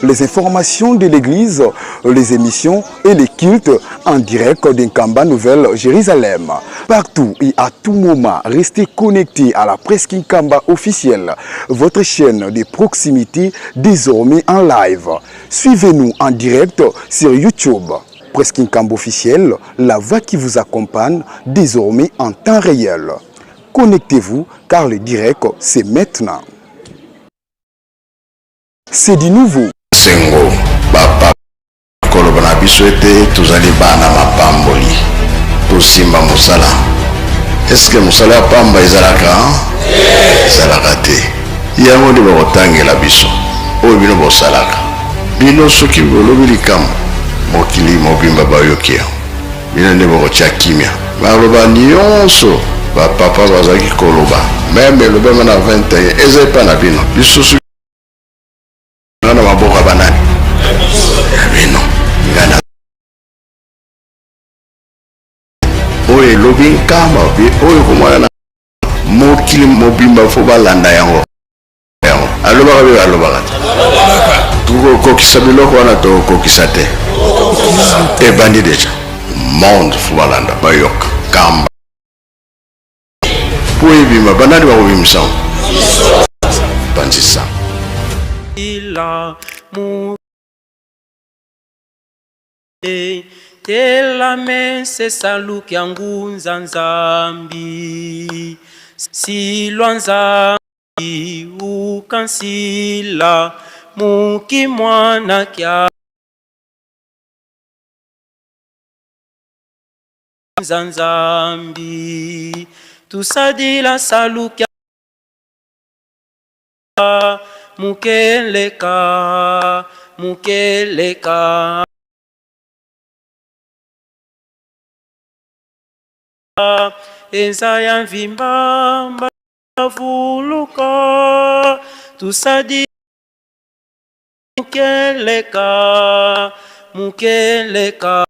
Les informations de l'église, les émissions et les cultes en direct d'Nkamba Nouvelle-Jérusalem. Partout et à tout moment, restez connectés à la presse Nkamba officielle, votre chaîne de proximité désormais en live. Suivez-nous en direct sur YouTube. Presse Nkamba officielle, la voix qui vous accompagne désormais en temps réel. Connectez-vous car le direct, c'est maintenant. C'est du nouveau. Sengo papa koloba na biso ete tozali bana mapamboli, tosimba mosala. Eske mosala ya pamba ezalaka? Ezalaka te. Yango nde bakotangela biso oyo bino bosalaka. Bino soki bolobi likambo, mokili mobimba bayoki yango. Bino nde bokotia kimia. Maloba nyonso bapapa bazalaki koloba, meme elobama na 21, eza epa na bino. Biso soki na maboko ya banani? Ya bino. Ngai na oyo elobi nkamba oyo komona na mokili mobimba, fo balanda yango. Yango alobaka bino, alobaka te. Tokokokisa biloko wana, tokokokisa te. Ebandi deja, monde fo balanda, bayoka kamba mpo ebima. Banani bakobimisa yango? Panzisa. Ila mu tela se saluki ngunza Nzambi silwa Nzambi ukansila muki mwana kya nza Nzambi tusadila saluki mukeleka mukeleka eza ya mvimba vuluka tusadi mukeleka mukeleka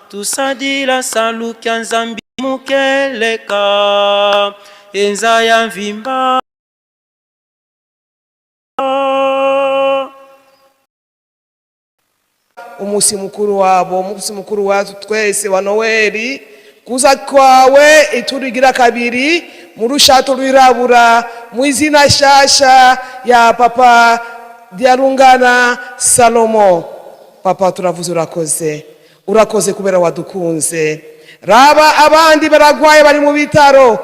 tusadila saluki Nzambi mukeleka eza ya mvimba. Umunsi mukuru wabo, umunsi mukuru wacu twese wa Noweli, kuza kwawe iturigira kabiri mu rushato rwirabura, mu izina shasha ya Papa Diarungana Salomo. Papa, turavuze urakoze, urakoze kubera wadukunze. Raba abandi baragwaye bari mu bitaro,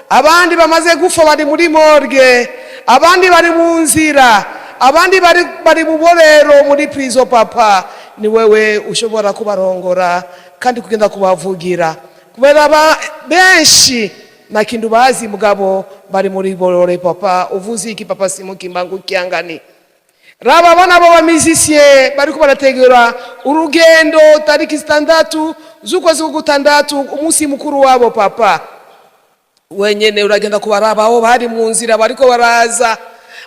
abandi bamaze gufa bari muri morgue, abandi bari mu nzira, abandi bari mu borero, muri prison. Papa, ni wewe ushobora kubarongora kandi kugenda kubavugira, kubera benshi na kindu bazi, mugabo bari muri borore. Papa, uvuze iki? Papa Simukimbangu Kiangani, raba abana b'abamizisiye bariko barategura urugendo tariki 6 z'ukwezi kwa gutandatu, umunsi mukuru wabo. Papa, wenyene uragenda kubaraba aho bari mu nzira, bariko baraza,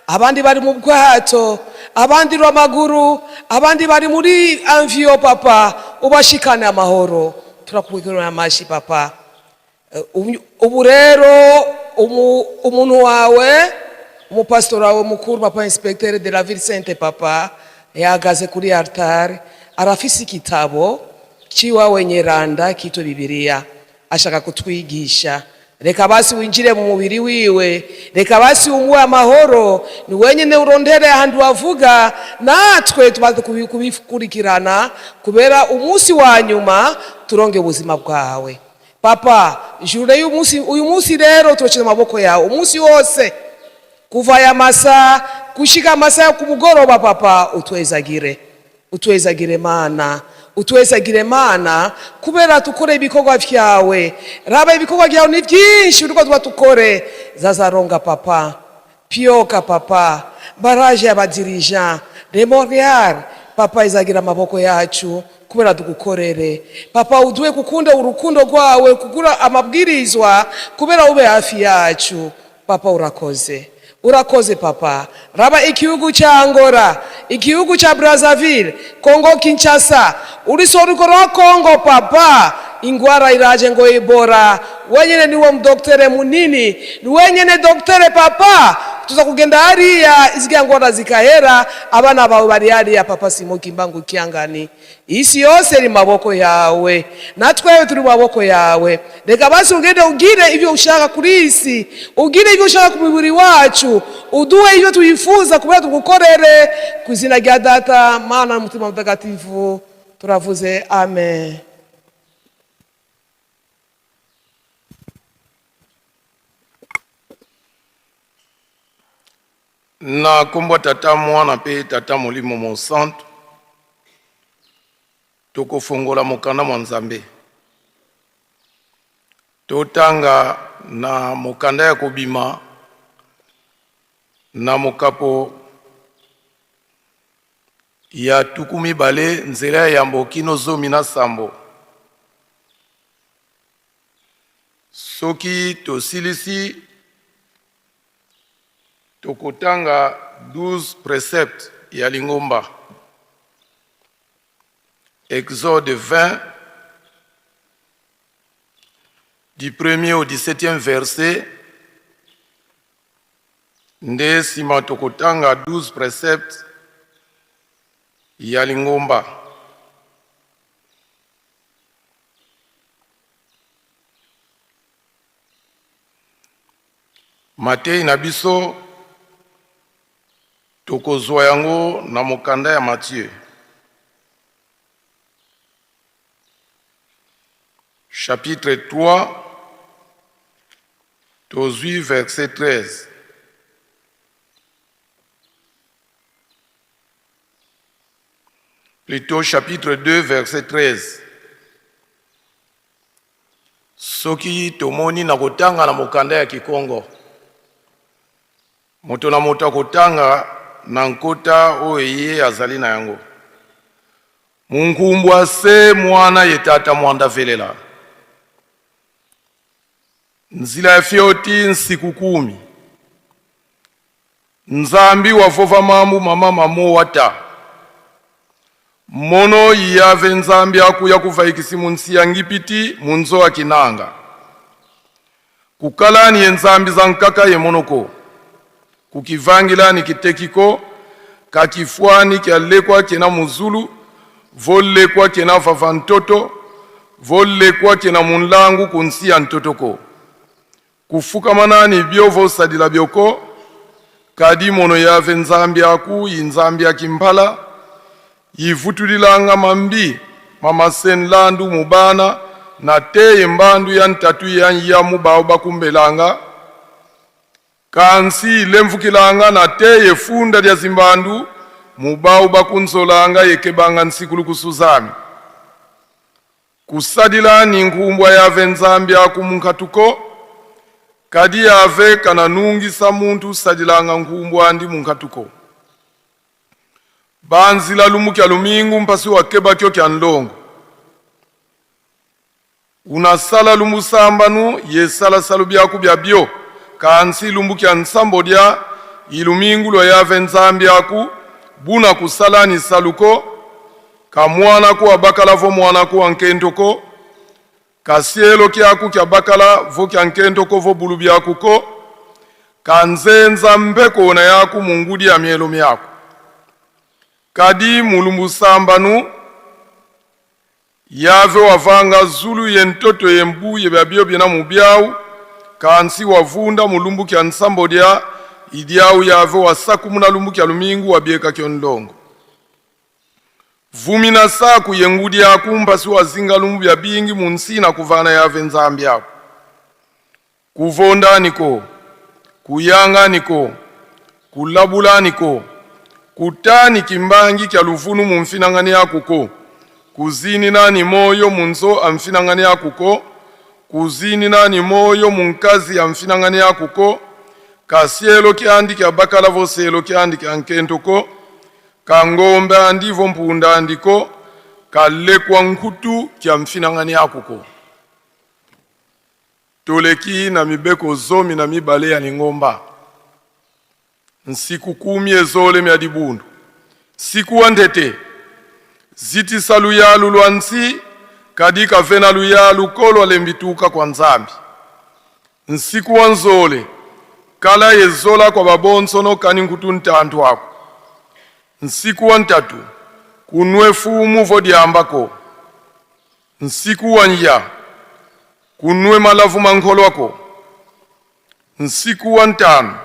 abandi bari mu bwato, abandi rw'amaguru, abandi bari muri avion. Papa, ubashikane amahoro. Turakubwira amashi, papa. Ubu rero umuntu wawe, umupasitori wawe mukuru, papa inspecteur de la ville sainte, papa yahagaze kuri altare, arafise igitabo ciwawe nyeranda kitwa Bibiliya, ashaka kutwigisha. Reka basi winjire mu mubiri wiwe, reka basi umuhe amahoro. Ni wenyine urondere ahantu wavuga, natwe tubaze kubikurikirana, kubera umunsi wa nyuma turonge ubuzima bwawe. Papa, jure y'umunsi, uyu munsi rero turashyize amaboko yawe umunsi wose, kuva aya masaha gushika amasaha yo ku mugoroba. Papa, utwezagire, utwezagire Mana, utwezagire Mana, kubera tukore ibikorwa vyawe. Raba ibikorwa vyawe ni byinshi uriko tuba tukore. Zazaronga, papa, pioka, papa, barrage y'abadirija de Montreal. Papa, izagira amaboko yacu kubera tugukorere. Papa, uduhe kukunda urukundo rwawe, kugura amabwirizwa, kubera ube hafi yacu. Papa, urakoze, urakoze papa. Raba igihugu cya Angola, igihugu cya Brazzaville, Congo Kinshasa, urisoruko rwa Congo. Papa, ingwara iraje ngo Ebola. Wenyine niwe mudoktere munini, ni wenyine doktere. Papa, Tuza kugenda hariya izigira ngora zikahera, abana bawe bari hariya. Papa Simo Kimbangu Kiangani, isi yose iri mu maboko yawe, natwewe turi mu maboko yawe. Reka basi ugende ugire ibyo ushaka kuri isi, ugire ibyo ushaka ku mubiri wacu, uduhe ibyo tuyifuza kubera tugukorere. Ku izina rya Data, Mana n'Umutima Mutagatifu turavuze, amen. Na nkombo ya Tata, Mwana mpe Tata Molimo Mosantu, tokofongola mokanda mwa Nzambe. Totanga na mokanda ya Kobima na mokapo ya 20 nzela ya yambo kino 17. Soki tosilisi, tokotanga 12 preceptes ya lingomba. Exode 20 du premier au 17e verset, nde nsima tokotanga 12 preceptes ya lingomba. Matei na biso tokozwa yango na mokanda ya Matthieu chapitre 3, tozwi verset 13. Plutôt chapitre 2 verset 13. Soki tomoni na kotanga na mokanda ya Kikongo, moto na moto akotanga na nkota oyo ye azali na yango. Munkumbwa se mwana ye tata mwanda velela nzila ya fioti nsiku 10 Nzambi wavova mambu mama mamowa ta mono iyave Nzambi akuya kuvaikisi munsi ya Ngipiti munzo akinanga kukalani ye Nzambi za nkaka ye monoko kukivangilani kitekiko kakifwani kyalekwa kena muzulu volekwa kena vava ntoto volekwa kena munlangu kunsi ya ntotoko Kufukamanani byo vosadila byoko, kadi mono yave Nzambi aku yi Nzambi ya kimpala, yivutulilanga mambi ma masenlandu mu bana na teye mbandu ya ntatu ya ya mu bao bakumbelanga, kansi ilemvukilanga na teye funda lya zimbandu mu bao bakunzolanga yekebanga nsikulu kusuzami. Kusadila ni nkumbwa yave Nzambi aku munkatuko, kadi yave kana nungisa muntu sadilanga nkumbwa andi munkatuko. Banzila lumu kya lumingu mpasi wa keba kyo kya nlongo. Unasala lumbu sambanu ye sala salu byaku bya byo, kansi lumbu kya nsambo dya ilumingu lwa yave Nzambi aku buna kusala ni saluko ka mwana ku abakala vo mwana ku ankento ko, ka sielo kyaku kya bakala vo kya nkento ko vo bulu byaku ko, ka nzenza mbeko na yaku mungudi ya mielo myaku. Kadi mulumbu sambanu yave wavanga zulu ye ntoto ye mbu ye bya bio byena mubyau, kansi wavunda mulumbu kya nsambo dya idyau yave wasakumuna lumbu kya lumingu wabieka kyo ndongo. Vumi na saku ye ngudi yaku mpasi wazinga lumbu bya bingi munsi na kuvana yave Nzambi yaku. Kuvondaniko, kuyanganiko, kulabulaniko, kutani kimbangi kya luvunu mu mfinangani yakuko, kuzini nani moyo munzo amfinangani yakuko, kuzini nani moyo munkazi ya mfinangani yakuko, kasielo kyandi kya bakala voselo kyandi kya nkentoko, kangombe andivo mpunda andiko, kalekwa nkutu kya mfinangani yakuko. Toleki na mibeko 12 ya lingomba. Nsiku 10 ezole mya dibundu. Siku wa ndete zitisa luyalu lwa nsi kadi kavena luyalu kolwa lembituka kwa Nzambi. Nsiku wa nzole Kala yezola kwa babonsono kani nkutu ntantu ako. Nsiku wa ntatu kunwe fumu vodiambako. Nsiku wa nya kunwe malavu mankholo ako. Nsiku wa ntano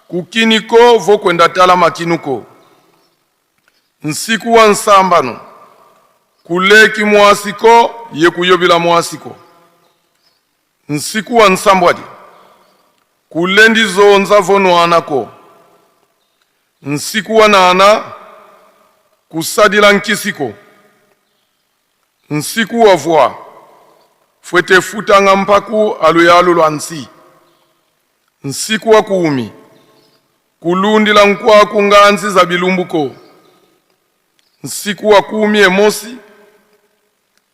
kukiniko vokwenda tala makinuko. Nsiku wa nsambano kuleki mwasiko yekuyobila mwasiko. Nsiku wa nsambwadi kulendi zonza vonwanako. Nsiku wa nana kusadila nkisiko. Nsiku wa vwa fwete futanga mpaku aluyalu lwa nsi. Nsiku wa kuumi kulundila nkwaku nganzi za bilumbuko. Nsiku wa kuumi emosi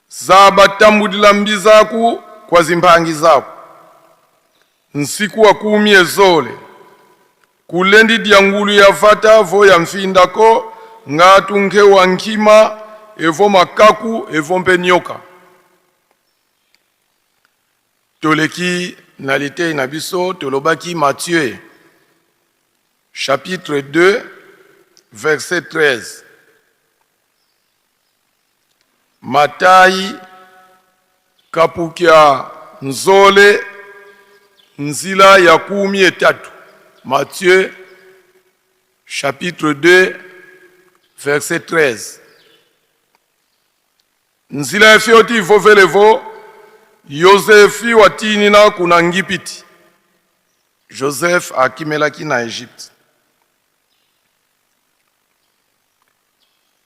zabatambudila mbizaku kwa zimpangi zaku. Nsiku wa kuumi ezole kulendi dyangulu ya vata vo ya mfindako ngatu nkhe wa nkima evo makaku evo mpe nyoka. Toleki na litei na biso tolobaki Matthieu chapitre 2 verset 13. Matayi kapukia nzole nzila ya 13. Matthieu chapitre 2 verset 13. Nzila ya fioti vovelevo Yosefi watinina kuna ngipiti. Joseph akimelaki na Egypte.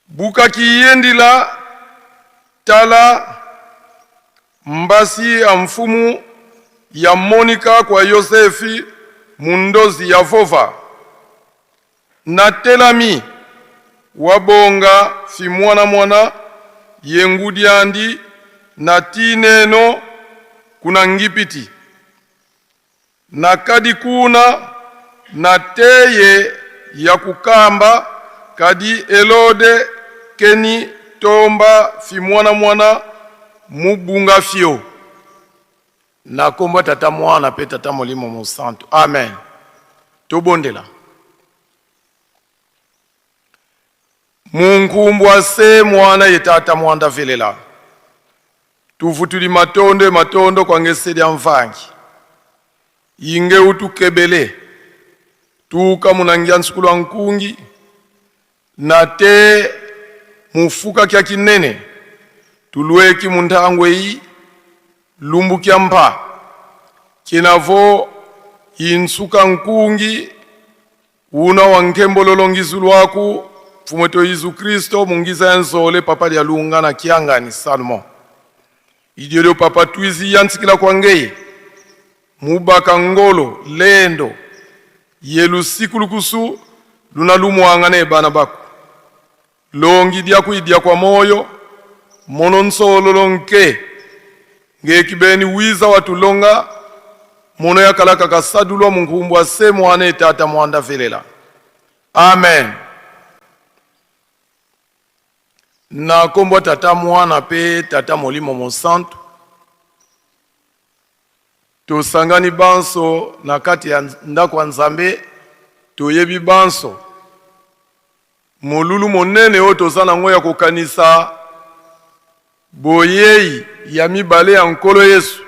Bukaki yendila tala mbasi ya mfumu ya monika kwa Yosefi mundozi ya vova. Na telami wabonga fi mwana mwana yengudiandi na tineno kuna ngipiti. Na kadi kuna na teye ya kukamba kadi Elode keni tomba fi mwana mwana mubunga fio. Na kombo tata mwana pe tata molimo mosantu. Amen. Tobondela. Munkumbwa se mwana ye tata mwanda velela. Tuvutuli matondo matondo kwa ngesedi ya mvangi. Inge utukebele. Tuka munangia nsukulu nkungi. Na te mufuka kya kinene. Tulweki muntangwe yi. Lumbu kya mpa. Kinavo insuka nkungi. Una wankembololo ngizulu waku. Fumweto Yesu Kristo mungiza nzole papa lya lunga na kiangani Salomon. Idiolio papa twizi yansikila kwa ngei. Mubaka ngolo lendo. Yelusiku lukusu luna lumwanga ne bana bako. Longi dia kuidia kwa moyo mono nsolo lonke. Ngekibeni wiza watulonga mono yakalaka kasadulwa munkumbwa se mwana tata mwanda velela. Amen. Na kombo tata mwana pe tata molimo mosantu. Tosangani banso na kati ya ndako ya Nzambe, toyebi banso molulu monene oyo toza nango ya kokanisa boyei ya mibale ya Nkolo Yesu.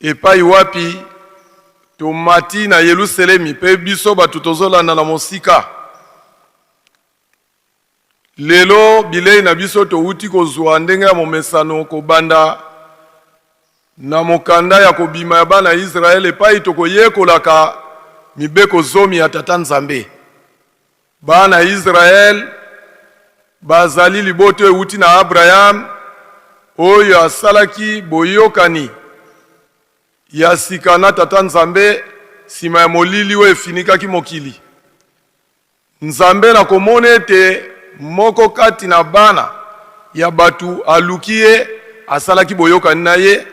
Epai wapi tomati na Yelusalemi pe biso bato tozolanda na mosika. Lelo bilei na biso touti kozwa ndenge ya momesano kobanda na mokanda ya kobima ya bana ya Israele epai tokoyekolaka mibeko zomi ya Tata Nzambe. Bana ya Israele bazali liboto euti na Abraham oyo asalaki boyokani ya sika na Tata Nzambe sima ya molili oyo efinikaki mokili. Nzambe na komona ete moko kati na bana ya bato aluki ye, asalaki boyokani na ye,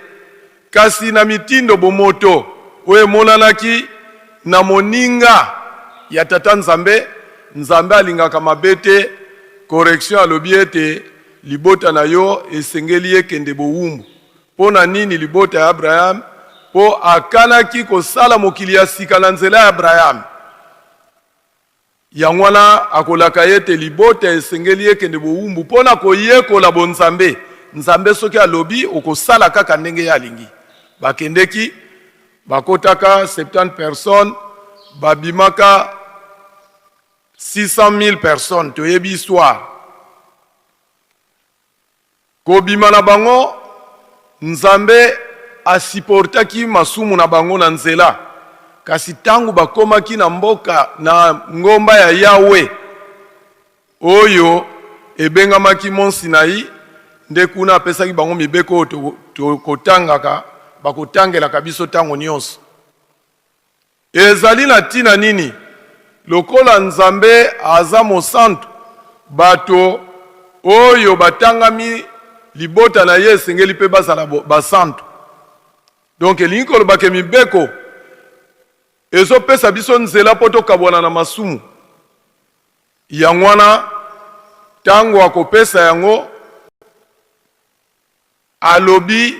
kasi na mitindo bomoto oyo emonanaki na moninga ya Tata Nzambe. Nzambe alingaka mabe te. Correction alobi ete libota na yo esengeli ekende bowumbu. Mpo na nini libota ya Abraham Mpo akanaki kosala mokili ya sika na nzela ya Abraham. Yango wana akolaka ye ete libota esengeli ekende bowumbu mpo na koyekola bonzambe. Nzambe soki alobi, okosala kaka ndenge ye alingi. Bakendeki, bakotaka 70 personnes, babimaka 600 000 personnes, toyebi histoire. Kobima na bango, Nzambe a supportaki masumu na bango na nzela, kasi tango bakomaki na mboka na ngomba ya Yahweh oyo ebengamaki Mont Sinaï, nde kuna apesaki bango mibeko oyo tokotangaka, bakotangelaka biso tango nionso. Ezali na ntina nini? Lokola Nzambe aza mosantu, bato oyo batangami libota na ye esengeli mpe bazala basantu. Donc elingi koloba ke mibeko ezopesa biso nzela mpo tokabwana na masumu. Yango wana ntango akopesa yango, Alobi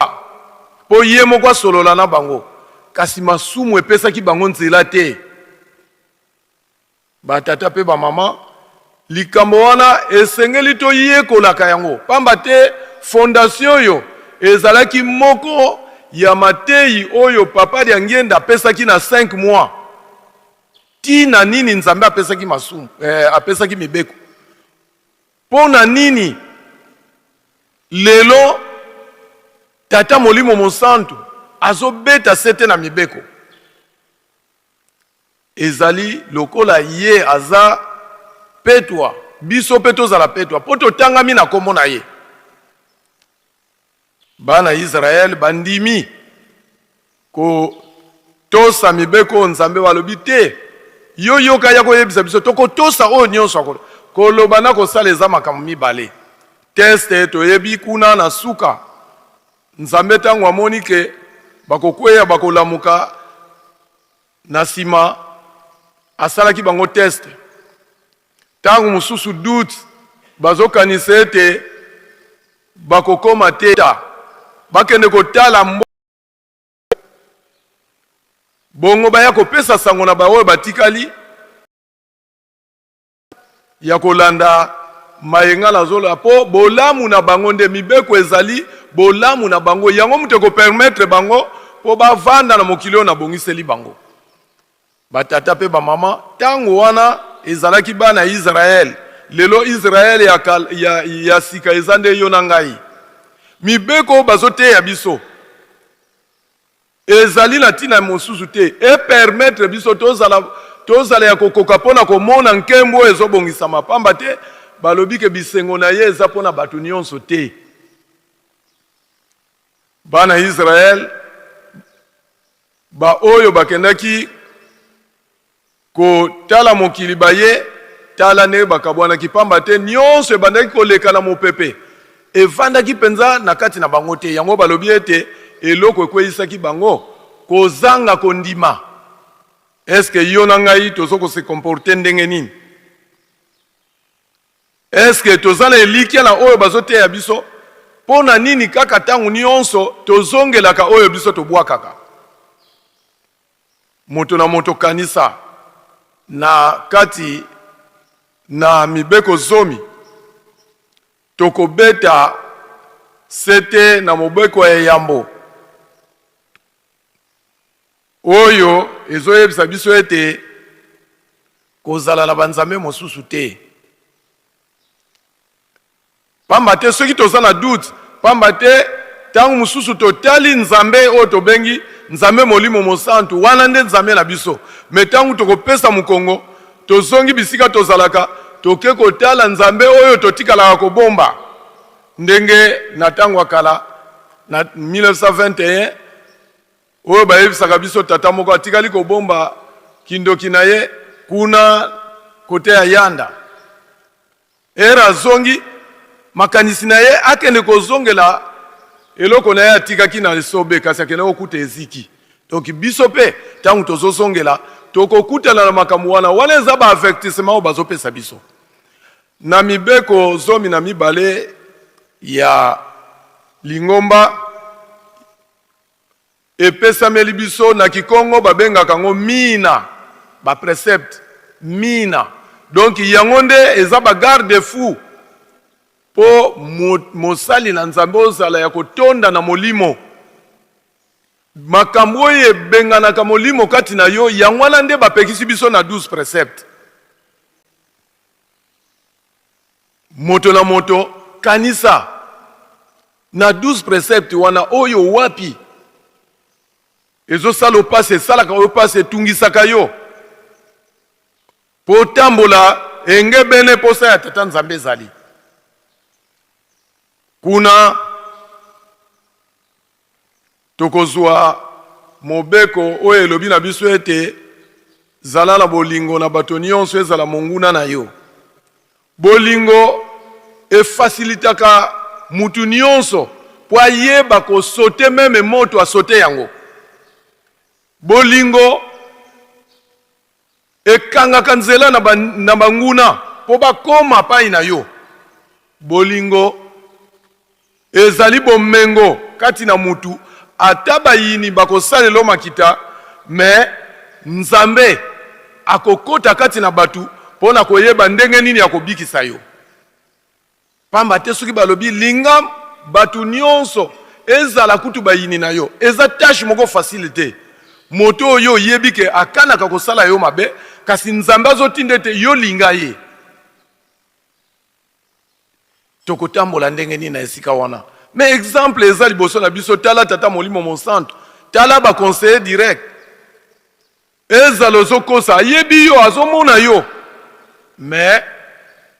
mpo ye moko asolola na bango, kasi masumu epesaki bango nzela te. Batata mpe bamama, likambo wana esengeli toyekolaka yango, pamba te fondation oyo ezalaki moko ya mateyi oyo Papa Diangienda apesaki na 5 mois. Tina nini Nzambe apesaki masumu, eh, apesaki mibeko? Mpo na nini lelo Tata Molimo Mosantu azobeta sete na mibeko? Ezali lokola ye aza petwa, biso mpe tozala petwa, mpo totangami na nkombo na ye. Bana Israël bandimi kotosa mibeko oyo Nzambe balobi te. Yo yoka ya koyebisa biso tokotosa oyo nyonso akolo. Koloba na kosala eza makambo mibale. Teste toyebi kuna na suka Nzambe ntango amoni ke bakokweya bakolamuka na nsima asalaki bango teste. Ntango mosusu doute bazokanisa ete bakokoma te bakende kotala mbo bongo baya kopesa sango na baoyo batikali ya kolanda maye nga nazoloba mpo bolamu na bango nde mibeko ezali bolamu na bango yango moto ekopermettre bango mpo bavanda na mokili oyo nabongiseli bango. Batata mpe bamama, ntango wana ezalaki bana ya Israele. Lelo Israele ya, ya, ya sika eza nde yo na ngai. Mibeko oyo bazoteya biso ezali na ntina mosusu te, epermettre biso tozala, tozala ya kokoka mpo na komona nkembo oyo ezobongisama, pamba te balobi ke bisengo na ye eza mpo na bato nyonso te. Bana Israele Baoyo bakendaki kotala mokili baye, tala ndenge bakabwanaki, pamba te nyonso ebandaki koleka na mopepe, evandaki mpenza na kati na bango te. Yango balobi ete eloko ekweyisaki bango kozanga kondima. Est-ce que yo na ngai tozo ko se comporter ndenge nini? Est-ce que toza na elikya na oyo bazoteya biso? Mpo na nini kaka ntango nyonso tozongelaka oyo biso tobwakaka? Moto na moto kanisa na kati na mibeko zomi tokobeta sete na mobeko ya yambo oyo ezoyebisa biso ete Kozala na banzambe mosusu te. Pamba te soki toza na doute, pamba te tango mosusu totali Nzambe oyo tobengi Nzambe Molimo Mosantu, wana nde Nzambe na biso. Mais tango tokopesa mokongo, tozongi bisika tozalaka, toke kotala Nzambe oyo totikalaka kobomba. Ndenge na tango ya kala, na 1921, Oyo bayebisaka biso tata moko atikali kobomba kindoki na ye kuna kote ya Yanda. Ere azongi, makanisi na ye akende kozongela eloko na ye atikaki na esobe, kasi akende kokuta eziki. Donc biso pe tango tozozongela tokokutana na makambo wana. Wana eza ba avertissement oyo bazopesa biso na mibeko 12 ya lingomba. Epesameli biso na kikongo babengaka yango mina, ba precepte mina. Donc yango nde eza ba garde fou po mosali na Nzambe ozala ya kotonda na molimo. Makambo oyo ebenganaka molimo kati na yo, yango wana nde bapekisi biso na 12 precepte. Moto na moto kanisa na 12 precepte wana oyo wapi ezosala opasi, esalaka oyo pasi, etungisaka yo po otambola engebene posa ya Tata Nzambe ezali kuna. Tokozwa mobeko oyo elobi na biso ete, Zala na bolingo na bato nyonso, ezala monguna na yo. Bolingo efasilitaka mutu nyonso mpo ayeba ko sauter meme moto a sauter yango. Bolingo ekangaka nzela na banguna mpo bakoma pai na yo. Bolingo ezali bomengo kati na mutu, ata bayini bakosalela yo makita, mais Nzambe akokota kati na batu mpo na koyeba ndenge nini akobikisa yo. Pamba te soki balobi linga batu nionso ezala kutu bayini na yo, eza tache moko facile te. Moto oyo oyebi ke akanaka kosala yo mabe, kasi Nzambe azotinda ete yo linga ye. Tokotambola ndenge nini na esika wana? Mais exemple eza liboso na biso, tala Tata Molimo Mosantu, tala ba conseiller direct. Ezala ozokosa, ayebi yo, azomona yo, mais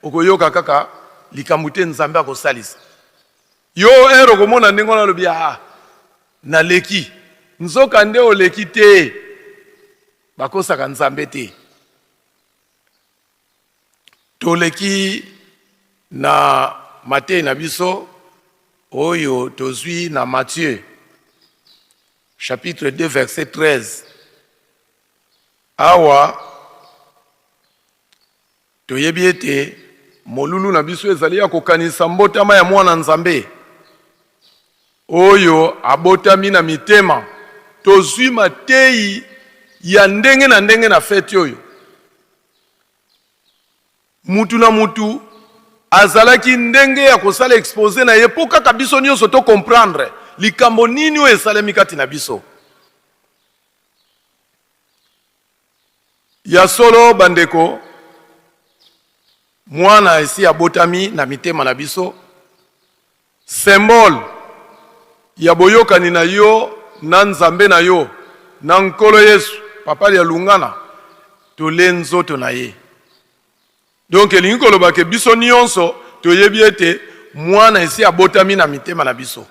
okoyoka kaka likambo te. Nzambe akosalisa yo ere okomona ndenge wana, alobi ah, naleki. Nzoka nde oleki te, bakosaka Nzambe te. Toleki na mateyi na biso oyo tozwi na Matthieu chapitre 2 verset 13. Awa toyebi ete molulu na biso ezali ya kokanisa mbotama ya mwana Nzambe oyo abotami na mitema. Tozwi mateyi ya ndenge na ndenge na feti oyo. Mutu na mutu azalaki ndenge ya kosala expose na ye mpo kaka biso nyonso to comprendre likambo nini oyo esalemi kati na biso. Ya solo bandeko, mwana esi abotami na mitema na biso, symbole ya boyokani na yo na Nzambe na yo na Nkolo Yesu, Papa ya Lungana, tole nzoto na ye. Donc elingi koloba ke biso nyonso toyebi ete mwana esi abotami na mitema na biso.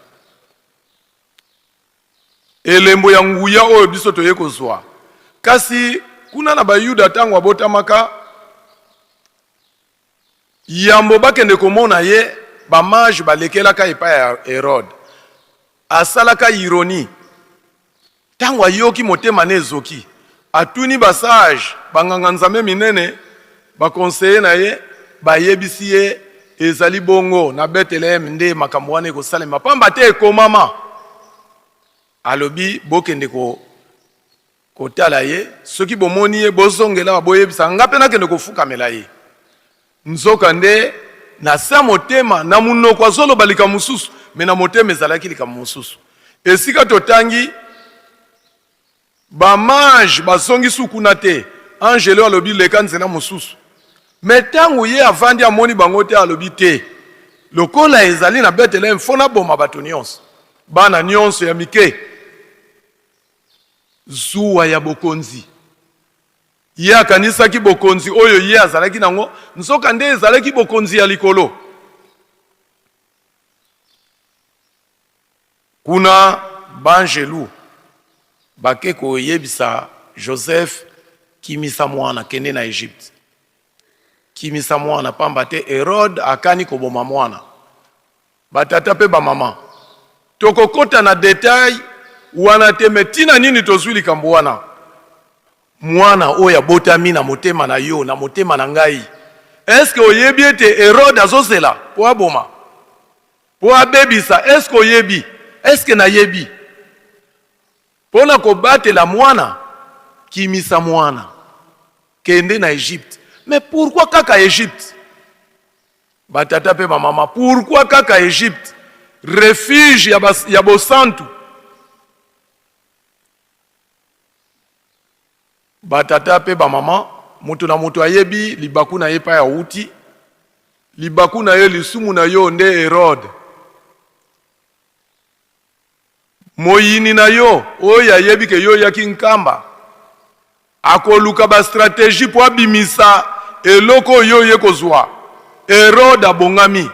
Elembo ya nguya oyo biso toye kozwa. Kasi kuna na Bayuda ntango abotamaka, Yambo bakende komona ye, ba mages balekelaka epai ya Herode. Asalaka ironie. Tango ayoki motema ne ezoki, atuni ba sages, ba nganga-nzambe minene, ba conseillers na ye, bayebisi ye ezali bongo na Bethlehem nde makambo wana ekosalema, pamba te ekomama. Alobi bokende ko kotala ye, soki bomoni ye, bozongela awa, boyebisa nga mpe nakende kofukamela ye. Nzoka nde na se ya motema, na monoko azoloba likambo mosusu, me na motema ezalaki likambo mosusu. Esika totangi bamage bazongisi kuna te, angelo alobi leka nzela mosusu. Me ntango ye avandi amoni bango te, alobi te, lokola ezali na Betelehem, fo naboma bato nyonso, bana nyonso ya mike. Zuwa ya bokonzi. Ye akanisaki bokonzi oyo ye azalaki nango, nzokande ezalaki bokonzi ya likolo. Kuna banjelu bake koyebisa Joseph, kimisa mwana, kende na Egypte, kimisa mwana, pamba te Herode akani koboma mwana. Ba tata pe ba mama, tokokota na detail wana te, mais tina nini tozui likambo wana? Mwana oyo abotami na motema na yo, na motema na ngai, est ce que oyebi ete Herode azozela po aboma, po abebisa? Est ce que oyebi? Est ce que nayebi? Mpo na kobatela mwana, kimisa mwana. Kende na Egypte. Mais pourquoi kaka Egypte? Ba tata pe ba mama, pourquoi kaka Egypte? Refuge ya, bas, ya bosantu. Ba tata pe ba mama, moto na moto ayebi libaku na ye epai awuti. Libaku na yo, lisumu na yo nde Herode. Moyini na yo oyo ayebi ke yo oyaki Nkamba akoluka ba strategie po abimisa eloko oyo yo oye kozua. Herode abongami.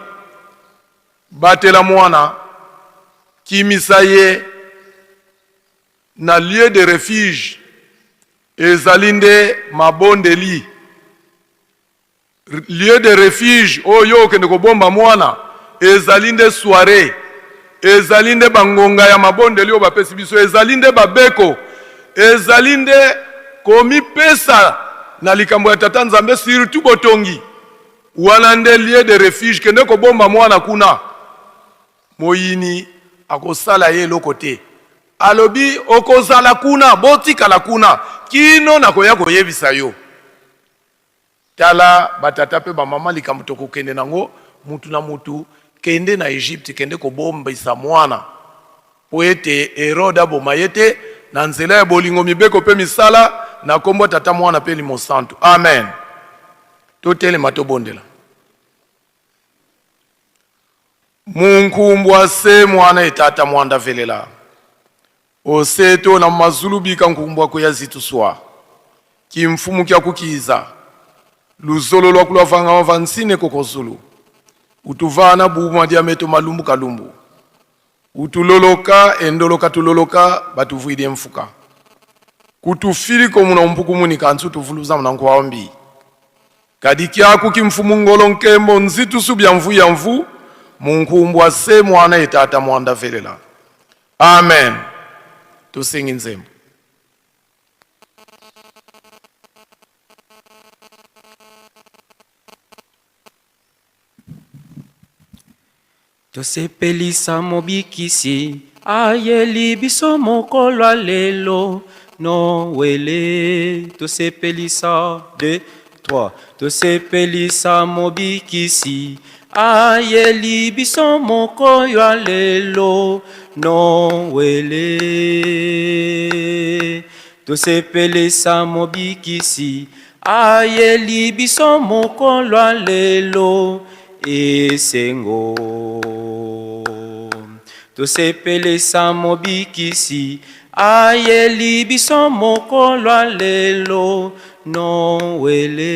Batela mwana, kimisa ye na lieu de refuge ezali nde mabondeli. Lieu de refuge oyo yo okende kobomba mwana ezali nde soiree, ezali nde ba ngonga ya mabondeli oyo bapesi biso, ezali nde babeko, ezali nde komipesa na likambo ya Tata Nzambe, surtout botongi. Wana nde lieu de refuge, kende kobomba mwana kuna. Moyini akosala ye eloko te. Alobi, okozala kuna, botikala kuna kino nakoya koyebisa yo. Tala ba tata pe ba mama likambo tokokende nango mutu na mutu kende na Egypte kende kobombisa mwana po ete Herode aboma ye te na nzela ya bolingo mibeko pe misala na kombo ya tata mwana pe elimo santu amen totelema tobondela Munkumbwa se mwana etata mwanda velela ose to na mazulu bika nkumbwa kuya zitu swa kimfumu kya kukiza luzolo lwa kulwa vanga wava nsine kokozulu utuvana buma dia meto malumbu kalumbu utuloloka endoloka tuloloka batuvuidie mfuka kutufiliko muna umpuku muni kansu tuvuluza muna nkuambi Kadi kyaku ki mfumu ngolo nkembo nzitusu bya mvu ya mvu munkumbwa se mwana ye tata mwanda velela. Amen. Tosengi nzembo. Tosepelisa Mobikisi, ayeli biso mokolo ya lelo, Noele. Tosepelisa, 2, 3. Tosepelisa Mobikisi, ayeli biso mokolo ya lelo, Noele. Tosepelisa Mobikisi, ayeli biso mokolo ya lelo, Esengo tosepelisa Mobikisi, ayeli biso mokolo ya lelo, Noele.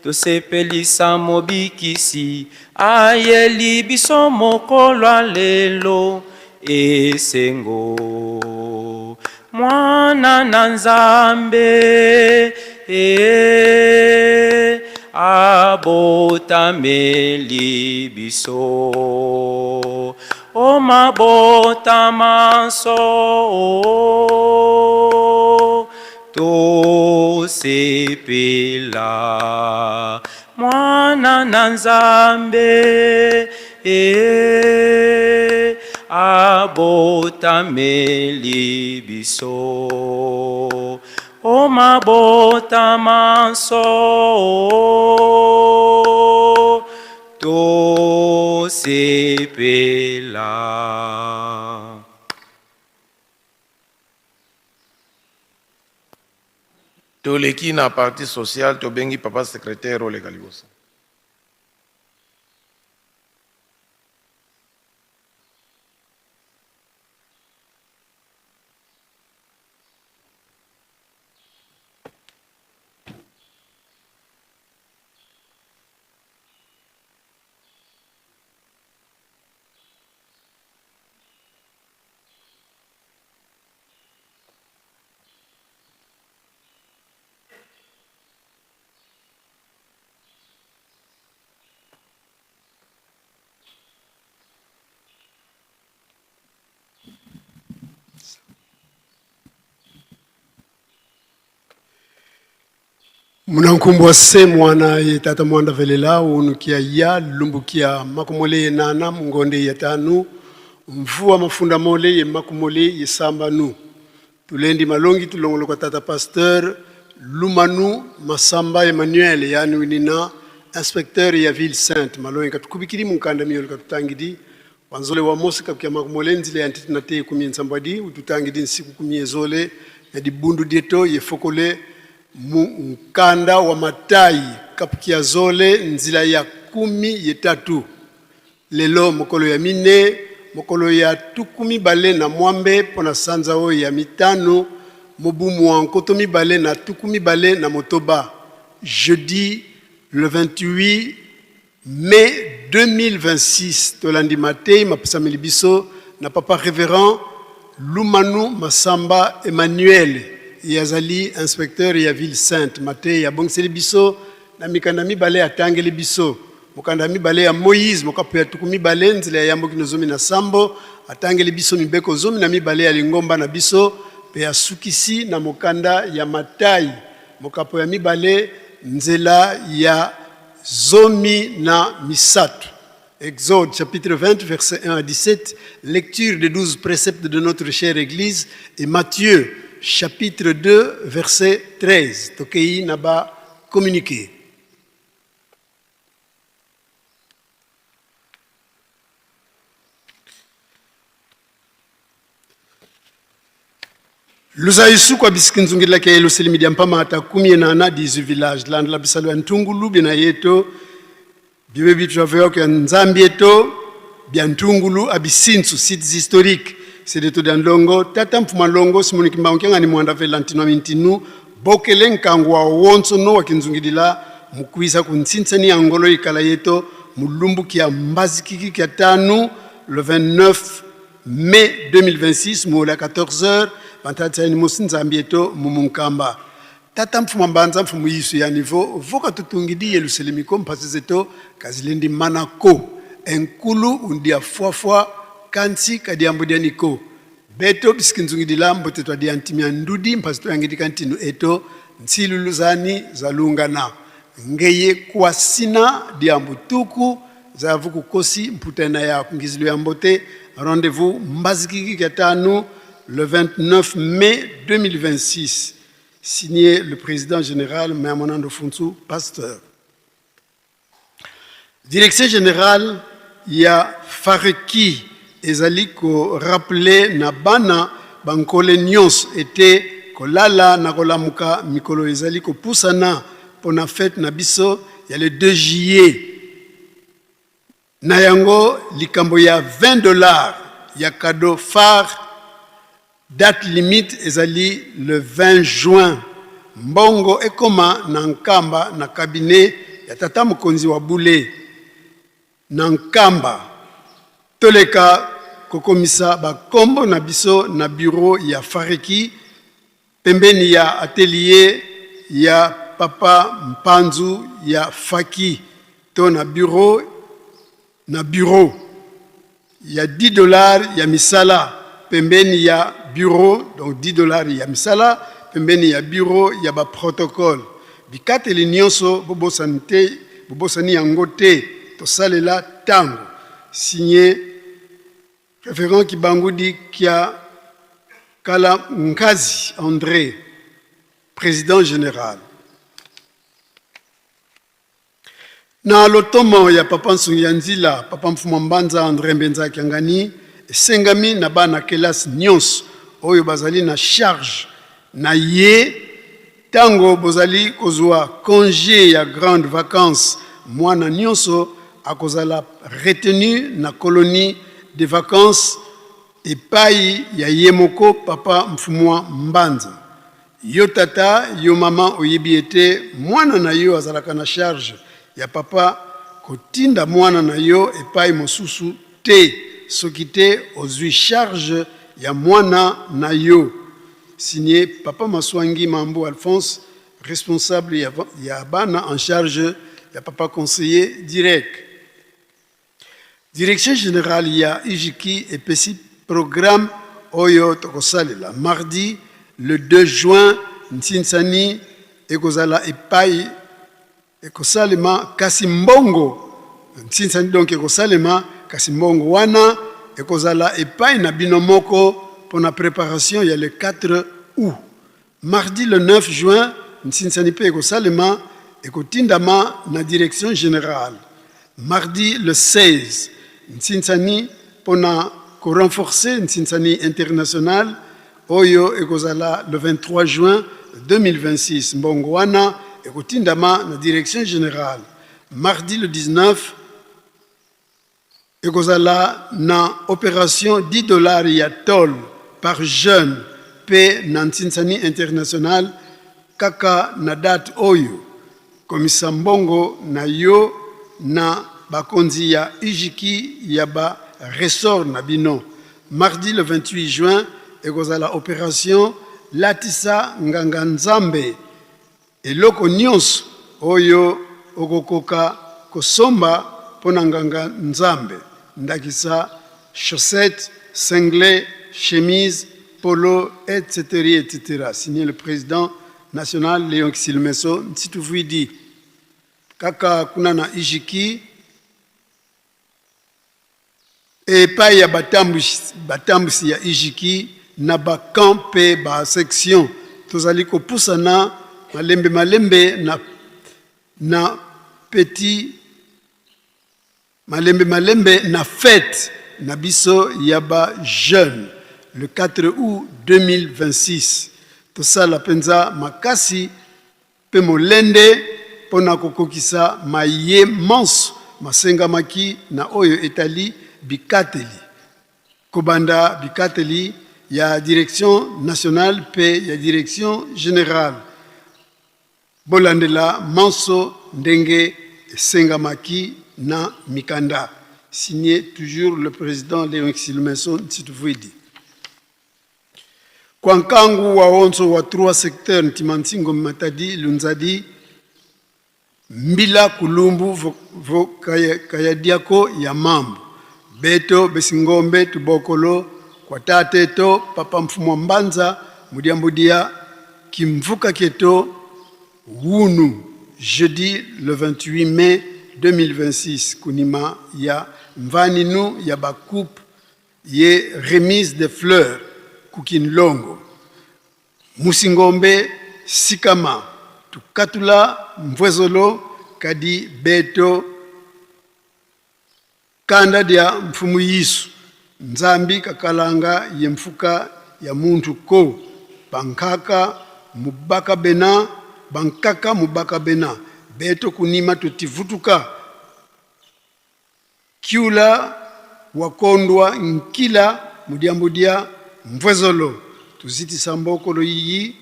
Tosepelisa Mobikisi, ayeli biso mokolo ya lelo, Esengo mwana na Nzambe e abotameli biso o mabota manso tosepela Mwana na Nzambe e abotameli biso o mabota manso tosepela. Toleki na partie sociale, tobengi papa secretaire oleka liboso. Munankumbwa se mwana ye tata mwanda velela unukia ya lumbukia makomole ye nana mungonde ya tanu. Mvua mafunda mole ye makumole ye sambanu. Tulendi malongi tulongoloka tata pasteur Lumanu Masamba Emmanuel yani winina inspecteur ya ville sainte malongi katukubikili munkanda miyolo katutangidi wanzole wa Mose kakuya makumole nzila ya ntete na te kumi nsambwadi ututangidi nsiku kumi ezole ya dibundu dieto yefokole mu nkanda wa Matayi kapukia zole nzila ya kumi yetatu. Lelo mokolo ya mine, mokolo ya 28 mpo na sanza oyo ya mitano, mobu mwa 2026, jeudi le 28 mai 2026, tolandi mateyi mapesameli biso na Papa Reverend Lumanu Masamba Emmanuel, ye azali inspecteur ya ville sainte. Mateyi abongiseli biso na mikanda mibale atangeli biso. Mokanda ya mibale ya Moize, mokapo ya 20, nzela ya yambo kino 17, atangeli biso mibeko 12 ya lingomba na biso mpe asukisi na mokanda ya Matai, mokapo ya mibale, nzela ya 13. Exode chapitre 20, verset 1 à 17, lecture des 12 préceptes de notre chère Église, et Matthieu chapitre 2, verset 13. Tokei na ba communiqué. Luzayisu kwa bisikinzungila ke lusilimi dia mpama ata kumi enana 18 village landela bisalu ya ntungulu bina yeto bibe bitraveo ya nzambi eto bia ntungulu abisinsu sites historiques sedeto dia ndongo tata mfuma longo simoni kimbangu kiangani mwanda velantino mintinu bokele nkangu wa wonso no wakinzungidila mukwisa kuntsintsani ya ngolo ikala yeto mulumbu kia mbazikiki kia tanu le 29 mai 2026 muola 14h bantatsaini musi nzambi eto mumunkamba tata mfuma mbanza mfumu yisu ya niveau voka tutungidi yeluselemiko mpasi zeto kazilendi manako enkulu undia fwafwa kansi kadiambo dianiko beto bisikinzungidila mbote twadia ntimia ndudi mpasi toyangidika ntinu eto nsilulu zani zalungana ngeye kwasina diambu tuku zavu kukosi mputana ya kungizilo ya mbote rendez-vous mbazikiki kia tanu le 29 mai 2026 signé le président général Mayamonando Funsu pasteur. Direction générale ya Fareki ezali ko rappeler na bana bankole nyonso ete kolala na kolamuka mikolo ezali kopusana pona fete na biso ya le 2 juillet. Na yango likambo ya 20 $ ya cadeau phare date limite ezali le 20 juin. Mbongo ekoma na Nkamba na cabinet ya tata mokonzi wa bule na Nkamba. Toleka kokomisa bakombo na biso na bureau ya Fareki pembeni ya atelier ya papa Mpanzu ya Faki to na bureau ya 10 $ ya misala pembeni ya bureau, donc 10 $ ya misala pembeni ya bureau ya ba protocole. Bikateli nyonso bobosani te, bobosani yango te, tosalela tango. Signé référent Kibangudi Kia Kala Nkazi André, président général. Na lotomo ya papa Nsungi ya Nzila, papa Mfuma Mbanza André Mbenza Kiangani, esengami na bana kelasi nyonso oyo bazali na charge na ye tango bozali kozwa congé ya grande vacances, mwana nyonso akozala retenu na colonie de vacances epai ya ye moko papa Mfumwa Mbanza. Yo tata, yo mama oyebi ete mwana na yo azalaka na charge ya papa, kotinda mwana na yo epai mosusu te soki te ozwi charge ya mwana na yo. Signé papa Maswangi Mambo Alphonse, responsable ya bana en charge ya papa conseiller direct. Direction générale ya UJKI epesi programme oyo tokosalela mardi le 2 juin. Ntsinsani ekozala epai ekosalema kasi mbongo ntsinsani donc ekosalema kasi mbongo wana. ekozala epai na bino moko pona preparation ya le 4 aout. Mardi le 9 juin, nsinsani mpe ekosalema, ekotindama na direction generale. Mardi le 16, nsinsani pona ko renforcer nsinsani internationale oyo ekozala le 23 juin 2026. Mbongo wana ekotindama na direction generale. Mardi le 19, Ekozala na operation 10 dollars ya tole par jeune pe na nsinsani international kaka na date oyo. Komisa mbongo na yo na bakonzi ya UJKI ya ba ressorts na bino. Mardi le 28 juin ekozala operation latisa nganga nzambe Eloko nionso oyo okokoka kosomba mpo na nganga nzambe, ndakisa chaussette, singlet, chemise, polo, etc. Etc. Signé le president national Leon Kisilmeso Nsituvuidi. Kaka kuna na Ijiki. Epai ya batambwisi ya Ijiki na ba camps mpe ba sections, tozali kopusana malembe malembe na na petit malembe malembe na fete na biso ya ba jeunes le 4 aout 2026. Tosala mpenza makasi mpe molende mpo na kokokisa maye manso masengamaki na oyo etali bikateli, kobanda bikateli ya Direction nationale mpe ya Direction generale. Bolandela manso ndenge esengamaki na mikanda. Signé toujours le president Leon Xilmeso Ntituvuidi. Kwa nkangu wa onso wa trois secteurs Ntimansingo Matadi Lunzadi Mbila Kulumbu vo, vo kaya, kayadiako ya mambu beto besingombe tubokolo kwa tateto papa mfumu mbanza mudiambudia kimvuka keto wunu jeudi le 28 mai 2026 kunima ya mvaninu ya bakupe ye remise de fleurs kukinlongo musingombe sikama tukatula mvwezolo kadi beto kanda dia mfumu yisu nzambi kakalanga ye mfuka ya muntu ko bankaka mubaka bena bankaka mubaka bena beto kunima tutivutuka Kiula wakondwa nkila mudiambu dia mvwezolo tuzitisa mbokolo yiyi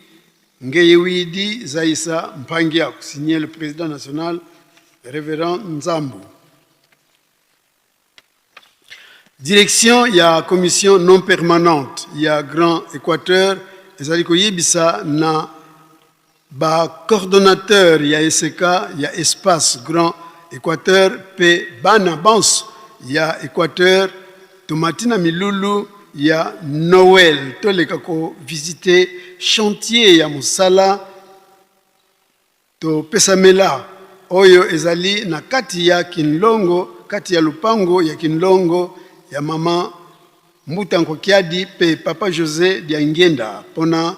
ngeye widi zaisa mpangia signé le président national révérend Nzambu. Direction ya commission non permanente ya Grand Équateur ezali koyebisa na Ba coordonnateurs ya eseka ya espace Grand Equateur mpe bana banso ya Equateur, tomati na milulu ya Noël toleka ko visiter chantier ya mosala topesamela oyo ezali na kati ya Kinlongo, kati ya lopango ya Kinlongo ya mama Mbuta Nkokiadi pe papa Jose Diangienda pona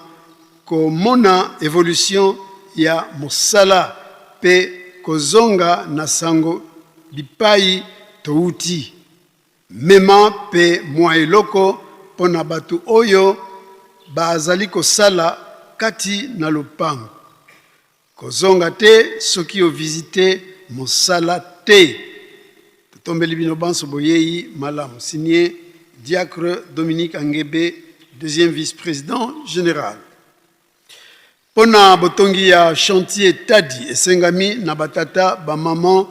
komona evolution ya mosala pe kozonga na sango bipayi towuti. Mema pe mua eloko pona batu oyo bazali kosala kati na lopango. Kozonga te soki o visite mosala te. Totombeli bino banso boyeyi malamu. Signé Diacre Dominique Angebe, deuxième vice-president general. Pona botongi ya chantier Tadi esengami na ba tata, ba maman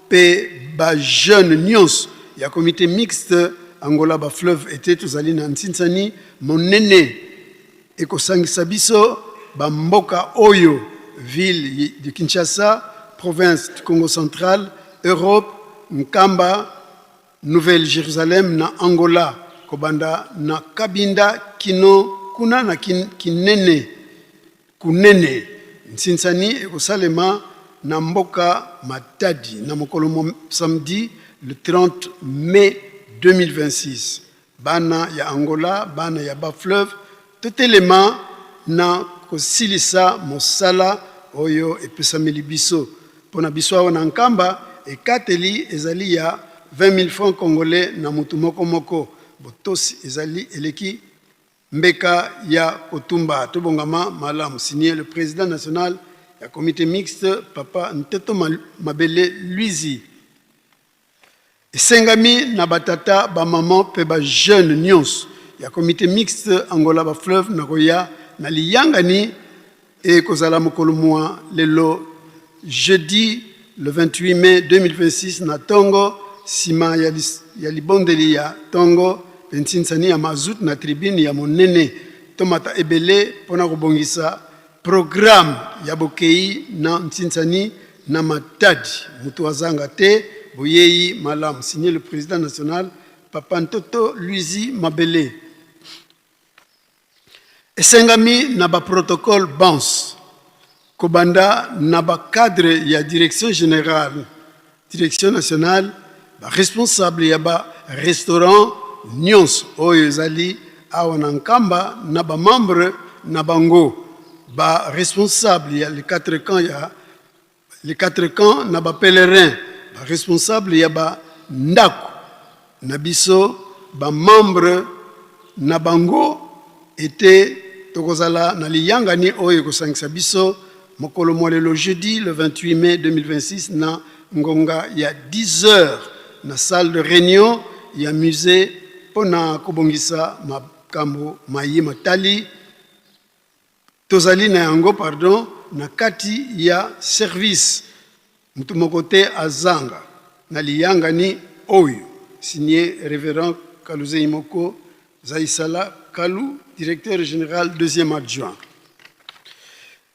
pe ba jeunes nionso ya comite mixte Angola ba fleuve ete tozali na nsinsani monene Ekosangisa biso ba mboka oyo, ville de Kinshasa, province du Kongo central, Europe, Nkamba, Nouvelle Jerusalem na Angola, kobanda na Cabinda kino kuna na Kinene, Kunene. Nsinsani ekosalema na mboka Matadi na mokolo mwa samedi le 30 mai 2026. Bana ya Angola, bana ya Bas-Fleuve, totelema na kosilisa mosala oyo epesameli biso. Mpo na biso awa na Nkamba, ekateli ezali ya 20.000 francs congolais na motu moko moko. Botosi ezali eleki mbeka ya kotumba. Tobongama malamu. Signé le président national ya comité mixte, Papa Nteto Mabele Luizi. Esengami na ba tata, ba maman pe ba jeunes nionso ya comite mixte Angola ba fleuve na koya na liyangani ekozala mokolo mua lelo jeudi le 28 mai 2026 na tongo sima ya, ya libondeli ya tongo pe nsinsani ya mazout na tribune ya monene tomata ebele pona kobongisa Programme ya bokeyi na Ntsinsani na Matadi, moto azanga te, boyeyi malamu. Signé le président national Papa Ntoto Luizi Mabele. Esengami na ba protocole banso kobanda na ba cadre ya direction générale, direction nationale, ba responsable ya ba restaurant nionso oyo ezali awa na Nkamba na ba membre na bango, ba responsable ya les quatre camps ya les quatre camps na ba pèlerins, ba responsable ya ba ndako na biso, ba membre na bango ete tokozala na liyangani oyo ekosangisa biso mokolo mwa lelo jeudi le 28 mai 2026 na ngonga ya 10 heures na salle de reunion ya musee mpo na kobongisa makambo maye matali Tozali na yango pardon na kati ya service mutu moko te azanga na liyangani oyo signe reverend Kaluzeyi Moko Zaisala Kalu directeur general deuxième adjoint.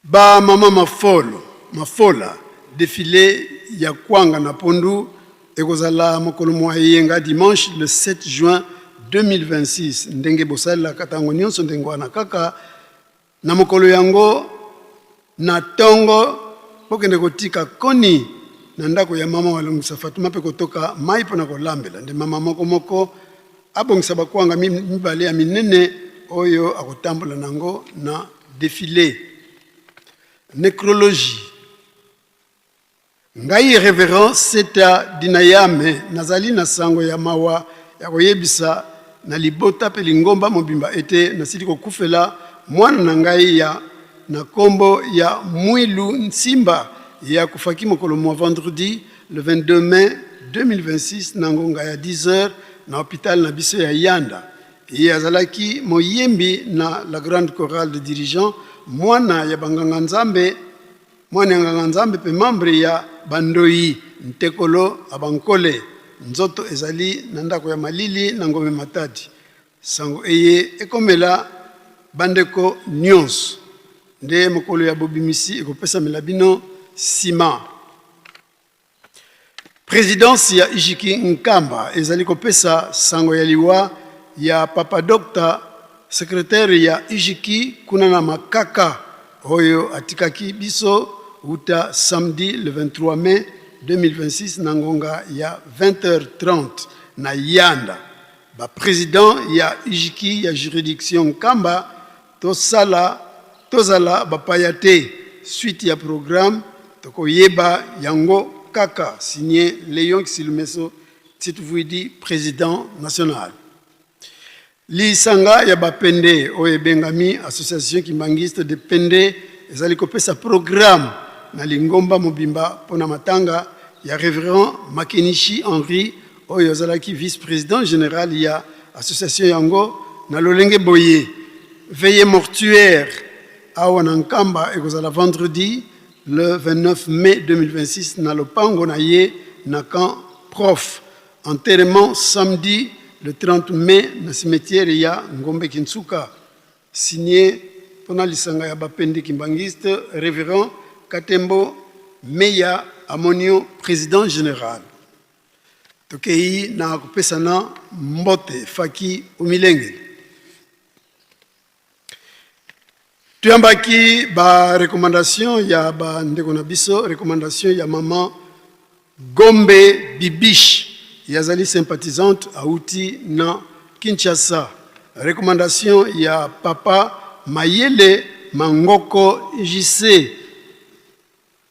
Ba mama mafolo mafola defile ya kwanga na pondu ekozala mokolo mwa eyenga dimanche le 7 juin 2026 ndenge bosalelaka tango nionso ndenge wana kaka Na mokolo yango na tongo, bokende kotika koni na ndako ya mama Walongisa Fatuma mpe kotoka mai mpo na kolambela. Nde mama moko moko abongisa bakwanga mibale ya minene oyo akotambola na yango na defile. Necrologie. Ngai Reverend Seta Dinayame nazali na sango ya mawa ya koyebisa na libota pe lingomba mobimba ete nasili kokufela mwana na ngai ya na kombo ya Mwilu Nsimba ye akufaki mokolo mwa vendredi le 22 mai 2026 na ngonga ya 10 heures na hopital na biso ya Yanda. Ye azalaki moyembi na la grande chorale de dirigeants, mwana ya banganga Nzambe Mwana ya nganga Nzambe mpe membre ya ba ndoyi Ntekolo a ba Nkole. Nzoto ezali na ndako ya malili na Ngombe Matadi. Sango eye ekomela bandeko nionso. Nde mokolo ya bobimisi ekopesamela bino sima. Presidence ya Ijiki Nkamba ezali kopesa sango ya liwa ya Papa Docta, secretaire ya Ijiki kuna na Makaka, oyo atikaki biso wuta samedi le 23 mai 2026 na ngonga ya 20h30 na Yanda. Ba presidents ya Ijiki ya juridiction Nkamba Tosala tozala bapaya te suite ya programme tokoyeba yango kaka signe Leon Kisilumeso Tshitvuidi president national. Lisanga ya ba pende oyo ebengami Association Kimbanguiste de Pende ezali kopesa programme na lingomba mobimba mpo na matanga ya Reverend Makenishi Henri oyo azalaki vice-president general ya association yango na lolenge boye, Veillée mortuaire awa na Nkamba ekozala vendredi le 29 mai 2026 na lopango na ye na camp Prof. Enterrement samedi le 30 mai na cimetière ya Ngombe Kinsuka. Signé pona lisanga ya Bapende Kimbanguiste, Reverend Katembo Meya Amonio, president general. Tokeyi na kopesana mbote faki omilengeli. Toyambaki ba recommandation ya ba ndeko na biso, recommandation ya maman Gombe Bibiche, ye azali sympathisante awuti na Kinshasa. Recommandation ya papa Mayele Mangoko JC,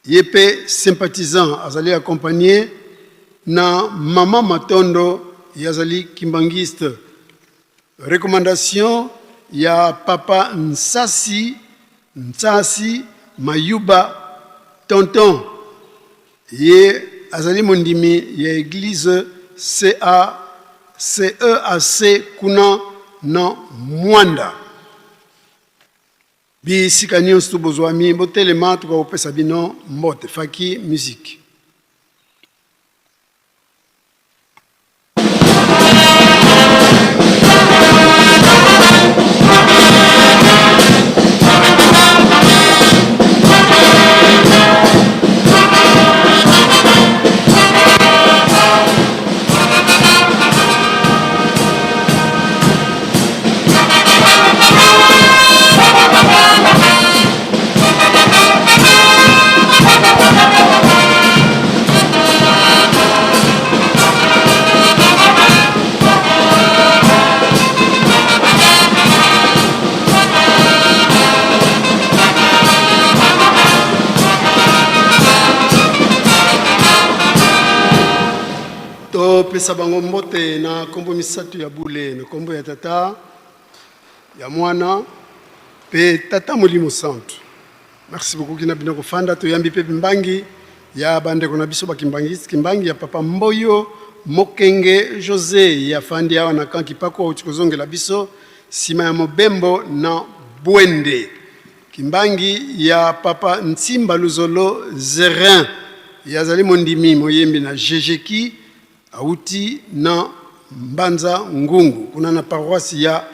ye mpe sympathisant, azali accompagné na mama Matondo, ye azali kimbanguiste. Recommandation ya papa Nsasi Nsasi Mayuba Tonton, ye azali mondimi ya eglise CA CEAC kuna na Mwanda. Bisika nyonso bozwami, botelema, tokopesa bino mbote. Faki musique. Topesa bango mbote na nkombo misato ya bule, na nkombo ya Tata, ya Mwana mpe Tata Molimo Santu. Merci beaucoup kina bino kofanda. Toyambi mpe bimbangi ya bandeko na biso bakimbangisi, kimbangi ya papa Mboyo Mokenge José ya fandi awa na kanki pako auti kozongela biso nsima ya mobembo na Bwende. Kimbangi ya papa Nsimba Luzolo Zerin, ye azali mondimi moyembi na Jejeki, auti na Mbanza Ngungu kuna na paroisse ya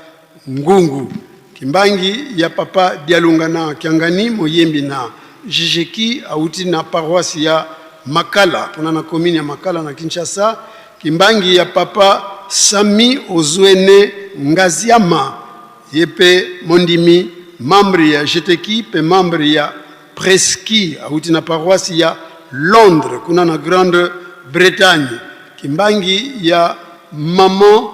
Ngungu. Kimbangi ya papa Dialunga na Kiangani moyembi na Jejeki, auti na paroisse ya Makala kuna na commune ya Makala na Kinshasa. Kimbangi ya papa Sami Ozuene Ngaziama, ye mpe mondimi, membre ya Jeteki mpe membre ya Preski, auti na paroisse ya Londres kuna na Grande Bretagne. Kimbangi ya maman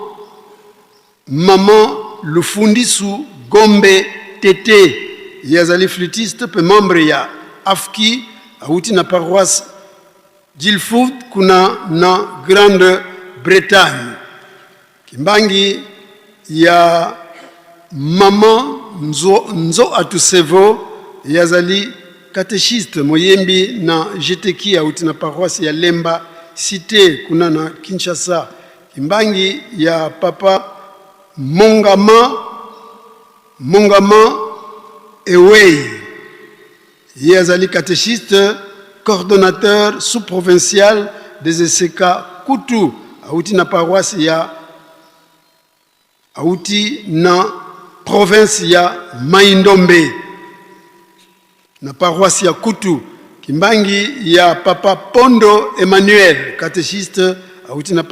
Lufundisu Gombe Tete, ye azali flûtiste mpe membre ya AFKI, auti na paroisse Guildford kuna na Grande Bretagne. Kimbangi ya maman Nzo, Nzo Atusevo, ye azali catéchiste moyembi na Jeteki, auti na paroisse ya Lemba Cité kuna na Kinshasa. Kimbangi ya papa Mongama Ewei, ye azali catéchiste coordonnateur sous-provincial des Eseka Kutu, auti na paroisse ya auti na province ya Maindombe na paroisse ya Kutu. Kimbangi ya papa Pondo Emmanuel, catéchiste, auti na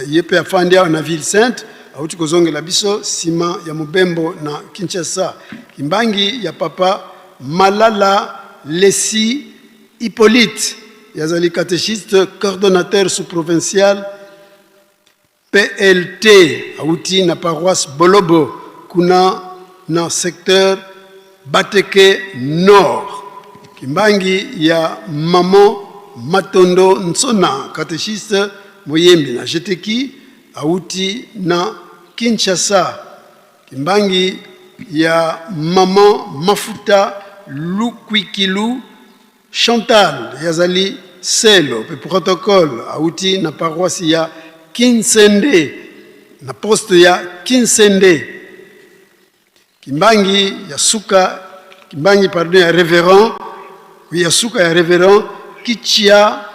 ye mpe afandi awa na ville sainte, auti kozongela biso nsima ya mobembo na Kinshasa. Kimbangi ya papa Malala Lesi Hippolyte, yazali catéchiste coordonnateur sous-provincial PLT, auti na paroisse Bolobo kuna na secteur Bateke Nord. Kimbangi ya maman Matondo Nsona, catéchiste moyembi na Jeteki, auti na Kinshasa. Kimbangi ya maman Mafuta Lukwikilu Chantal, yazali selo pe protocole, auti na paroisse ya Kinsende na poste ya Kinsende. Kimbangi ya suka, Kimbangi pardon ya révérend, ya suka ya révérend Kichia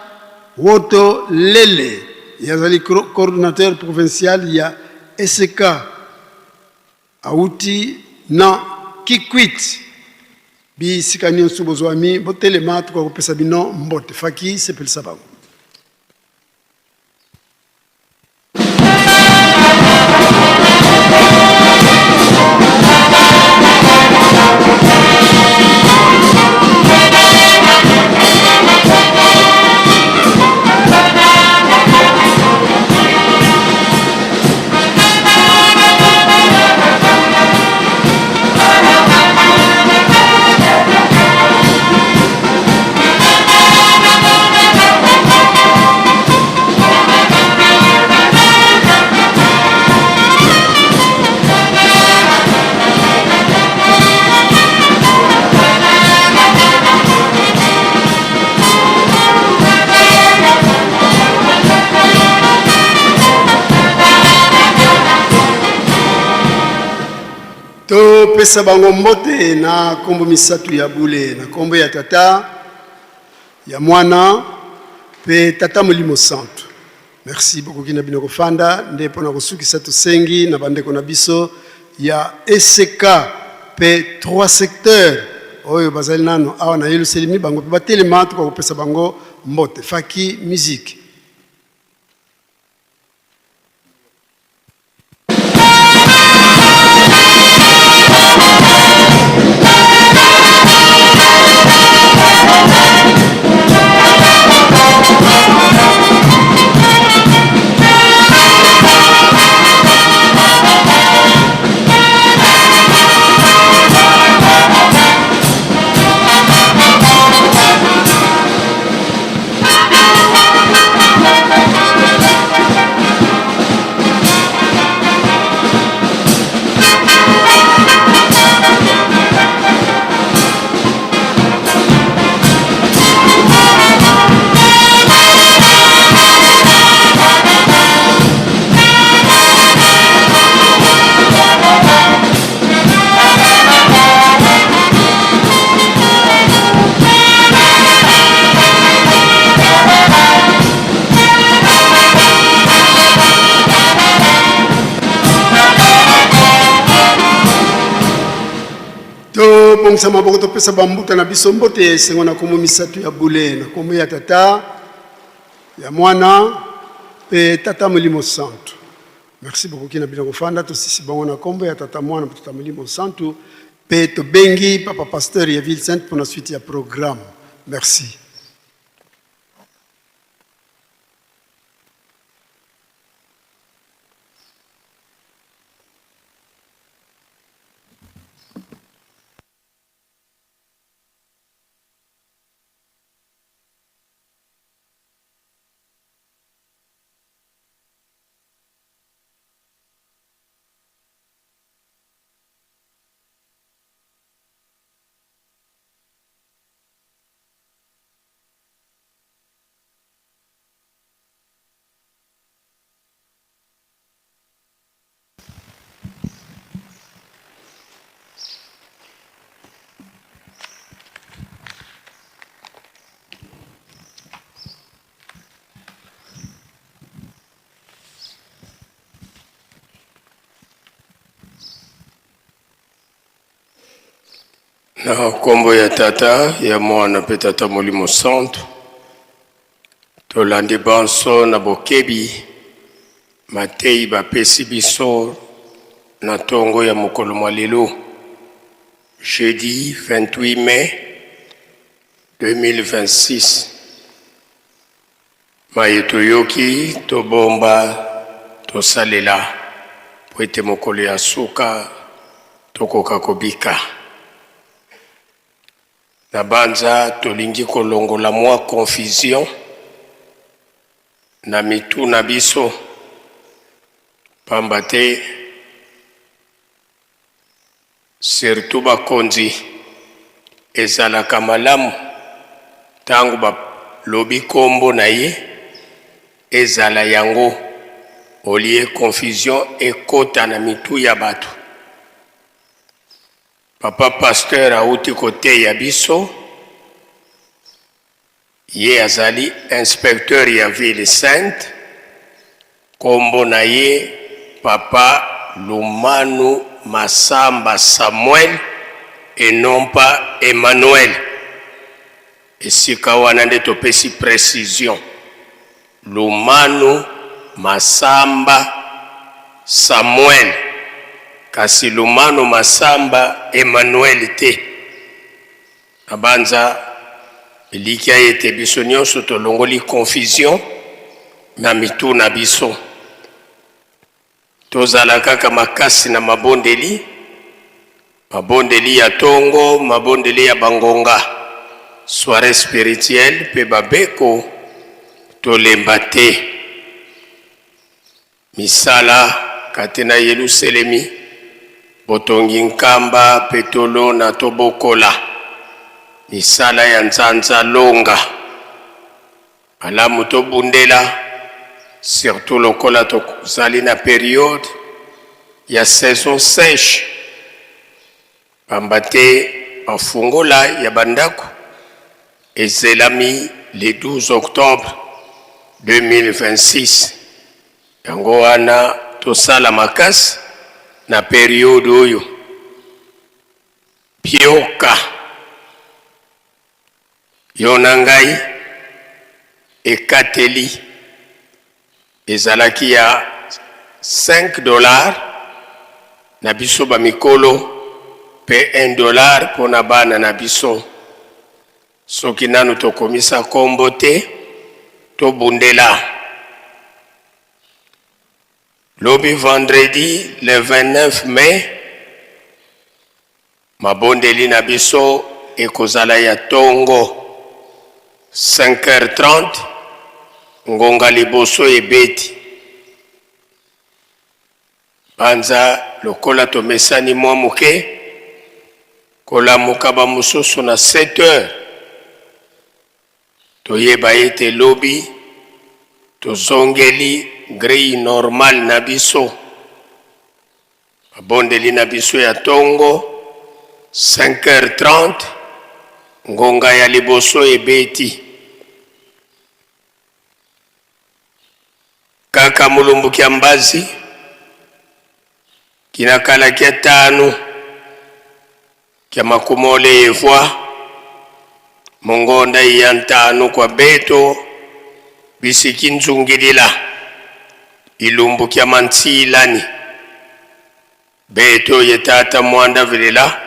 Woto Lele, yazali coordonnateur provincial ya SK, auti na Kikwit. Bisika nyonso bozwami, botelema, tokopesa bino mbote. Faki sepelisa bango. Topesa bango mbote na kombo misatu ya bule, na kombo ya Tata, ya Mwana pe Tata Molimo Santu. Merci, bokoki na bino kofanda. Nde mpo na kosukisa, tosengi na bandeko na biso ya ECK pe 3 secteurs oyo bazali nano awa na Yelusalemi, bango pe batelema, tokoka kopesa bango mbote. Faki musique. Tobongisa maboko, topesa bambuta na biso mbote ya esengo na kombo misato ya bule, na kombo ya Tata, ya Mwana mpe Tata Molimo Santu. Merci, bokoki na bino kofanda. Tosisi bango na kombo ya Tata, Mwana mpe Tata Molimo Santu, mpe tobengi papa pasteur ya Ville Sainte mpona suite ya programme. Merci. Na nkombo ya Tata, ya Mwana mpe Tata Molimo Santu, tolandi banso na bokebi mateyi bapesi biso na ntongo ya mokolo mwa lelo, jeudi 28 mai 2026. Maye toyoki, tobomba, tosalela, mpo ete mokolo ya suka tokoka kobika. Na banza tolingi kolongola mwa confusion na mitu na biso, pamba te surtout bakonzi ezalaka malamu ntango balobi kombo na ye ezala yango, olie confusion ekota na mitu ya bato. Papa pasteur auti koteya biso, ye azali inspecteur ya Ville Sainte, kombo na ye papa Lumanu Masamba Samuel et non pas Emmanuel. Esika wana nde topesi precision, Lumanu Masamba Samuel, kasi Lumanu Masamba Emmanuel te. Nabanza elikya ete biso nyonso tolongoli confusion na mitu na biso. Tozala kaka makasi na mabondeli, mabondeli ya tongo, mabondeli ya bangonga, soiree spirituelle mpe babeko, tolemba te. Misala kati na Yeluselemi, botongi nkamba mpe tolona tobokola, misala ya nzanza longa, malamu tobundela, surtout lokola tozali na periode ya saison sèche. Pamba te bafungola ya bandako ezelami le 12 octobre 2026. Yango wana tosala makasi na periode oyo. Pioka yo na ngai ekateli ezalaki ya 5 dollars na biso ba mikolo pe 1 dollar pona bana na biso. Soki nanu tokomisa kombo te, tobundela. Lobi vendredi le 29 mai, mabondeli na biso ekozala ya tongo 5h30, ngonga liboso ebeti. Banza lokola tomesani mwa moke kolamuka ba mosusu na 7 heures, toyeba ete lobi tozongeli grille normale na biso. Mabondeli na biso ya tongo 5h30, ngonga ya liboso ebeti. Kaka mulumbu kia mbazi kinakala kia tanu kia makumole evwa mongonda iya ntanu kwa beto bisiki nzungilila ilumbu kia mantsilani beto ye tata mwanda vilela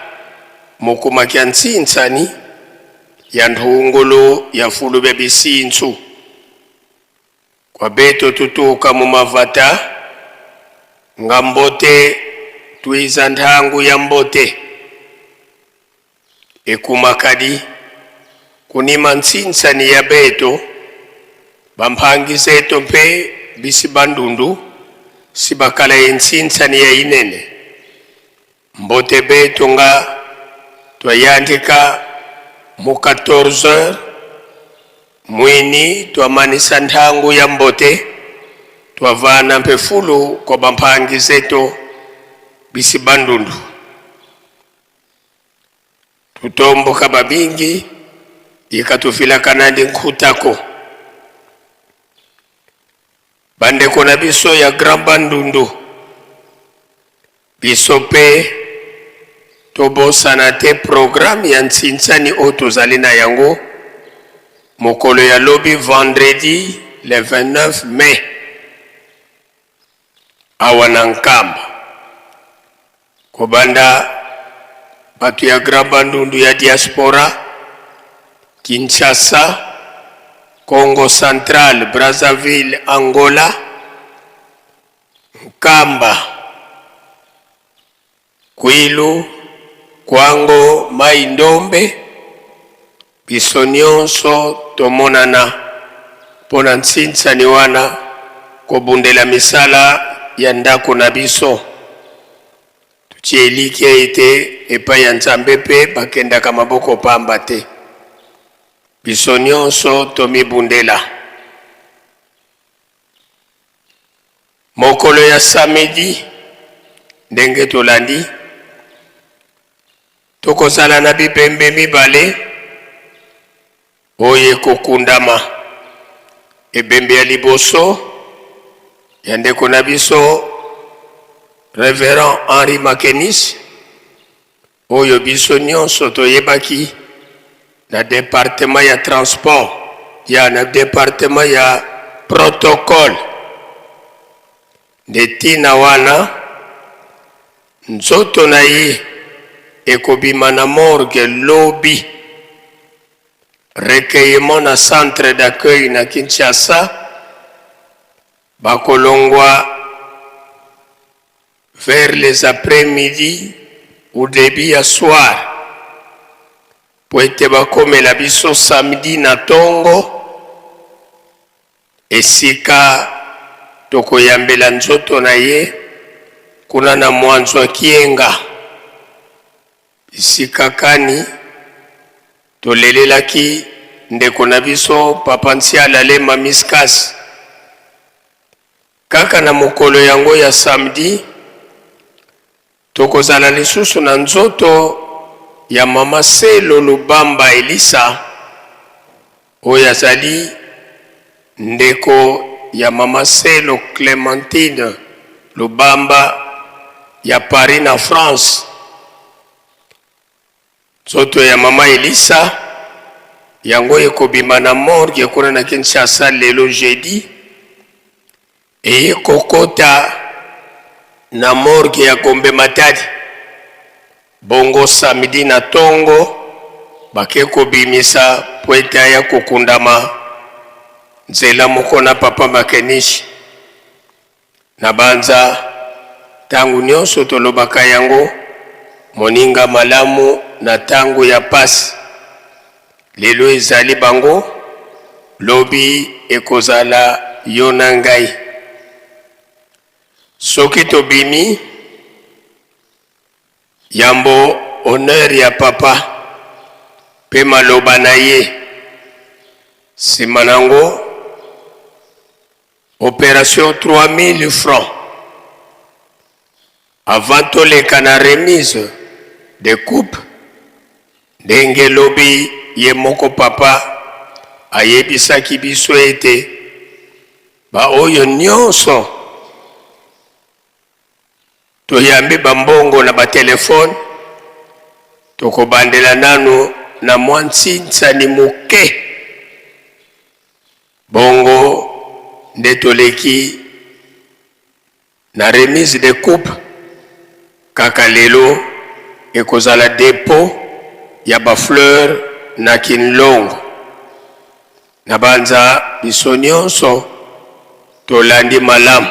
mukuma kia ntsinsani ya nthungulu ya fulu bya bisintsu Kwa beto tutuka mu mavata nga mbote tuiza nthangu ya mbote ekumakadi kunima ntsinsani ya beto bamphangi zeto mpe bisi bandundu si bakala ye ntsinsani ya inene Mbote beto nga twayandika mu 14 heures mwini twamanisa nthangu ya mbote twavana mpe fulu kwa bamphangi zeto bisi bandundu tutomboka babingi ikatufilakana ndi nkhutako bandeko na biso ya Grand Bandundu. Biso mpe tobosana te programme ya ntsinsani oyo tozali na yango mokolo ya lobi vendredi le 29 mai awa na Nkamba, kobanda bato ya Grand Bandundu ya diaspora, Kinshasa, Congo Central, Brazzaville, Angola, Nkamba, Kwilu, Kwango, Mai Ndombe, biso nionso tomonana mpo na ntsinsani wana kobundela misala ya ndako na biso. Totie elikya ete epai ya Nzambe mpe bakendaka maboko pamba te. Biso nionso tomibundela. Mokolo ya samedi, ndenge tolandi, tokozala na bibembe mibale oyo ekokundama. Ebembe ya liboso ya ndeko na biso Reverend Henri Makenis, oyo biso nionso toyebaki na departement ya transport ya na departement ya protocole. Nde tina wana nzoto na ye ekobima na morgue lobi. Recueillement na centre d'accueil na Kinshasa, bakolongwa vers les après midi ou debut ya soir po ete bakomela biso samedi na tongo esika tokoyambela nzoto na ye kuna na Mwanzwa Kienga bisika kani tolelelaki ndeko na biso Papa Nsiala Lema Miskas. Kaka na mokolo yango ya samedi, tokozala lisusu na nzoto ya mama Selo Lubamba Elisa, oyo azali ndeko ya mama Selo Clementine Lubamba ya Paris na France. Nzoto ya mama Elisa yango ekobima na morgue kuna na Kinshasa lelo jeudi, eye kokota na morgue ya Gombe Matadi. Bongo samedi na tongo bake kobimisa po ete aya kokundama nzela moko na papa Makenishi. Na banza tango nionso tolobaka yango, moninga malamu na tango ya pasi. Lelo ezali bango, lobi ekozala yo na ngai. Soki tobimi yambo honneur ya papa pe maloba na ye, sima nango Operation 3000 francs avant toleka na remise de coupe ndenge lobi ye moko papa ayebisaki biso ete ba oyo nionso toyambi ba mbongo na ba telephone tokobandela nanu na mwa ntsinsani moke. Bongo nde toleki na remise de coupe kaka lelo ekozala depot ya ba fleurs na Kinlongo. Nabanza biso nionso tolandi malamu.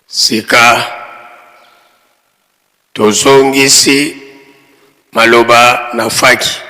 Sika tozongisi maloba na faki.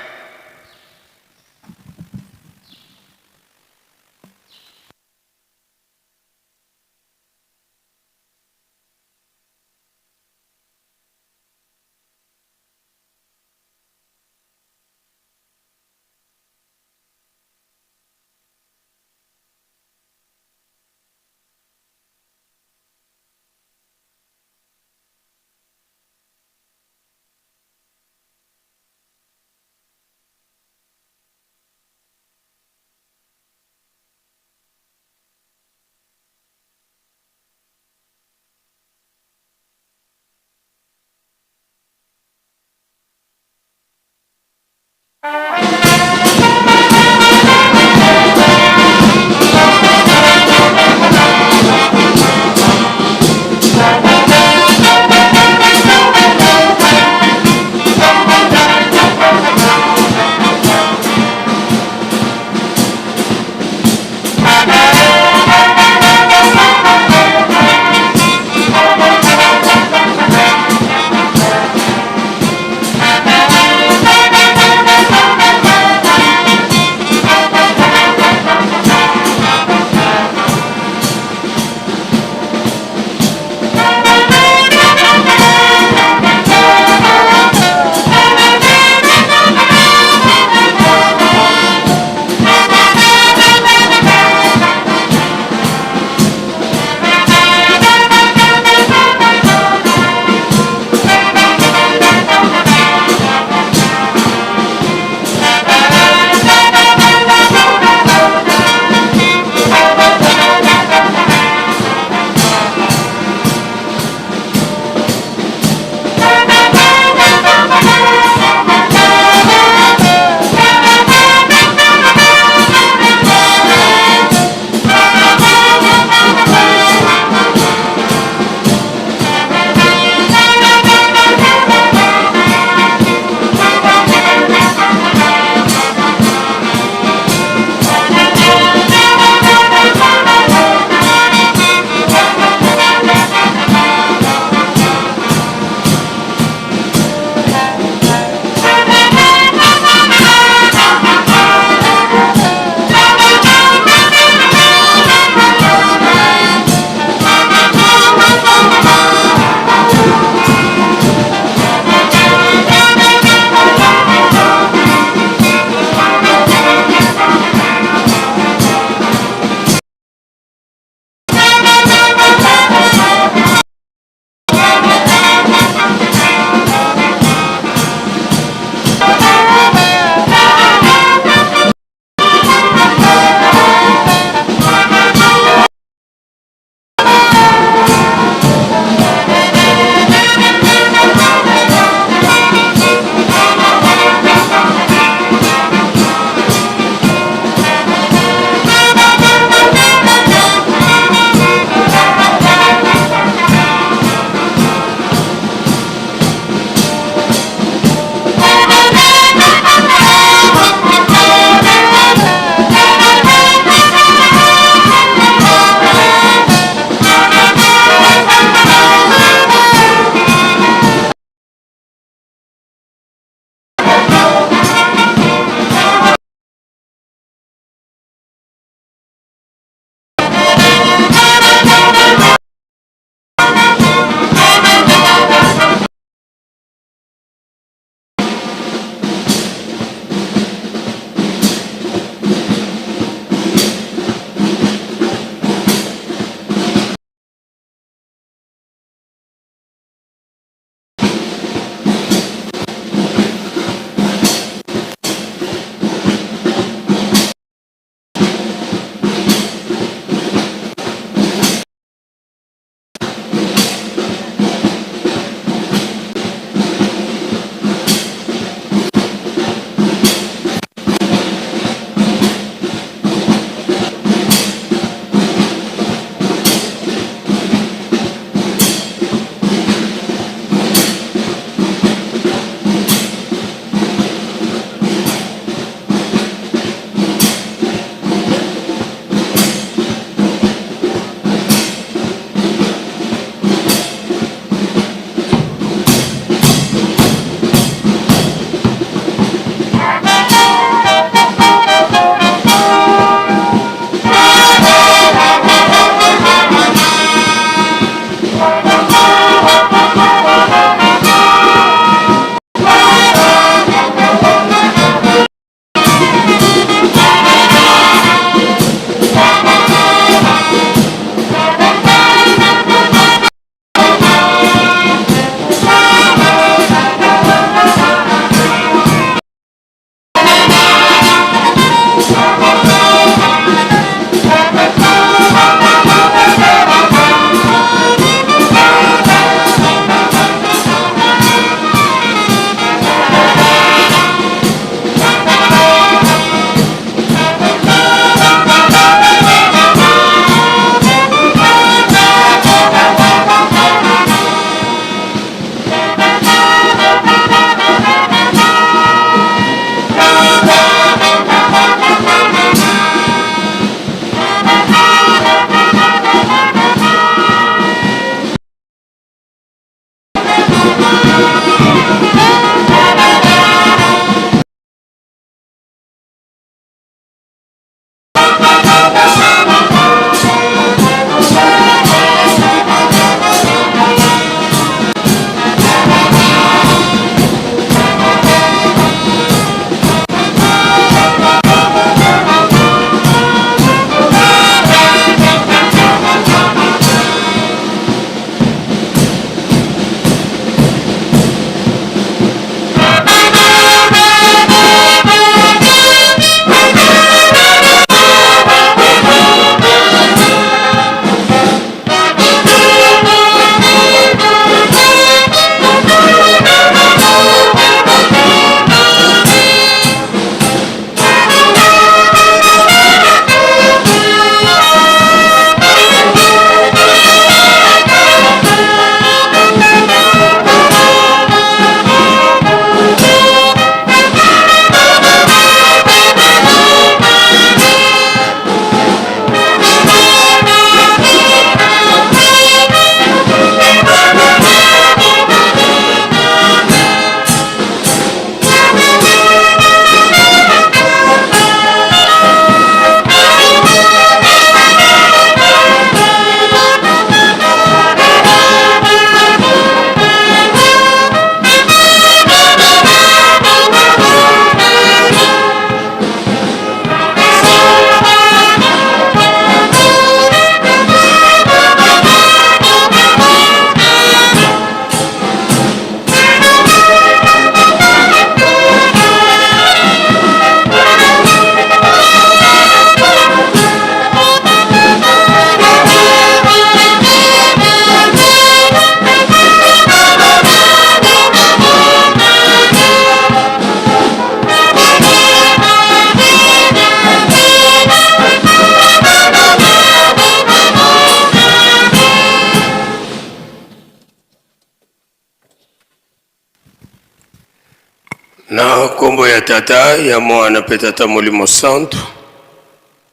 Nkombo ya Tata, ya Mwana mpe Tata Molimo Santu,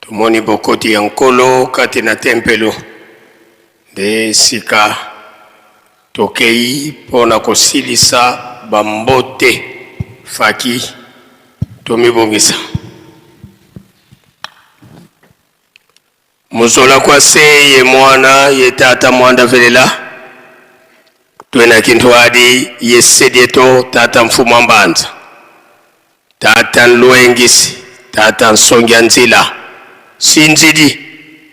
tomoni bokoti ya Nkolo kati na tempelo. Nde sika tokei mpo na kosilisa bambote faki, tomibongisa. Muzola kwa se ye mwana ye tata mwanda velela twena kintwadi ye sedieto tata mfumu wa mbanza tata nlwengisi tata nsongi ya nzila sinzidi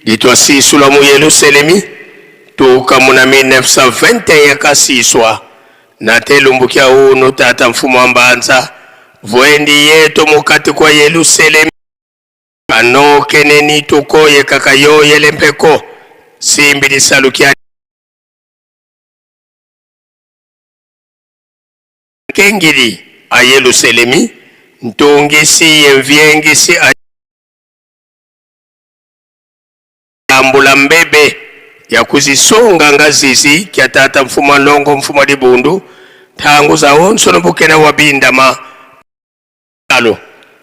litwa sisula mu Yeluselemi tuka muna 1921 kasiswa na te lumbukia unu tata mfumu wa mbanza vwendi yeto mukati kwa Yeluselemi Kanokeneni tukoye kaka yoyele mpeko simbi lisalukia kengili a Yeluselemi ntungisi ye mviengisi a ambula mbebe ya kuzisonga nga zizi kya tata mfuma longo mfuma libundu tangu za onso nobukena wa bindama alo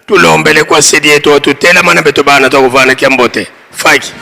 tulombele kwa sedi yetu otutelama na beto bana twakuvana kya mbote faki.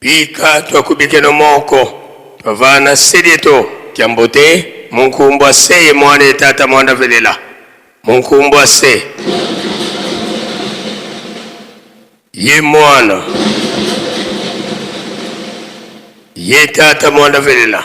Bika twakubikeno moko twavana sedieto kyambote munkumbwa seye mwana etata mwana velela munkumbwa se ye mwana ye tata mwana velela.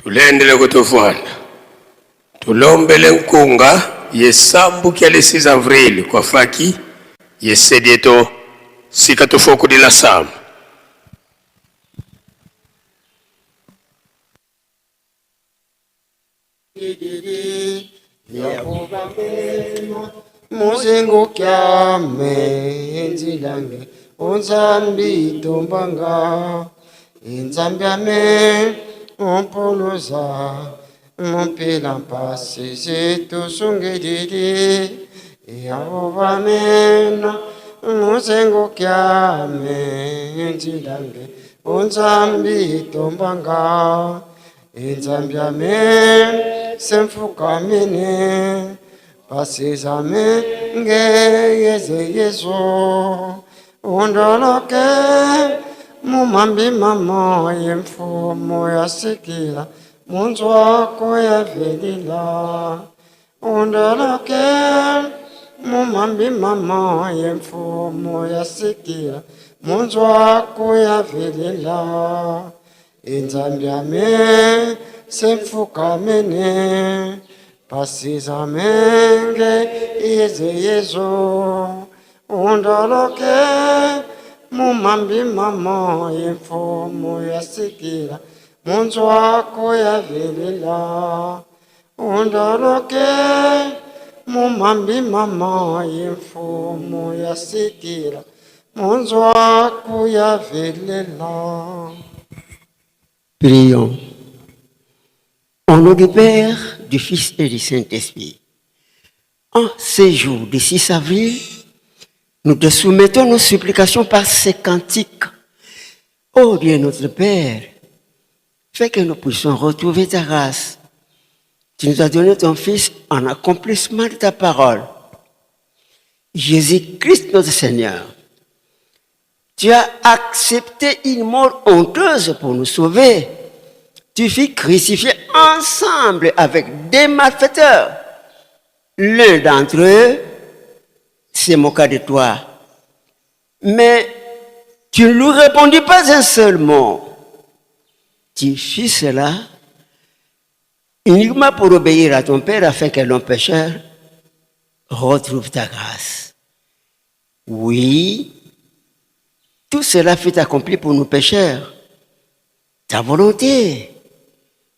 Tulendele kutufuanda tulombele nkunga yesambukia le 6 avril kwa faki yesedieto sika tufokudila sama. Muzingu kyame enzilange unzambi tombanga inzambi ame umpuluza mumpila mpasi zitusungilili yahova mena muzingu kyame enzilange unzambi tombanga inzambi ame semfukamene pasizame ngeyeze yesu undoloke mumambi mamo yemfumo yasikila munzu wako yavelila undoloke mumambi mamo yemfumo yasikila munzu wako yavelila inzambi ame semfukamene pasizamenge ize yesu undoloke mumambi mamo imfumo yasikila munzu wako yavelila undoloke mumambi mamo imfumo yasikila munzu wako yavelela. Prions. Au nom du Père, du Fils et du Saint-Esprit. En ces jours du 6 avril, nous te soumettons nos supplications par ces cantiques. Ô Dieu notre Père, fais que nous puissions retrouver ta grâce. Tu nous as donné ton Fils en accomplissement de ta parole. Jésus-Christ notre Seigneur, tu as accepté une mort honteuse pour nous sauver. Tu fus crucifié ensemble avec des malfaiteurs. L'un d'entre eux se moqua de toi. Mais tu ne lui répondis pas un seul mot. Tu fis cela uniquement pour obéir à ton Père afin que l'homme pécheur retrouve ta grâce. Oui, tout cela fut accompli pour nous pécheurs. Ta volonté,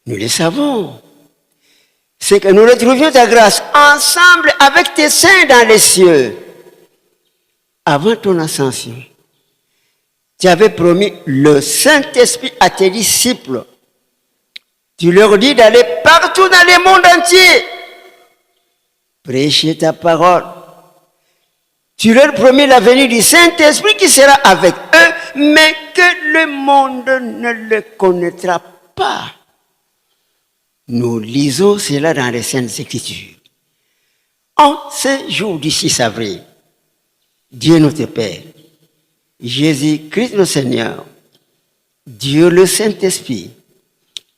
nous le savons, c'est que nous retrouvions ta grâce ensemble avec tes saints dans les cieux. Avant ton ascension, tu avais promis le Saint-Esprit à tes disciples. Tu leur dis d'aller partout dans le monde entier, prêcher ta parole. Tu leur promis la venue du Saint-Esprit qui sera avec eux, mais que le monde ne le connaîtra pas. Nous lisons cela dans les Saintes Écritures. En ce jour du 6 avril, Dieu notre Père, Jésus-Christ le Seigneur, Dieu le Saint-Esprit,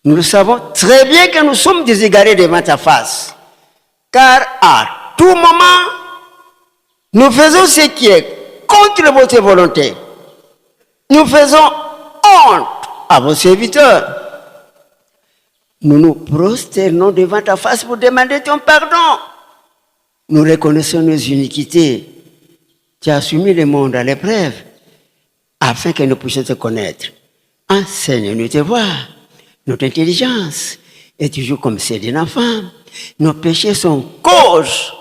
nous le savons très bien que nous sommes déségarés devant ta face, car à tout moment, nous faisons ce qui est contre votre volonté. Nous faisons honte à vos serviteurs. Nous nous prosternons devant ta face pour demander ton pardon. Nous reconnaissons nos iniquités. Tu as soumis le monde à l'épreuve afin que nous puissions te connaître. Enseigne-nous te voir. Notre intelligence est toujours comme celle d'un enfant. Nos péchés sont cause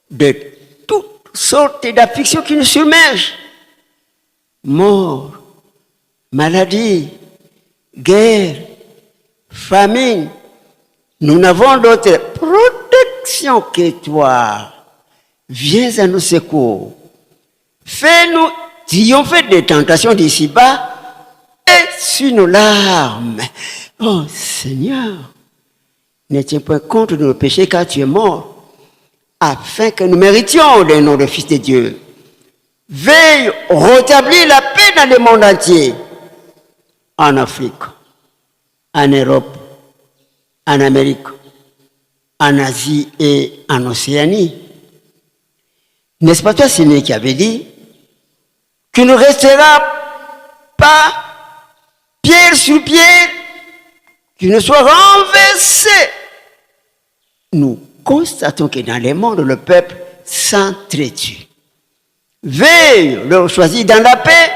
de toutes sortes d'afflictions qui nous submergent. Mort, maladie, guerre, famine. Nous n'avons d'autre protection que toi. Viens à nos secours. Fais-nous triompher des tentations d'ici-bas et sur nos larmes. Oh Seigneur, ne tiens point compte de nos péchés car tu es mort, afin que nous méritions le nom de Fils de Dieu. Veille rétablir la paix dans le monde entier, en Afrique, en Europe, en Amérique, en Asie et en Océanie. N'est-ce pas toi, Seigneur, qui avait dit qu'il ne restera pas pierre sur pierre qu'il ne soit renversé. Nous constatons que dans le monde, le peuple s'entretue. Veille leur choisir dans la paix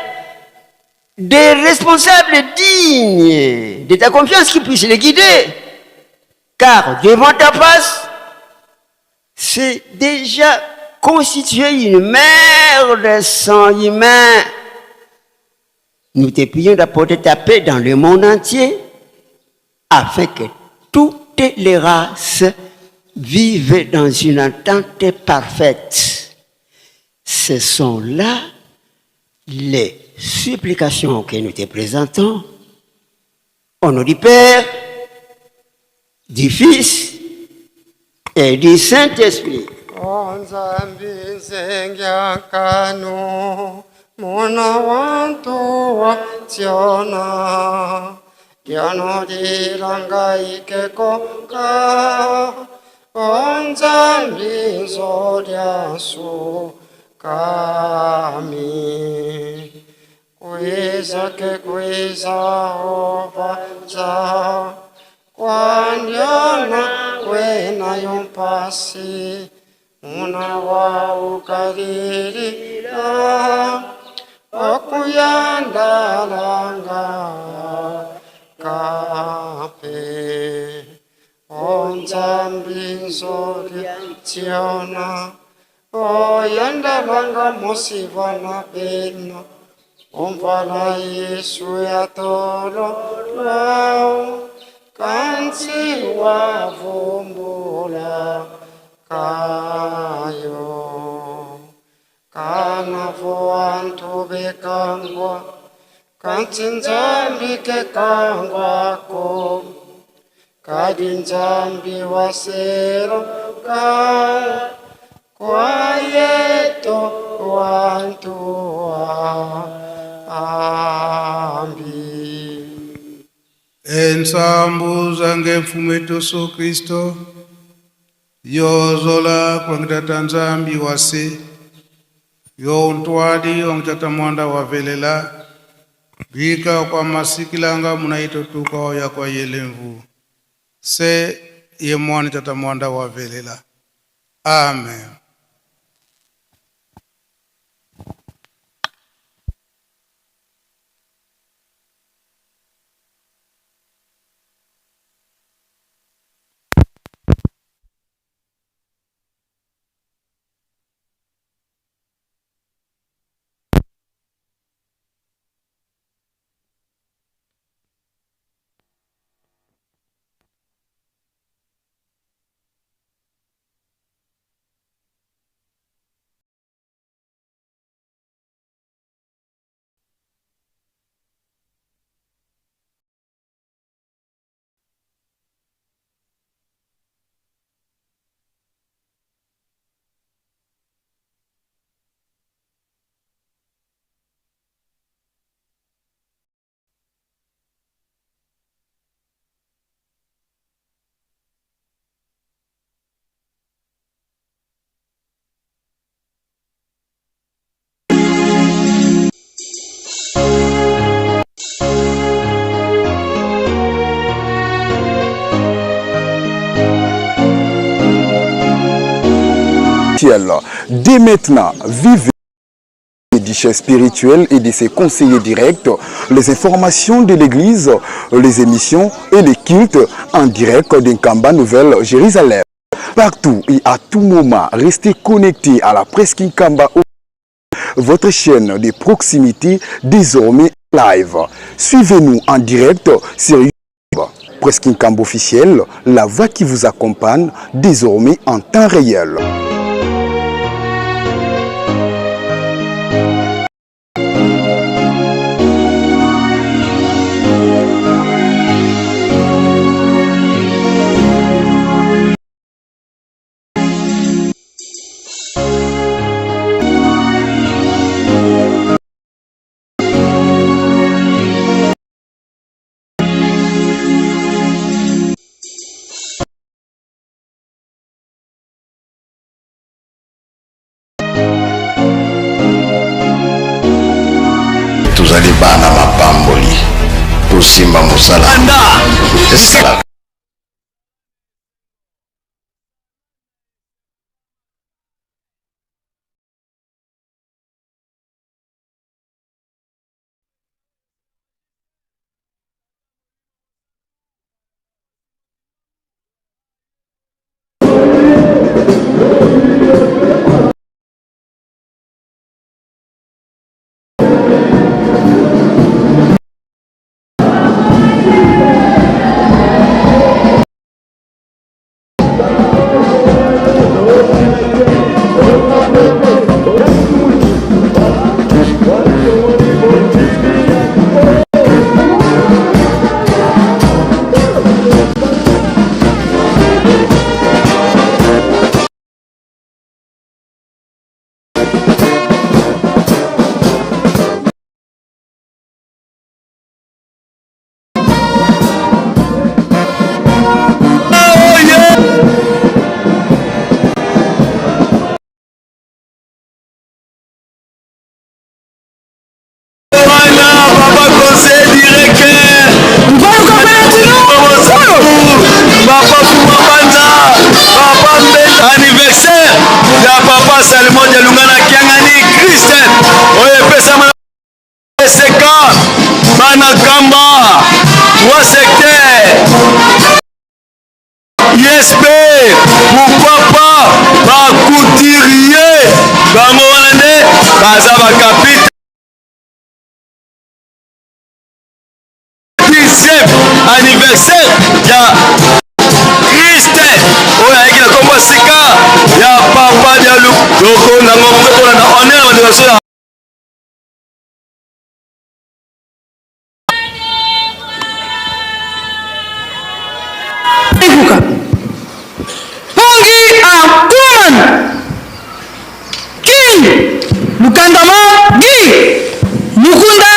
des responsables dignes de ta confiance qui puissent les guider. Car devant ta face, c'est déjà constitué une mer de sang humain. Nous te prions d'apporter ta paix dans le monde entier afin que toutes les races vivent dans une entente parfaite. Ce sont là les supplications que nous te présentons. Au nom du Père, du Fils et du Saint-Esprit. O Nzambi nzengyakanu muna wantu wa tiona Dyanodilanga ikekoka O Nzambi nzolyasu kami Kwiza ke kwiza ovaza Kwandyona kwena yompasi Muna wa ukalilila Okuyandalanga kape Onzambi nzolya tiona Oyandalanga musivana bena Umvala Yesu yatololwa Kansi wavumbula kayo Kana voantu bekangwa Kansi nzambi kekangwako Kadi nzambi waseroka Kwayeto wantu ambi Ensambu zange mfumu wetu Yesu Kristo yozola kwangitata Nzambi wase yo untwali wangitata mwanda wavelela bika kwa masikilanga munaitotuka oya kwa yelemvu se ye mwani tata mwanda wavelela. Amen. Dès maintenant, vivez du chef spirituel et de ses conseillers directs, les informations de l'Église, les émissions et les cultes en direct d'Nkamba Nouvelle Jérusalem. Partout et à tout moment, restez connectés à la presse Nkamba, votre chaîne de proximité désormais live. Suivez-nous en direct sur YouTube. Presse Nkamba officiel, la voix qui vous accompagne désormais en temps réel. Tozali bana mapamboli, tosimba mosala. Esalaka. Anniversaire ya papa Salomon Dialunga na Kiangani Christian oyo epesama SK bana Kamba 3 secteurs ISP pourquoi pas ba couturier bango wana nde baza ba capite dixième anniversaire ya Christ oyo ayaki na nkombo ya sika ya papa dialu tokonda ngo mpe tolanda honneur bandeko biso ya Ekuka. Pongi a Kuman. King. Lukandama Gi. Mukunda.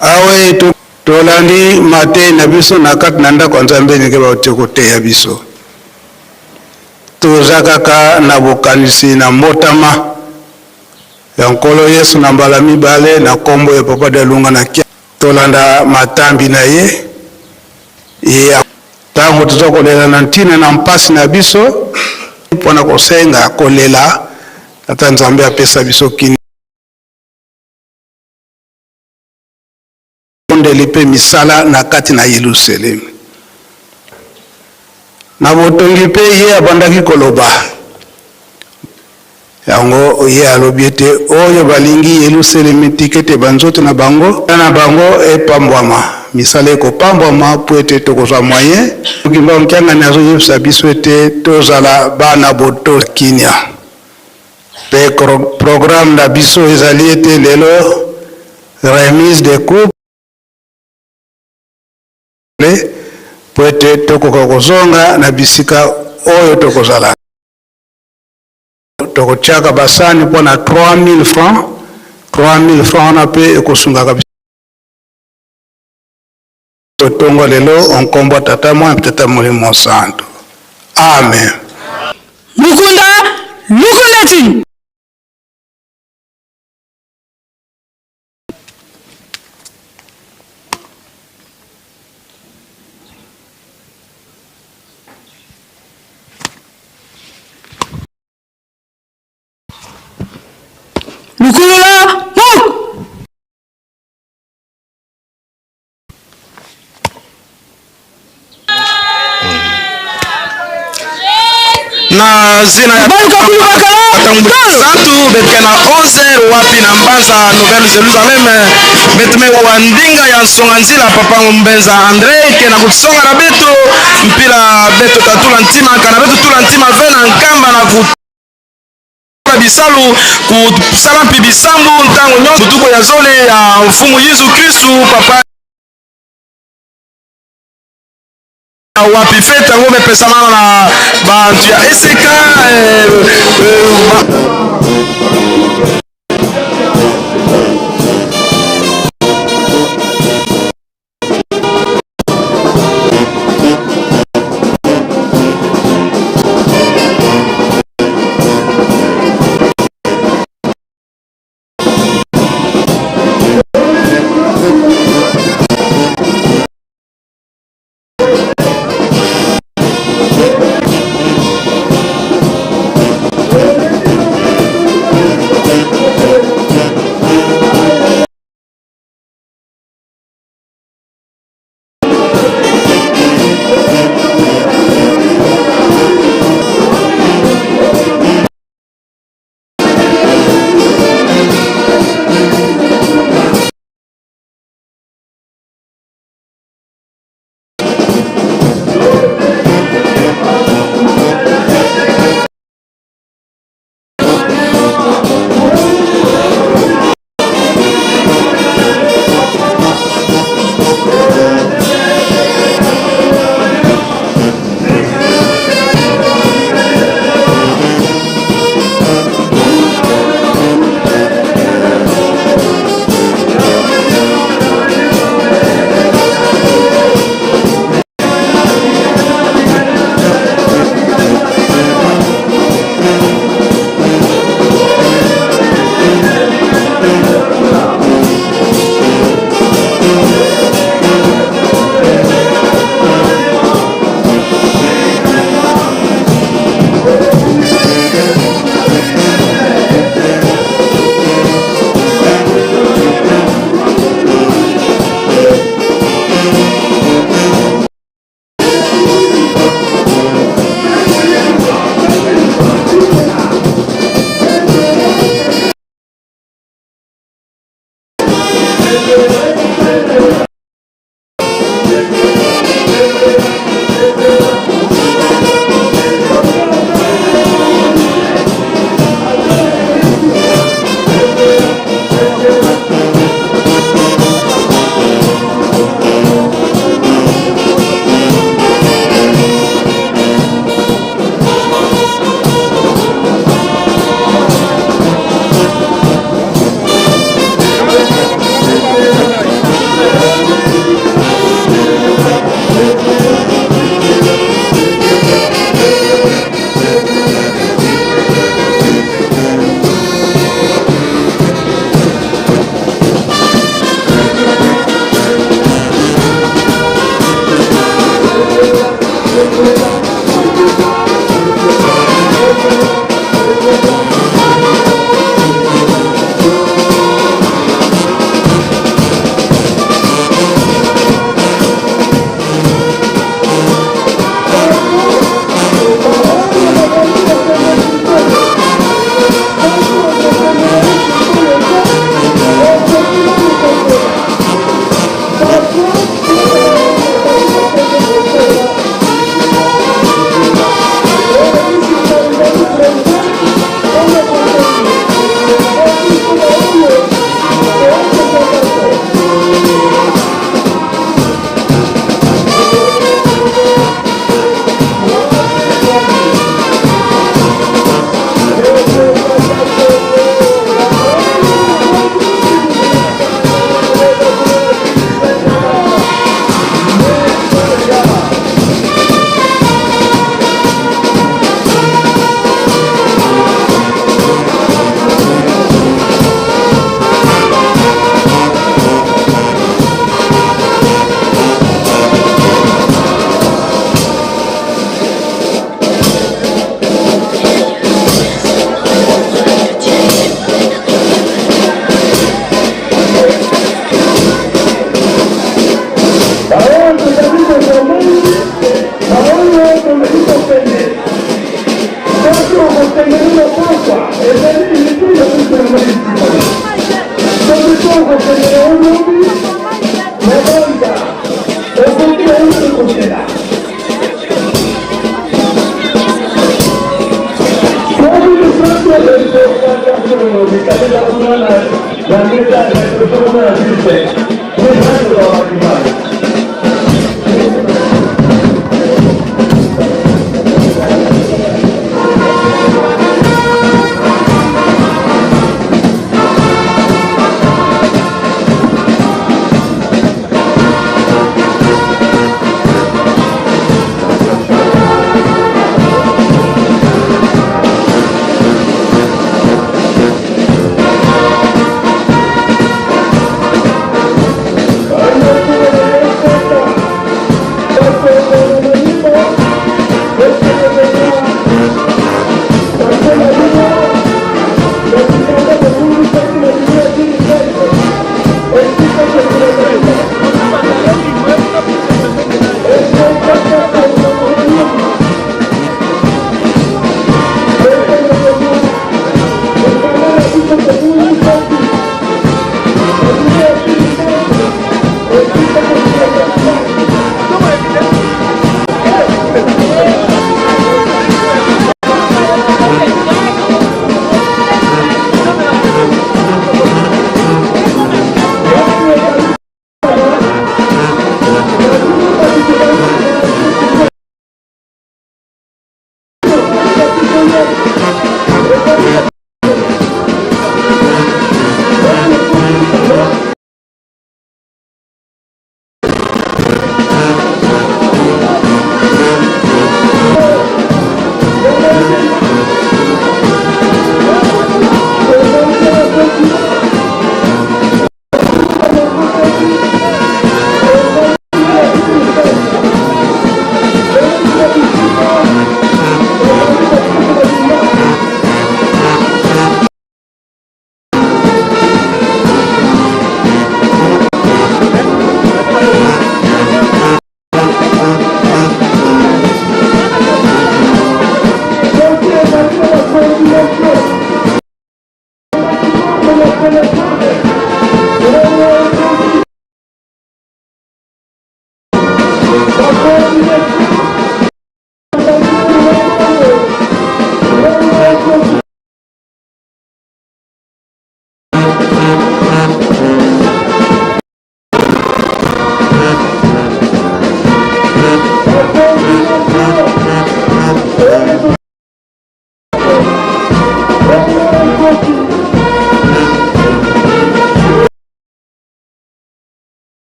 Awe to tolandi mateyi na biso na kati na ndako ya Nzambe ndenge bauti koteya biso. Toza kaka na bokanisi na mbotama ya Nkolo Yesu na mbala mibale na kombo ya Papa Dialunga na Kia. Tolanda matambi na ye. Ye Ntango toza kolela na ntina na mpasi na biso mpo na kosenga kolela Tata Nzambe apesa biso kimia, bondeli mpe misala na kati na Yelusalemi. Na botongi mpe ye abandaki koloba yango, ye alobi ete oyo balingi Yelusalemi tika ete banzoto na bango na bango epambwama, misala ekopambwama mpo ete tokozwa moyen. Kimbangu Kiangani azoyebisa biso ete tozala bana boto kinia. Mpe programme na biso ezali ete lelo remise de coupe mpo ete tokoka kozonga na bisika oyo tokozala. Tokotiaka basani mpo na 3000 francs, 3000 francs wana mpe ekosungaka biso. Totongo lelo onkombo Tata Mwana mpe Tata Molimo Santo. Amen. Lukunda, Lukunda ti. Lukulula, muk. Na zina ya Santu betke na 11 wapi na Mbanza Nouvelle Jerusalem betume wa ndinga ya nsonga nzila papa Mbenza Andre ke na kusonga na betu mpila betu tatula ntima kana betu tula ntima ve na nkamba na kusala bisalu kusala mpi bisambu ntango nyonso butuku ya zole ya mfumu Yesu Kristu papa wapi fete yango mepesamana na bantu ya eseka eh, eh,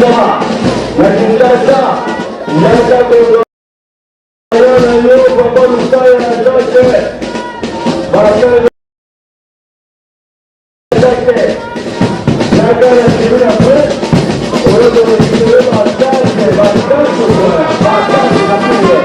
Na Kinshasa, yaka kozwa na yo papa Lusaya na Jacques Marcel Jacques yaka na tribune après oyo korekipere bakarte bakarte bakarte na pile.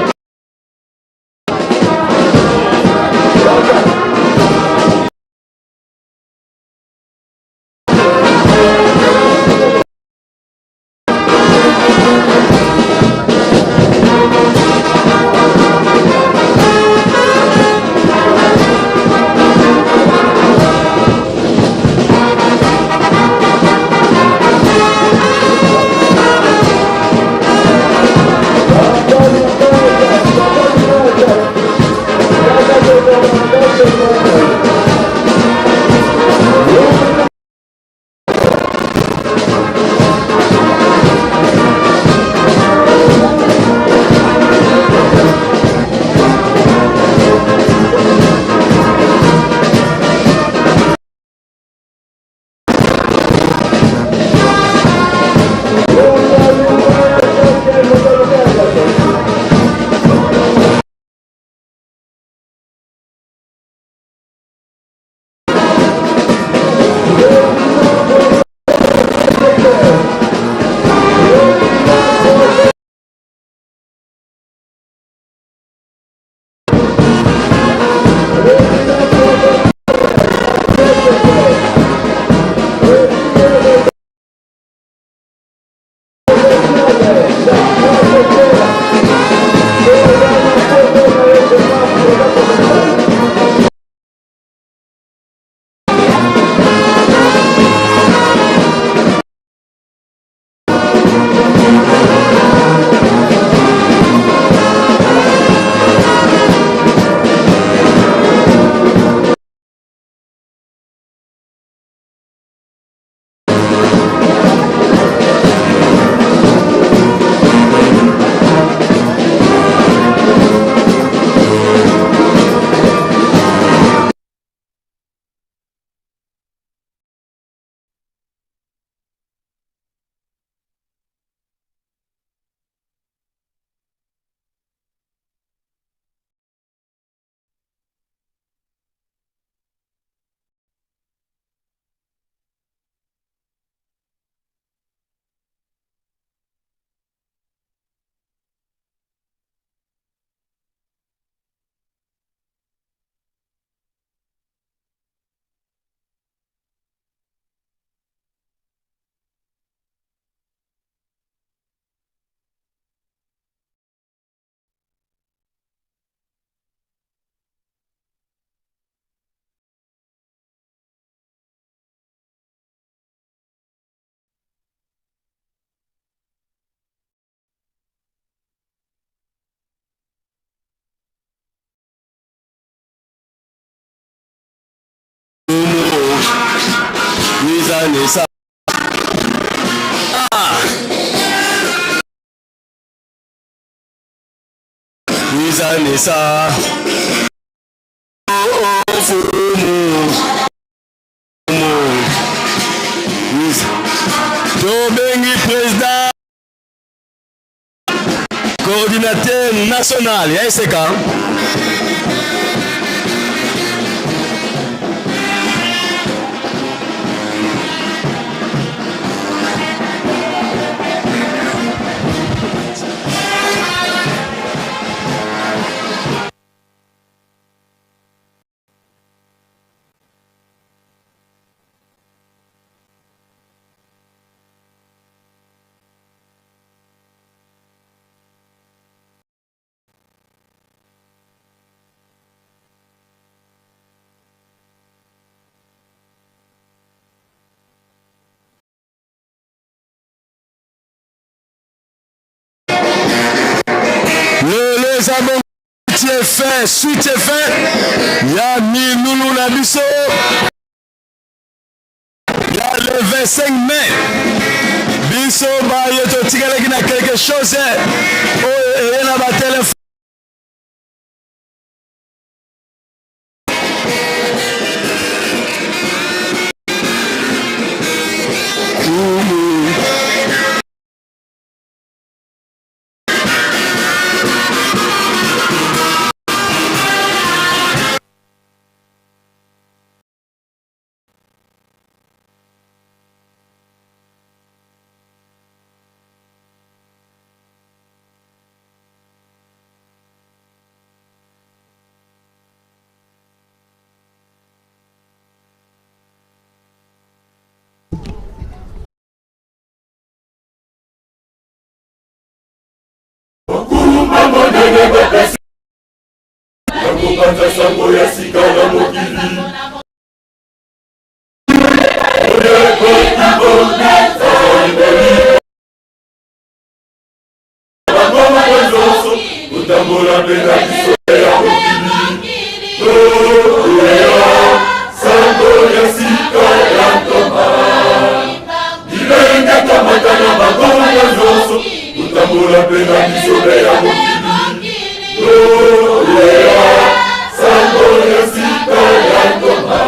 Tobengi président coordinateur national ya eseka. Lelo eza bongo tie fin suite fin ya milulu na biso ya le 25 mai. Biso baye totikalaki na quelque chose oyo eye na batelefone. kopanza sango ya sika na mokili. Kotambola mpe na biso ya mokili toya sango ya sika ya ntoma bilenge kamata na bakongo nyonso kotambola mpe na biso ya mokili toya sango ya sika ya ntoma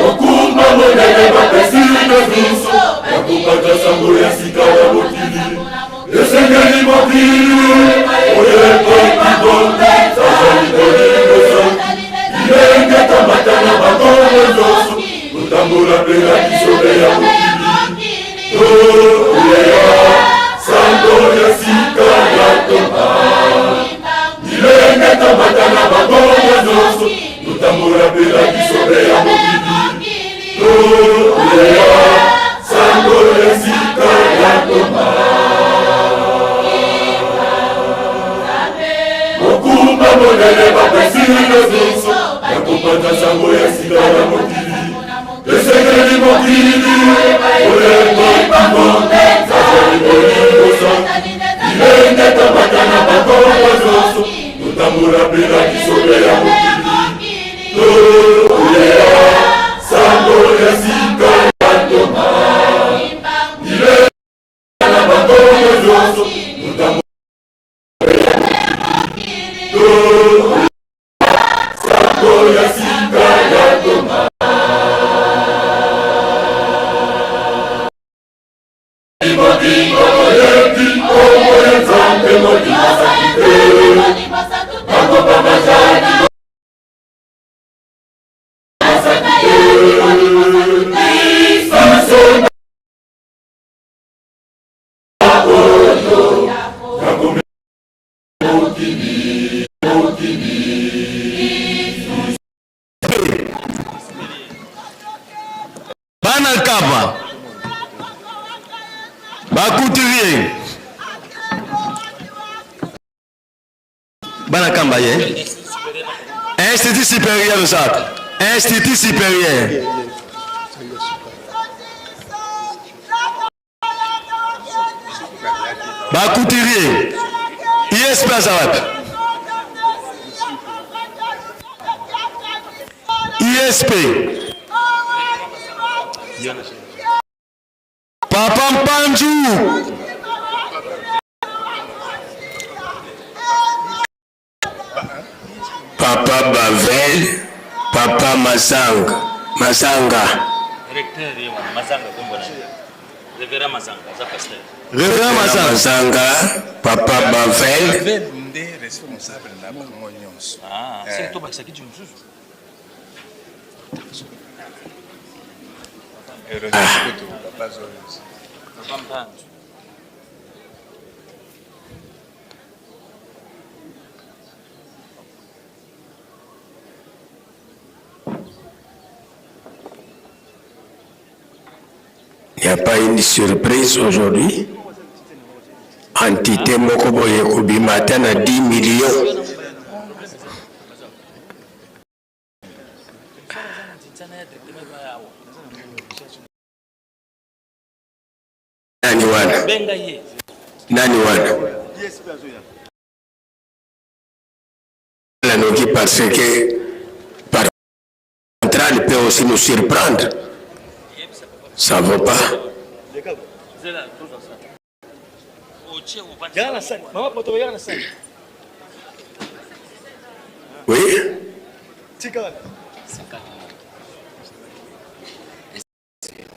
mokumba monene bapesi na biso ya kopata sango ya sika ya mokili esengeli mokili oyekoki bonde azali bolingo bilenge kamata na bangongo nyonso kotambola mpe na bisobe ya mokili toyeya sango ya sika ya toma bilenge kamata na bangongo nyonso kotambola mpe na bisobe ya mokili toyeya sango ya sika ya toma mokumba monene bapesi na biso ya kopanza sango ya sika ya mokili esengeli mokili oyekokimonde azali bolingo bilenge kamata na bakongo nyonso totambola mpe na bisobe ya mokili toyeya sango ya sika ya ntoma bilenge na bakongo nyonso totambola sango ya sika ya ntoma Bana Nkamba, ba couturier, bana Nkamba ye, Institut supérieur de Sat, Institut supérieur. Ba couturier, ISP aza wapi? ISP. Papa Mpanju. Papa Bavel, Papa Mazanga, Mazanga. Recteur ye wana Mazanga kombo na ye. Reverend Mazanga aza pasteur. Reverend Mazanga. Mazanga, Papa Bavel. Bavel nde responsable na bango nyonso. Ah, c'est to bakisa kiti mosusu. Heureusement kutu papa Zoris. Papa Mpanzu. Il n'y a pas une surprise aujourd'hui. Entité moko boye kobima ata na 10 millions. Nani wana? Nani wana? Noki parce que par centrale peut aussi nous surprendre. Ça ne vaut pas. Oui.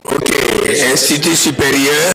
Ok, Institut supérieur.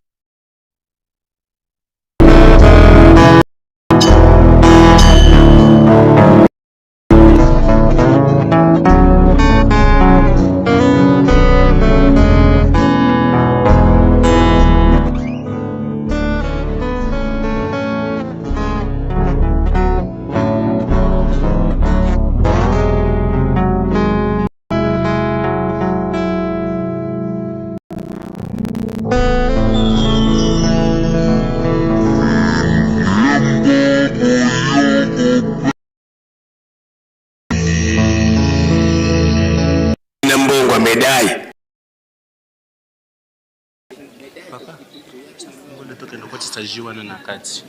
Tokotisa jus wana na kati.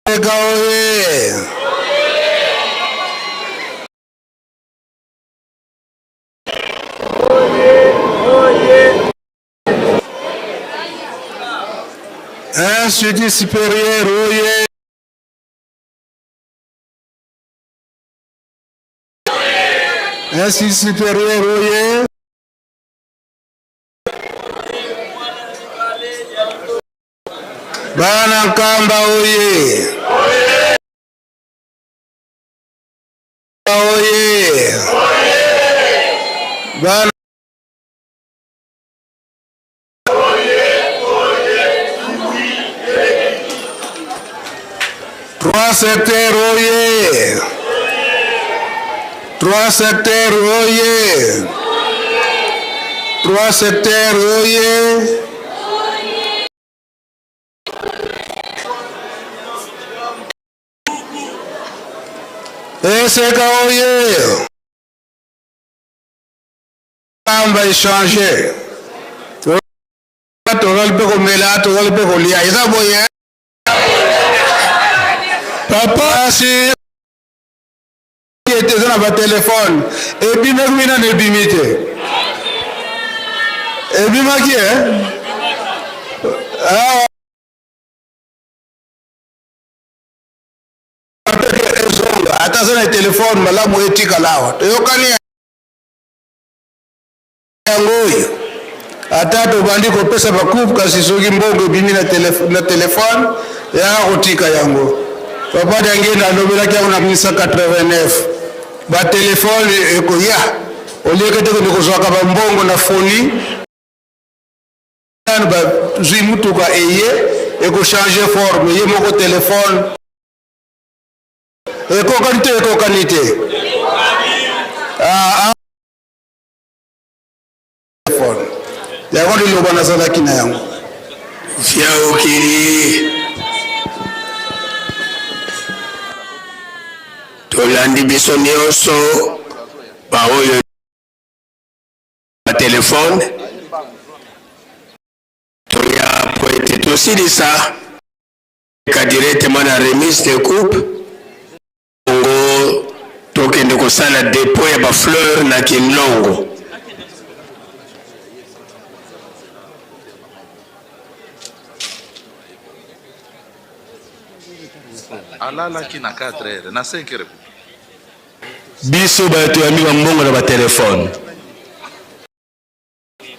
Eka oye! Institut supérieur oye! Institut supérieur oye! Bana Nkamba oye! Oye! Bana Trois secteurs oye! Trois secteurs oye! Trois secteurs oye! Eseka oye! Kamba échanger. Tozali mpe komela, tozali mpe kolia. Eza boye. Papa si ete eza na batelefone ebimaki mi nano ebimi te ebimaki e awa ezonga ata aza na telefone malamu etikala awa toyokani. yango oyo ata tobandi kopesa bacoupe kasi soki mbongo ebimi na telefone yaka kotika yango. Papa Diangienda alobelaki yango na 1989 batelefone ekoya olieke tokende kozwaka bambongo na foni bazwi mutuka eye ekochange forme ye moko telefone ekokani te ekokani te ah, ah. Telefone yango liloba nazalaki na yango. Fiaokili tolandi biso nyonso baoyo batelefone toya po ete tosilisa ka directement na remise de coupe bongo tokende kosala depot ya bafleur na Kinlongo. Alalaki na 4 heures na 5 heures. Biso bato ya mi bambongo na batelefone.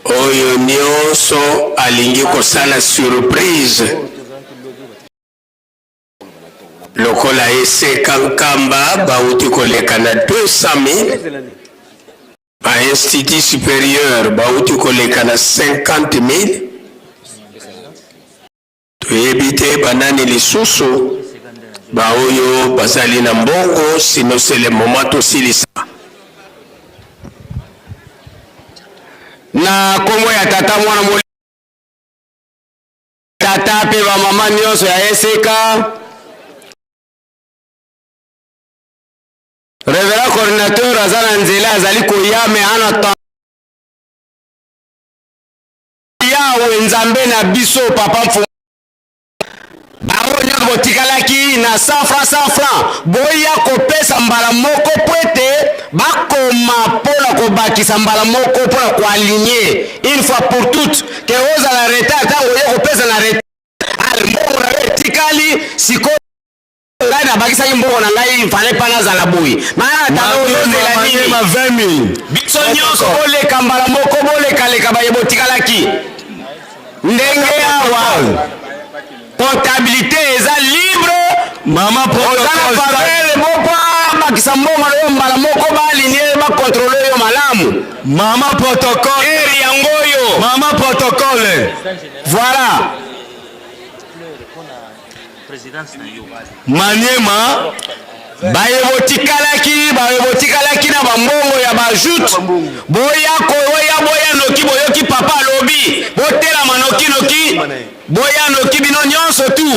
Oyo nionso alingi kosala surprise lokola eseka Nkamba bawuti koleka na 200.000, ba institut superieur bawuti koleka na 50.000, toyebi te banani lisusu baoyo bazali na mbongo, sinon c'est le moment tosilisa. Na kombo ya Tata, Mwana, Molimo. Tata mpe ba mama nyonso ya eseka. Reverend coordinateur aza na nzela azali koya mais en attendant Yawe Nzambe na biso papa mfumu bango nyonso botikalaki na 100 francs 100 francs boya kopesa mbala moko mpo ete bakoma mpo na kobakisa mbala moko mpo na koaligne une fois pour toutes ke ozala retard ntango oye kopesa na retard ale mbongo na yo etikali sikoyo ngai nabakisaki mbongo na ngai fale mpa nazala boye maatalo ozozela nini biso nyonso boleka mbala moko bolekaleka baye botikalaki ndenge awa comptabilité eza libre mama oza na faveur bopa bakisa mbongo na yo mbala moko baalinye bakontrole yo malamu mama protocole eri yango oyo mama protocole voilà Maniema baye botikalaki baye botikalaki na bambongo ya bajoute boya koya boya noki boyoki papa alobi botelama noki noki boya noki bino nyonso tu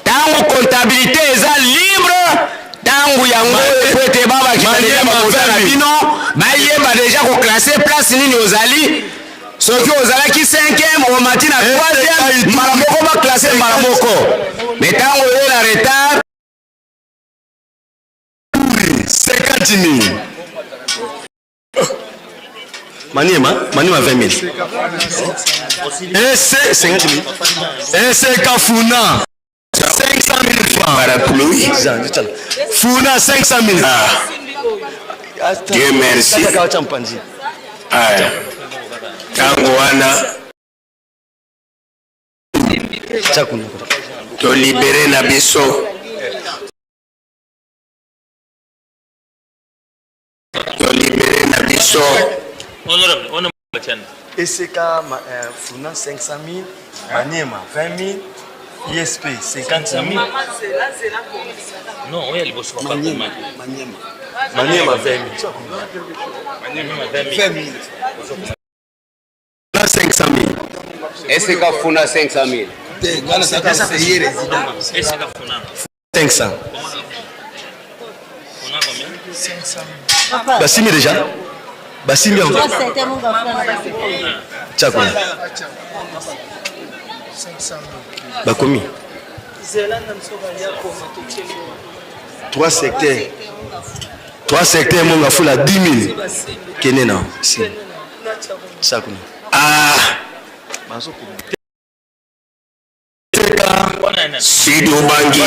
ntango comptabilité eza libre ntango yango po ete babakisa deja bakoza na bino bayeba deja koklasse place nini ozali soki ozalaki 5e omati na 3e mbala moko baklasse mbala moko me ntango oye na retard 50 000 Maniema, Maniema 20 000. EC 50 000. EC Kafuna 500 000 francs. Parapluie. Funa 500 000. Ah. Dieu merci. Ah. Tango wana tolibere na biso tolibere na biso. Honorable, honorable Bachana. Eseka euh, Funa 500 000, Maniema 20 000, ISP 50 000. Non, oya liboso papa Maniema. Maniema. Maniema 20 000. Maniema 20 000. 500 000. Eseka Funa 500 000. Eseka Funa. 500. Basimi déjà Basimi yango. Tchakuna. Bakomi. 3 secteurs. 3 secteurs monga fula 10 000. Kenena. Si. Tchakuna. Ah. Sud Ubangi.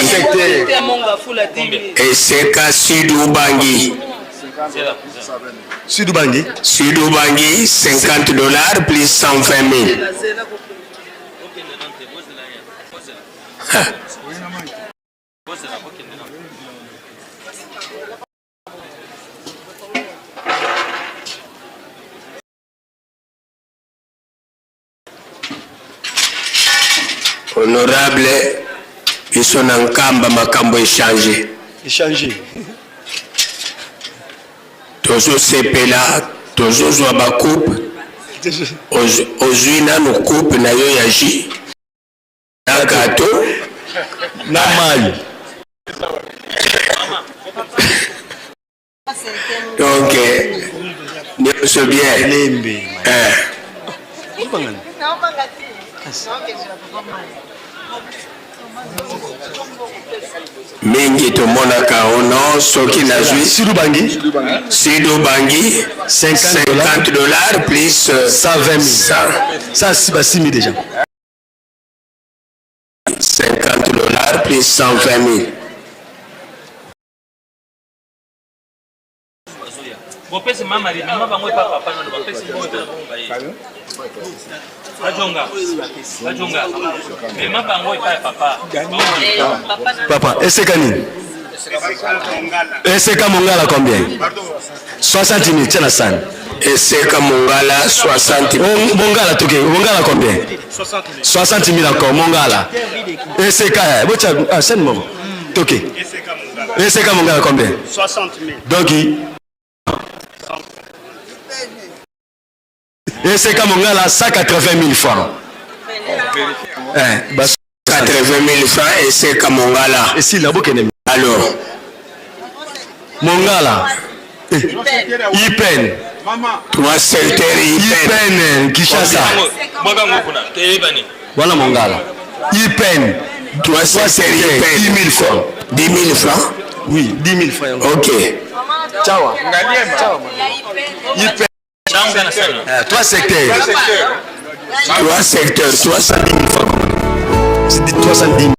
Eseka Sud Ubangi. Sud Ubangi. Sud Ubangi 50 dollars plus 120 000. Honorable, biso na Nkamba makambo echange. Echange. Tozosepela, tozozwa ba coupe. Ozwi nanu coupe na yo ya jus na gâteau na mayi. Donc nyonso bien. Elembe. Eh. Mingi tomonaka ono soki nazwi Sidubangi Sidubangi 50 dollars plus 120 000. Ça basimi déjà. 50 dollars plus 120 000. Bopesi mama mama bango epa papa nano bapesi mbongo te na bango baye bajonga bajonga mema bango epa ya papa. Papa, eseka nini? Eseka Mongala combien? 60 000, tiens la salle. Eseka Mongala 60 000. Mongala toke, Mongala combien? 60 000 encore, Mongala. Eseka, bocha, ah, scène moko. Toke. Eseka Mongala combien? 60 000. Donc, Eseka Mongala 180 000 francs. Eh, bas 80 000 francs Eseka Mongala. Esila bokende. Alors Mongala. Eh, Ipen. 3 secteurs Ipen. Ipen Kinshasa. Voilà Mongala. Ipen. 3 secteurs Ipen. 10 000 francs. 10 000 francs? Oui, 10 000 francs. Ok. Ciao. Ciao. Ipen. 3 secteurs. 3 secteurs. 310 000 francs. C'est 310 000.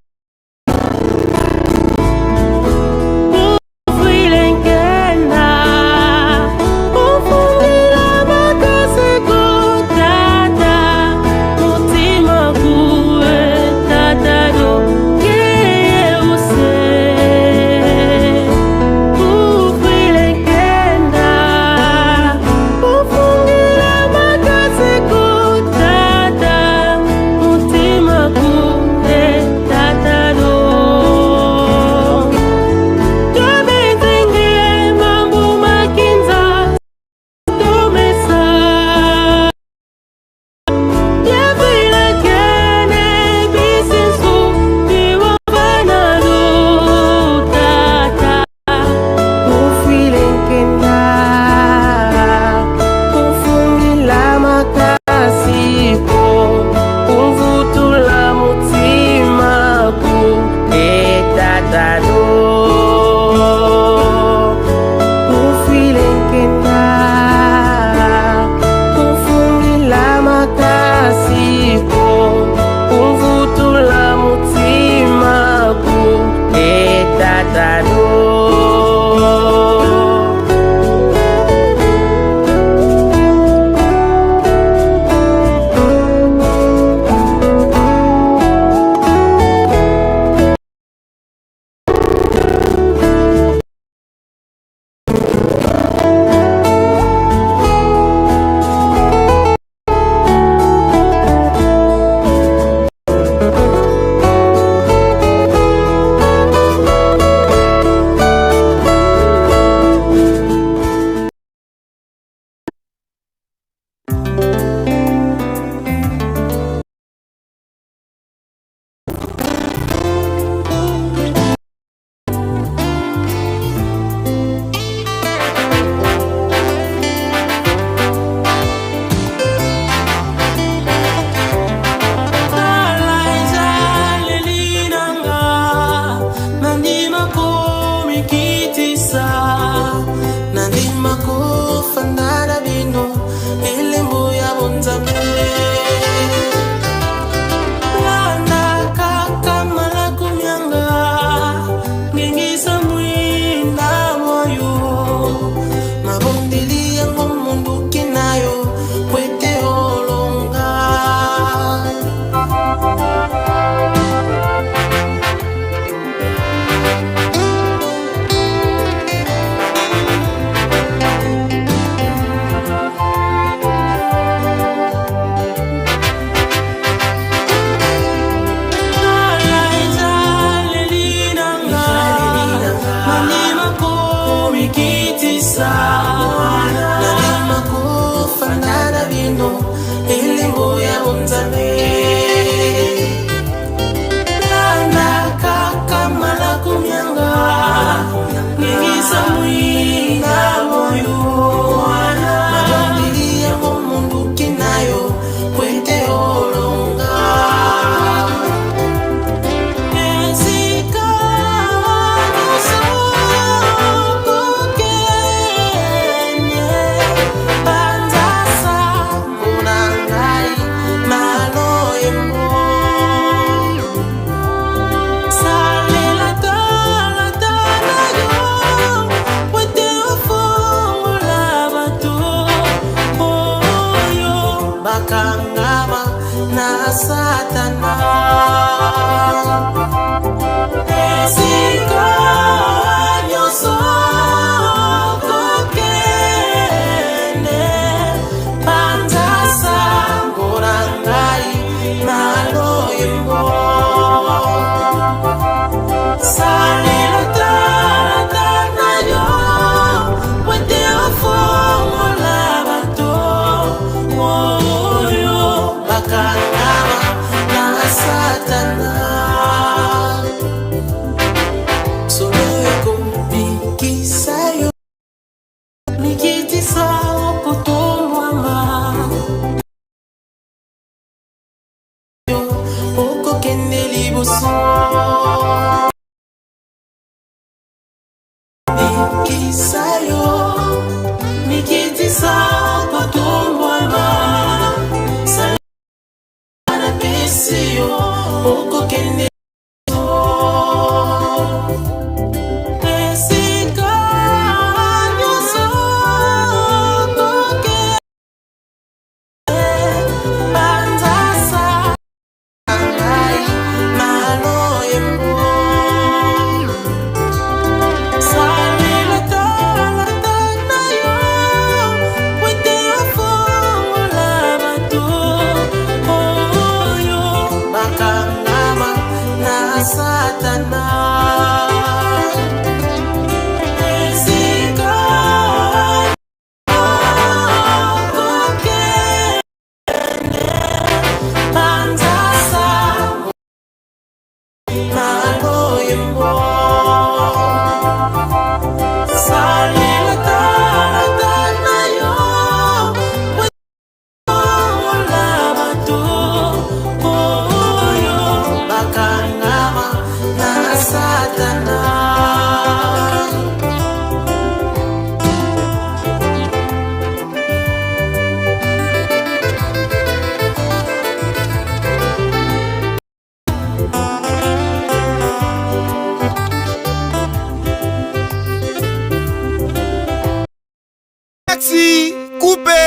Nabikisa yo, mikitisa kotombwama, sala napesi yo, okokende esika nyonso okokende, banzasa ngai maloyembo. Salela talata na yo, po ete ofongola bato oyo bakangama na Satana. Esika okokende, banzasa maloyembo. Salela talata na yo, ola bato oyo bakangama na Satana. Taxi, coupé.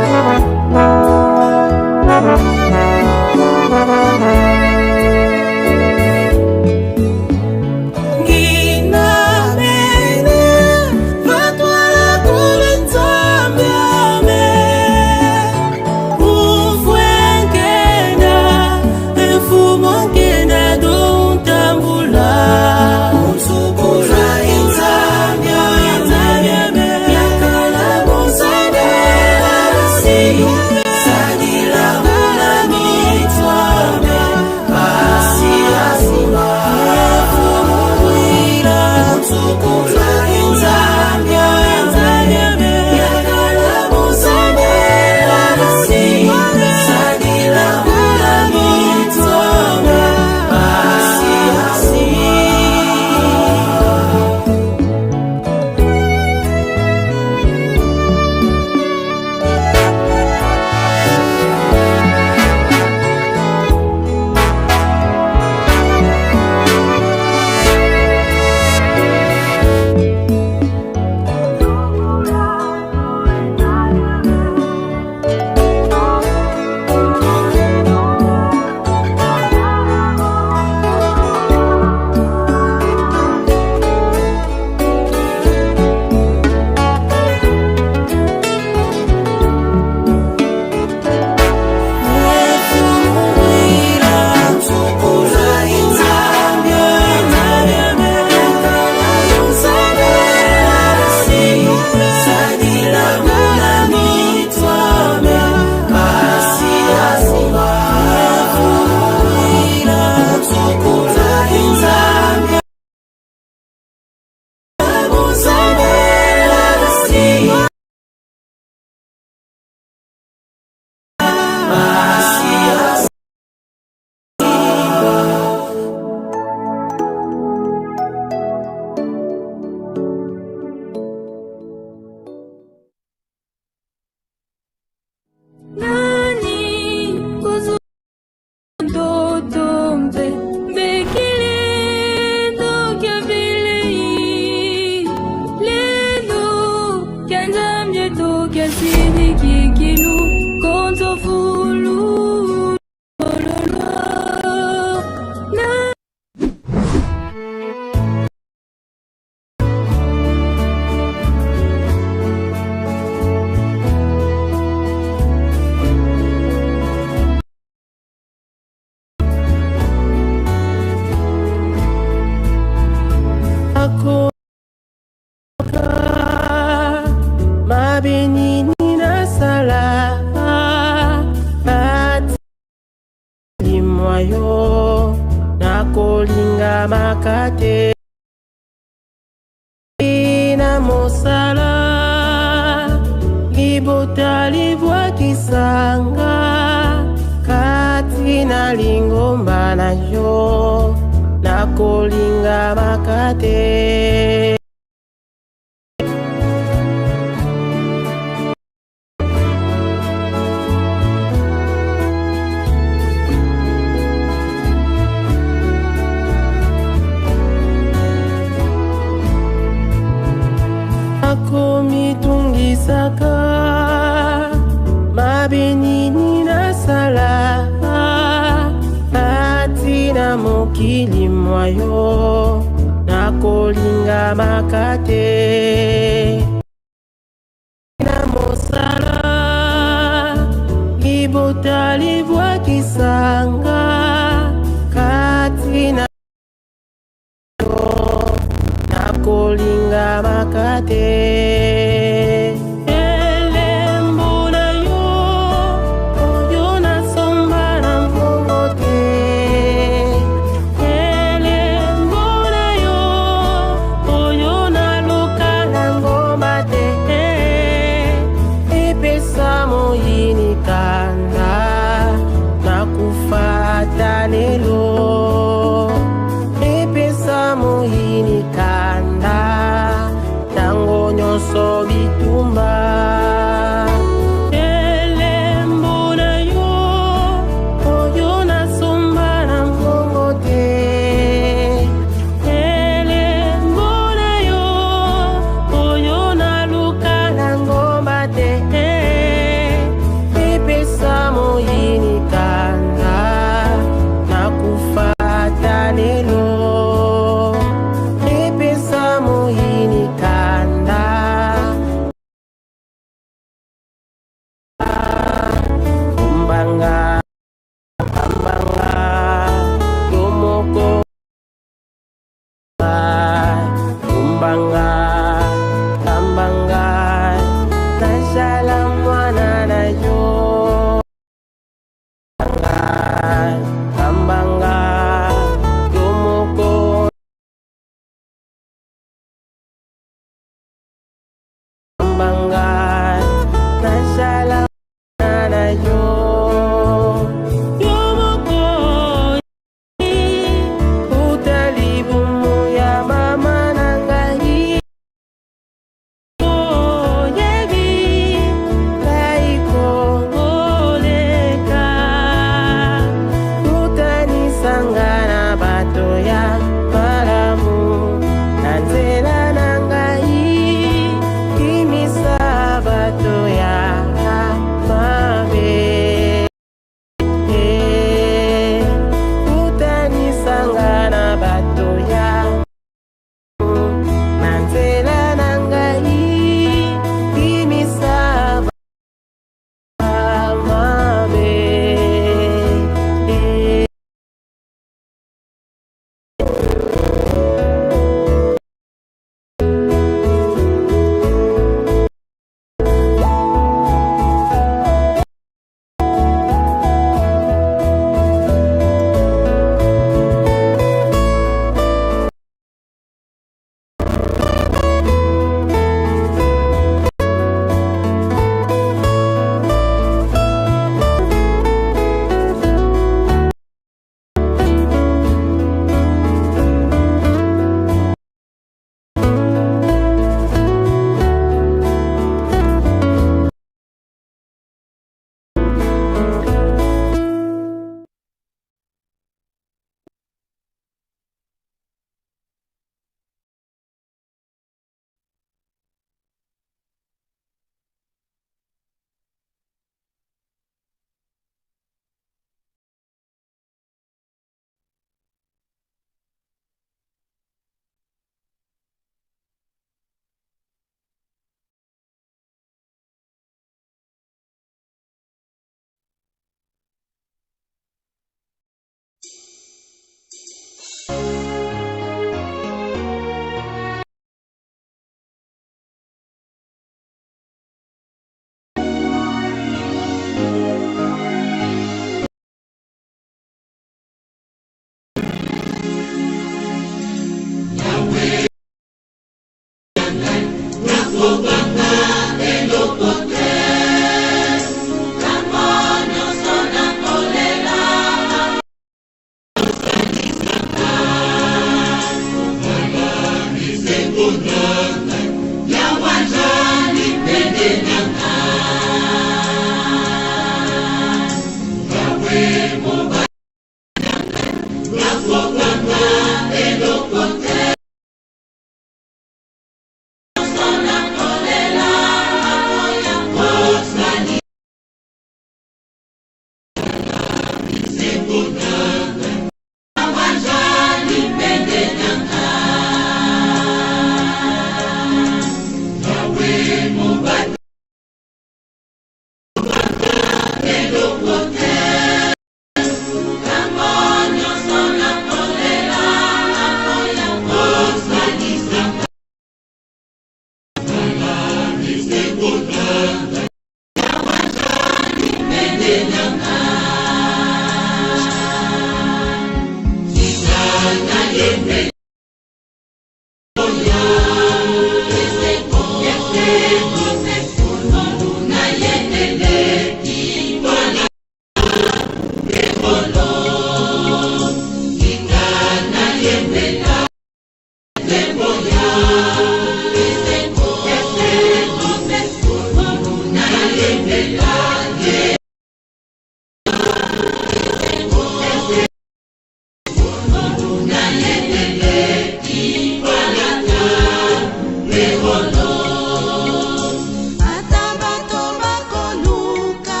Ata bato bakoluka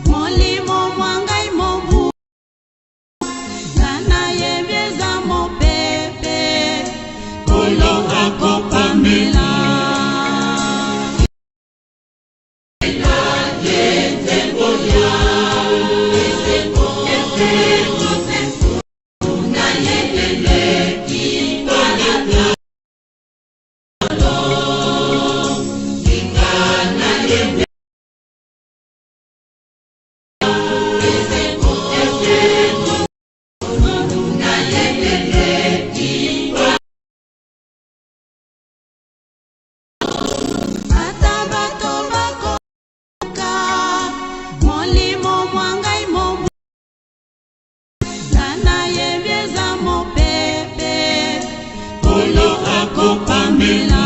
molimo mwa ngai mobu nga nayebi eza mopepe kolo akopamela. Ata bato bakoka molimo mwa ngai mobu nga nayebi eza mopepe kolo akopamela.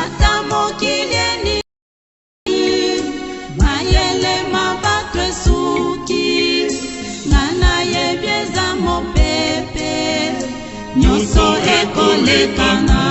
Ata mokili eni mayele ma bato esuki nga nayebi eza mopepe nyonso ekolekana.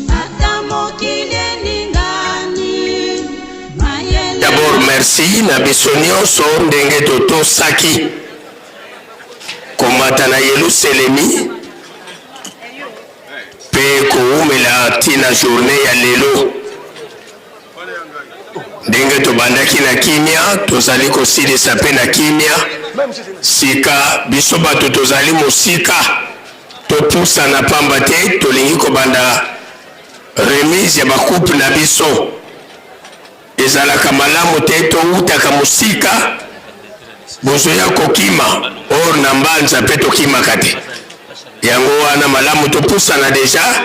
Ata mokili eningani mayele D'abord merci na biso nyonso ndenge totosaki komata na Yeluselemi mpe kowumela ti na journee ya lelo. Ndenge tobandaki na kimia, tozali kosilisa mpe na kimia. Sika biso bato tozali mosika, topusana pamba te tolingi kobanda remise ya ba coupe na biso. Ezalaka malamu te towutaka mosika bozoya kokima or na mbanza mpe tokimaka te. Yango wana malamu topusana deja,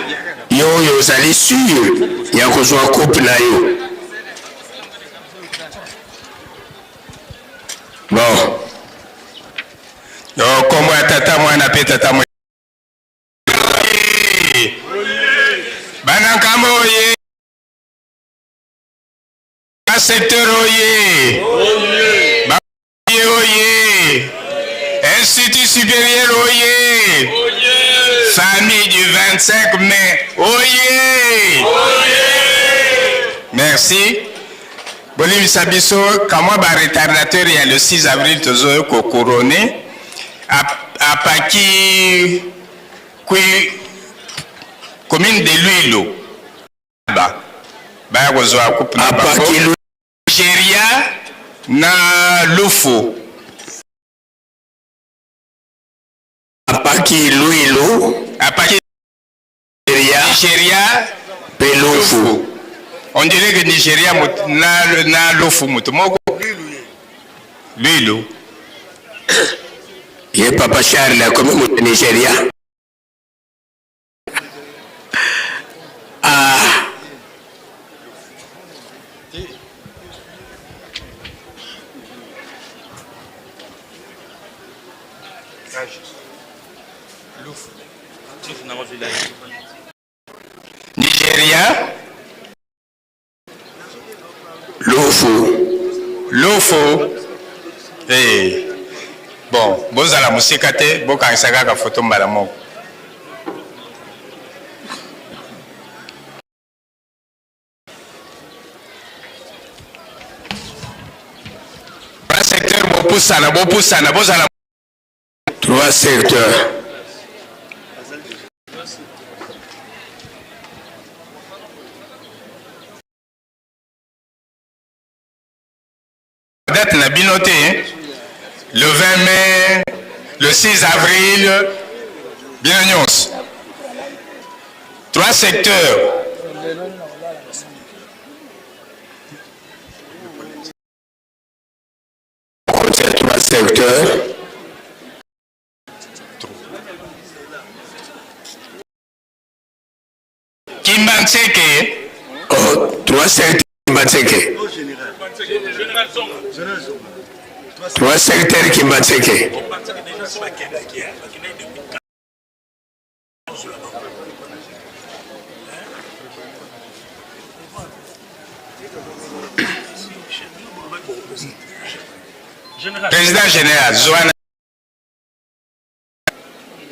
yo oyo ozali sur ya kozwa coupe na yo. Bon. Donc, kombo ya tata mwana pe tata mwe. Bana nkambo oye. Ba secteur oye. Ba oye. Institut supérieur oye. Famille du 25 mai oye. Merci. Bolimbisa biso kamwa ba retardateur ya le 6 avril tozo ko couronner apaki kui commune de Luilu ba baya kozwa coupe na bango Nigeria na Lufu. Apaki Luilu, apaki Nigeria pe Lufu. On dirait que Nigeria na, na Lufu moto moko. Luilu. Ye Papa Charles akomi moto ya Nigeria. Ah. Nigeria. Lufu. Lufu. Eh. Bon, bozala mosika te, bokangisa kaka foto mbala moko. Trois secteurs bopusana, bopusana, bozala Trois secteurs. Date na bino te le 20 mai, le 6 avril, bino nyonso. Trois secteurs. Trois secteurs. Kimbanseke. Oh, trois secteurs Kimbanseke. Trois secteurs Kimbanseke. Président général, Zoana.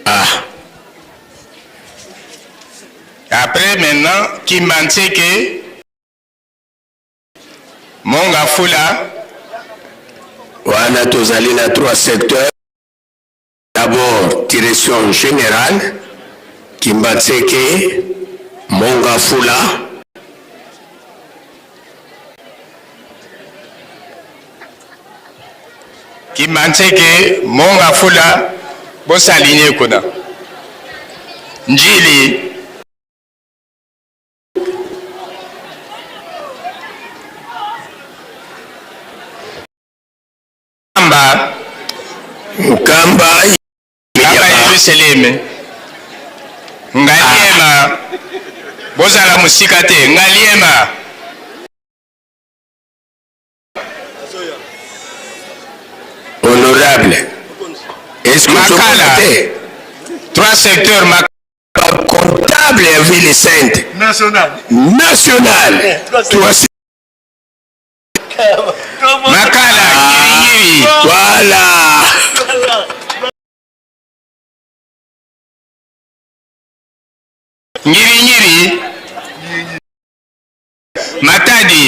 Ah. Après maintenant, Kimbanseke, Mongafula. Wana tozali na trois secteurs. D'abord, direction générale, Kimbanseke, Mongafula. Kimbanseke, Mongafula, bosalinye kuna. Njili. Nkamba. Nkamba. Nkamba Yerusaleme. Ngaliema. Bozala mosika te. Ngaliema. Honorable. Est-ce que Makala. Trois secteurs Makala. Comptable ya ville sainte. National. National. Trois Makala, Ngiri-Ngiri. Voilà. Ngiri-Ngiri. Matadi.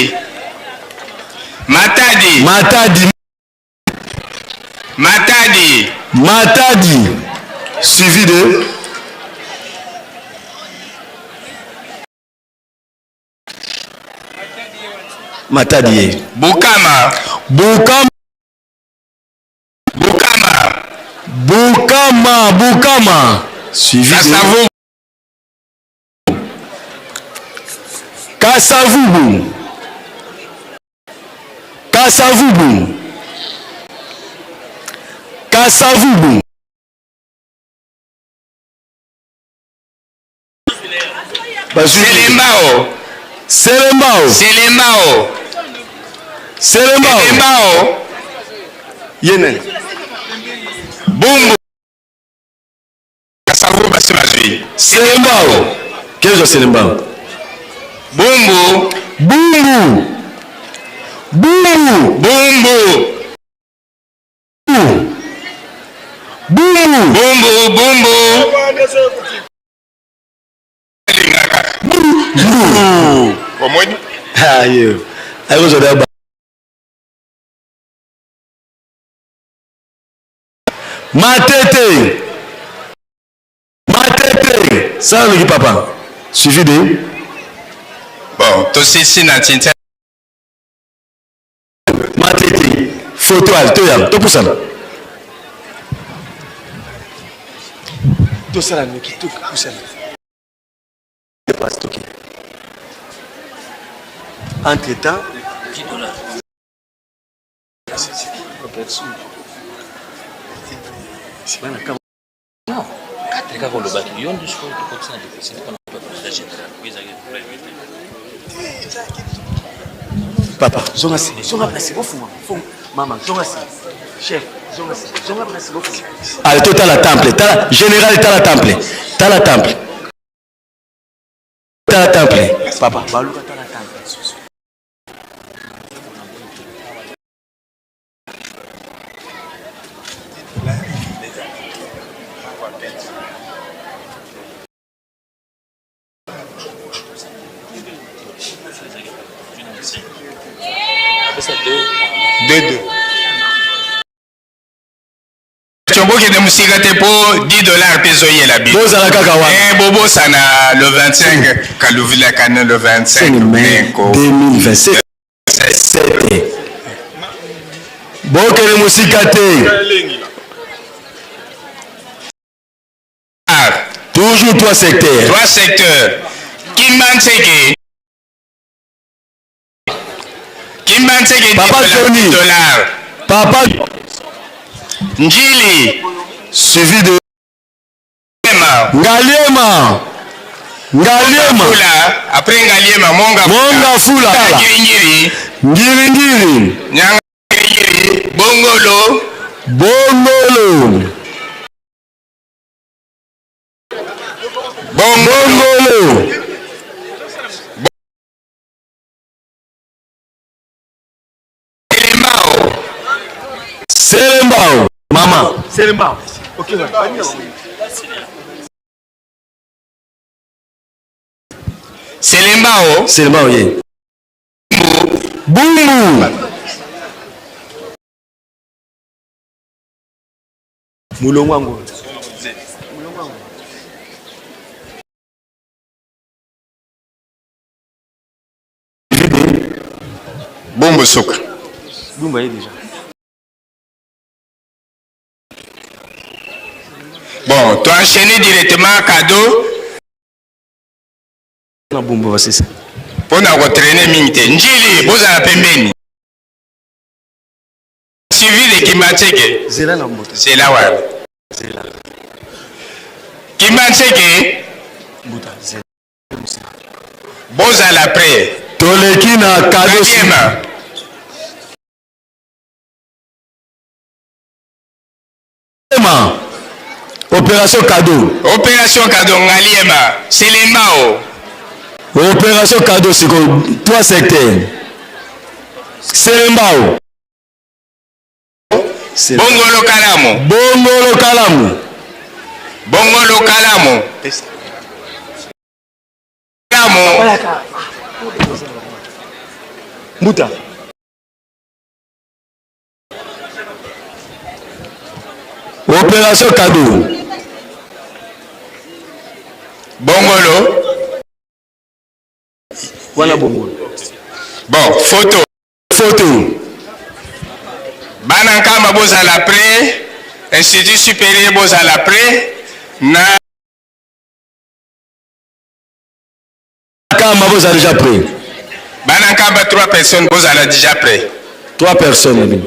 Matadi. Matadi. Matadi. Matadi. Suivi de Matadi. Bukama. Bukama. Bukama. Bukama. Bukama. Suivi de Kasavubu. Kasavubu. Kasavubu. Selembao. Selembao. Selembao. Selembao. Selembao. Yenen. Bumbu. Kasavubu basi bazwi. Selembao. Quel est Selembao? Bumbu. Bumbu. Bumbu. Bumbu. Bumbu. Bumbu, bumbu. Bumbu. Omoni? Ayo. Ayo kozwa Matete. Matete. Ça le papa. Suivi de Bon, tosisi na tintin. Matete. Photo al toya topusana. Tosala noki topusana. Entre temps, Non, 4 kaka olobaki yo nde sikoyo tokotisi na déficit mpona président général oyo ezalaki premier te. Papa, zonga si, zonga place, bofungwa, fungwa. Mama, zonga si. Chef, zonga si, zonga place, bofungwa. Allez, totala temple, tala général tala temple. Tala temple. Tala temple. Papa, baluka tala temple. Deux, deux. Bokende mosika te mpo 10 dollars mpe ezoyela bino. Bozala kaka wana. Eh, bobosana le 25 kaluvilakana le 25 mai ko 2027. Bokende mosika te. Toujours trois secteurs. Trois secteurs. Kimbanseke. Kimbanseke Papa Tony. dollars. Papa Njili. Suivi de Ngaliema. Ngaliema. Fula. Après Ngaliema, Monga Monga Fula. Ngiringiri. Ngiringiri. Nyanga Ngiringiri. Bongolo. Bongolo. Bongolo. Selembao. Mama. Selembao. Ok. Selembao. Selembao ye. Bumbu. Mulongo wangu. Bumbu suka. Bumbu ye déjà. Bon, tu enchaîner directement cadeau. Na Bumbu basisa. Pona ko traîner mingi te. Njili bozala pembeni. Suivi de Kimbanseke. Zela na mboto. Zela wana. Zela. Kimbanseke. Mbuta zela. Bozala prêt. Toleki na cadeau. Ngaliema. Opération cadeau. Opération cadeau Ngaliema. Selembao. Opération cadeau sikoyo trois secteurs. Selembao. Bongolo Kalamu. Bongolo Kalamu. Bongolo Kalamu. Kalamu. Mbuta. Opération cadeau. Bongolo. Wana bongolo. Bon, photo. Photo. Bana Nkamba bozala prêt. Institut supérieur bozala prêt. Na Nkamba bozala déjà prêt. Bana Nkamba trois personnes bozala déjà prêt. Trois personnes. Oui.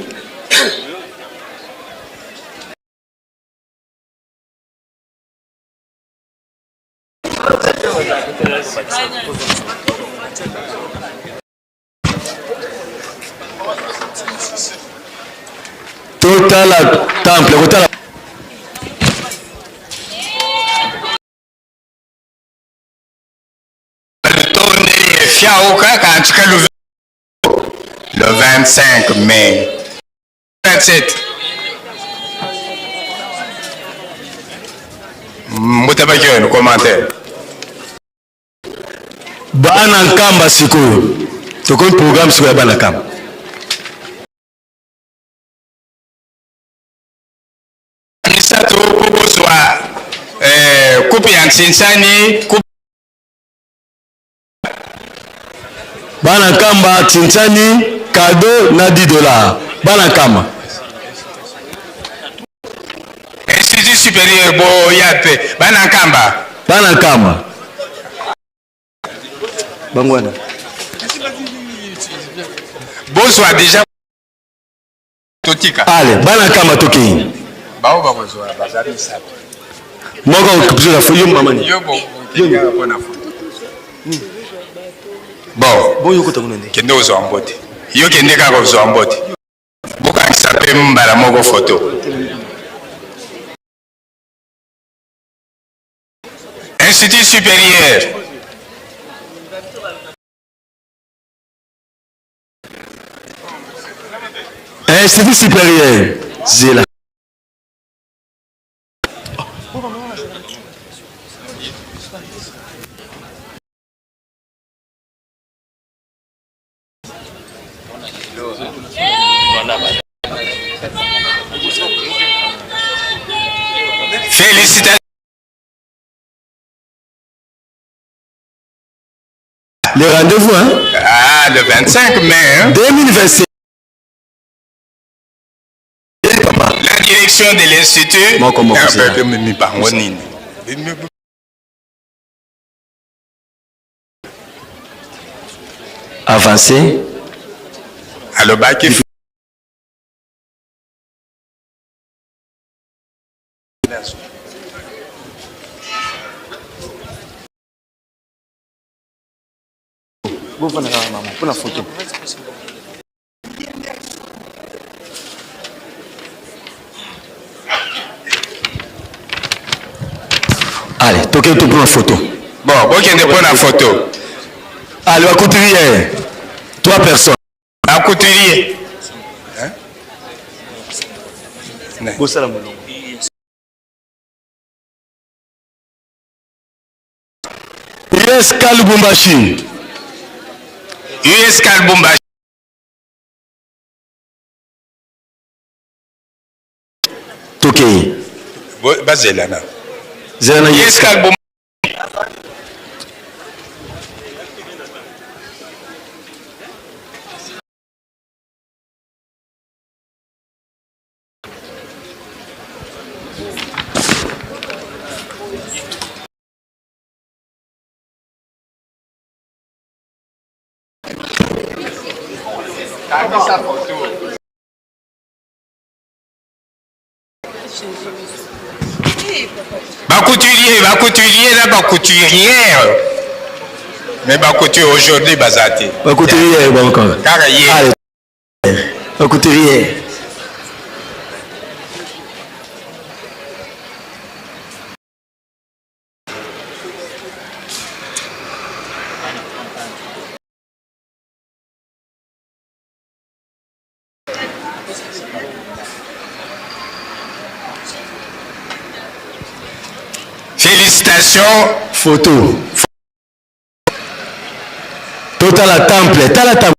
Totala temple kotala Fiaoka en tout cas le, le 25 mai 27 Mbuta Bakiono commentaire. Bana Nkamba sikoyo tokomi programme sikoyo ya bana Nkamba. Misato mpo bozwa eh, coupe ya Ntsinsani coupe Bana Nkamba Tsinsani cadeau na 10 dollars. Bana Nkamba. Institut supérieur boya mpe bana Nkamba. Bana Nkamba. Bango wana. Bozwa déjà totika. Ale bana Nkamba tokei. Bao bakozwa baza misato. Moko biso na yo mama ni. Yo bo kaka mpona foto. Bon. Bon yo kota kuna nde. Kende ozwa mbote. Yo kende kaka ozwa mbote. Bokangisa mpe mbala moko foto. Institut supérieur. Institut supérieur zela. Félicitations. Le rendez-vous, hein? Ah, le 25 mai. Hein? 2025. La direction de l'Institut. Avancé. Alobaki. Bofanda kaka mama mpo na foto. Allez, tokende to mpo na foto. Bon, bokende mpo na foto. Allez, ba couturière. Trois personnes. Ba couturier. Hein? Bosala molongo. USK Lubumbashi. USK Lubumbashi. Tokei. Bazela na. Zela na USK Lubumbashi. Ba couturier, ba couturier na ba couturière. Mais ba couturier aujourd'hui baza te. Ba couturière bango kaka. Kaka ye. Allez. Ba couturière. Félicitations. Photo. Totala temple, tala temple.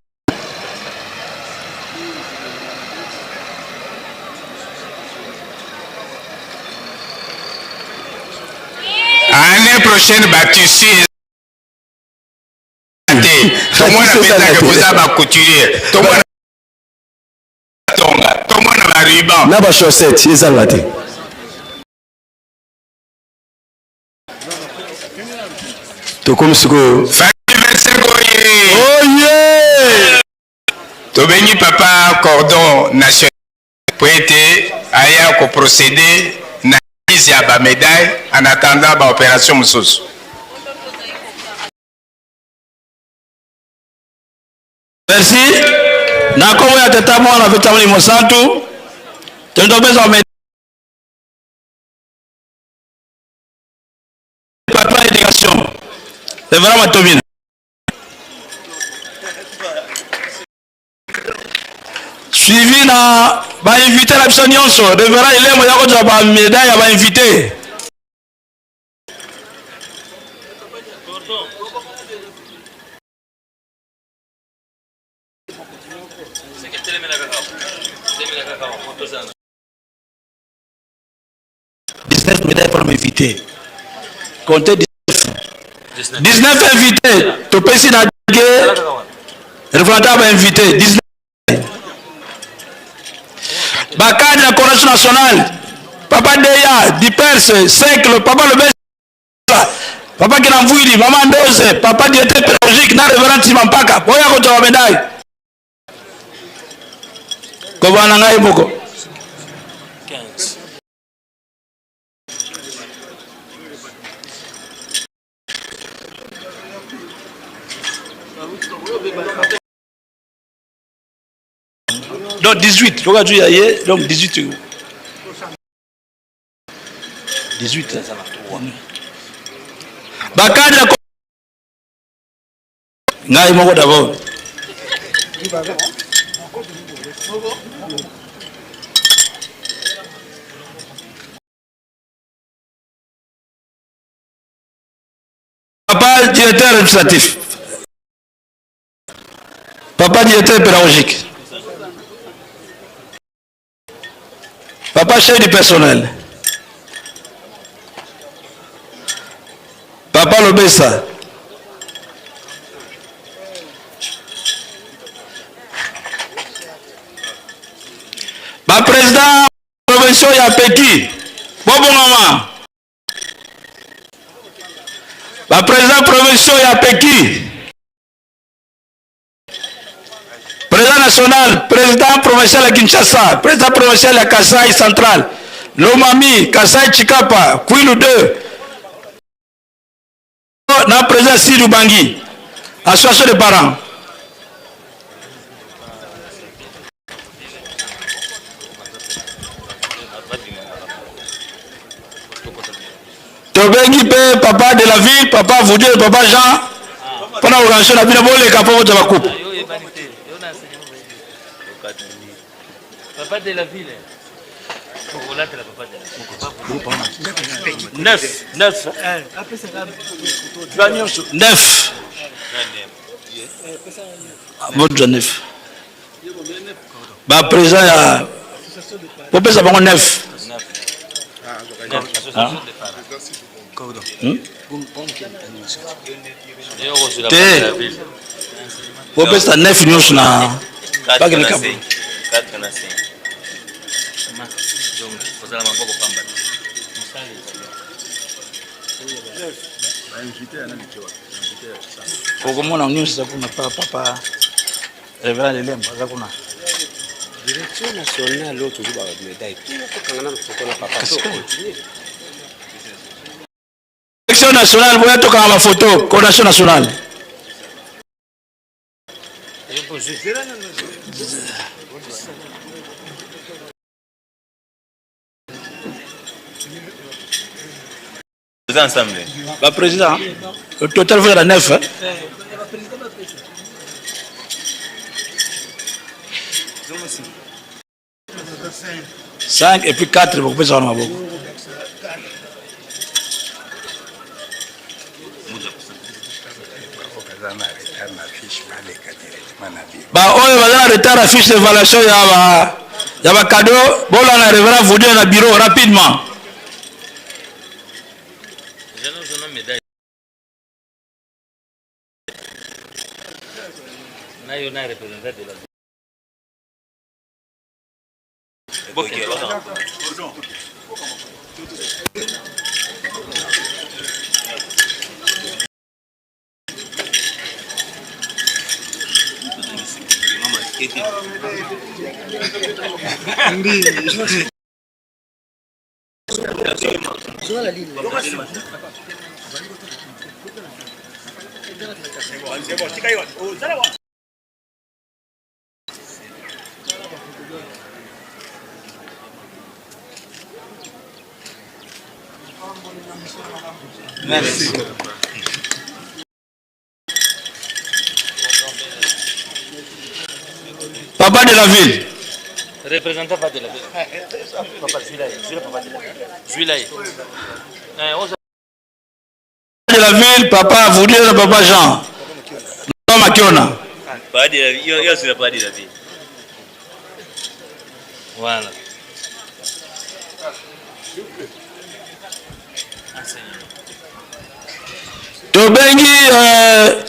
Année prochaine batissu te tomona mpenza boza ba couturier tomona tonga tomona ba ruban na ba chaussette ezanga te. Tokomi sikoyo. Oye! Tobengi papa cordon national po ete aya ko proceder na remise ya ba medailles en attendant ba opération mosusu. Merci. Na kombo ya Tata Mwana mpe Tata Molimo Santu, tolingi topesa patron ya éducation Révérend Matomina. Suivi na ba invité na biso nyonso, Révérend Ilemo ya kozwa ba médaille ya ba invité. 19 médailles pour m'inviter. Comptez 19. 19 invités. Topesi na ge représentant ba invité 19. Bakadi na coordination nationale. Papa Deya, Diperse, Secle, Papa Lebes, Papa Kinamvuili, Mama Ndose, Papa directeur pédagogique na révérend Tima Mpaka. Boya kozwa ba médaille. Kobana ngai moko. Donc 18, loka tu ya ye, donc 18. 18. Bakadi na ngai moko d'abord. Papa directeur administratif. Papa directeur pédagogique. Papa chef du personnel. Papa Lobesa. Ba président provinciaux ya Peki. Bobongama. Ba président provinciaux ya Peki. Président national, président provincial ya Kinshasa, président provincial ya Kasai Central, Lomami, Kasai Chikapa, Kwilu 2, na président Sidou Bangui, association de parents. Tobengi mpe papa de la ville, papa Voudie, papa Jean mpona organisation na bino boleka mpo bozwa bakupe. Papa de la ville. Neuf, neuf. Neuf. Bozwa neuf. Ba président ya bopesa bango neuf. Te bopesa neuf nyonso na bakende kabu. Okomona nyonso eza kuna pa papa Reverend Elembo aza kuna. Direction nationale oyo tozwi ba médaille tokanga nano foto na papa to continue. Direction nationale boya tokanga ba photo coordination nationale. Toza ensemble. Ba président, au total vous êtes 9 hein? Cinq et puis 4 bokopesa wana maboko. Ba oyo baza na retard ya fiche d'évaluation ya ba ya ba cadeau bolanda révérend Vaudieu na bureau rapidement. Merci. Papa de la ville. Représentant pas de la ville. Papa, celui-là, celui-là, papa de la ville. Celui-là. De la ville, papa Voudieu, papa Jean. Mama Makiona. Pas de la ville. Il pas de la ville. Voilà. Tobengi euh,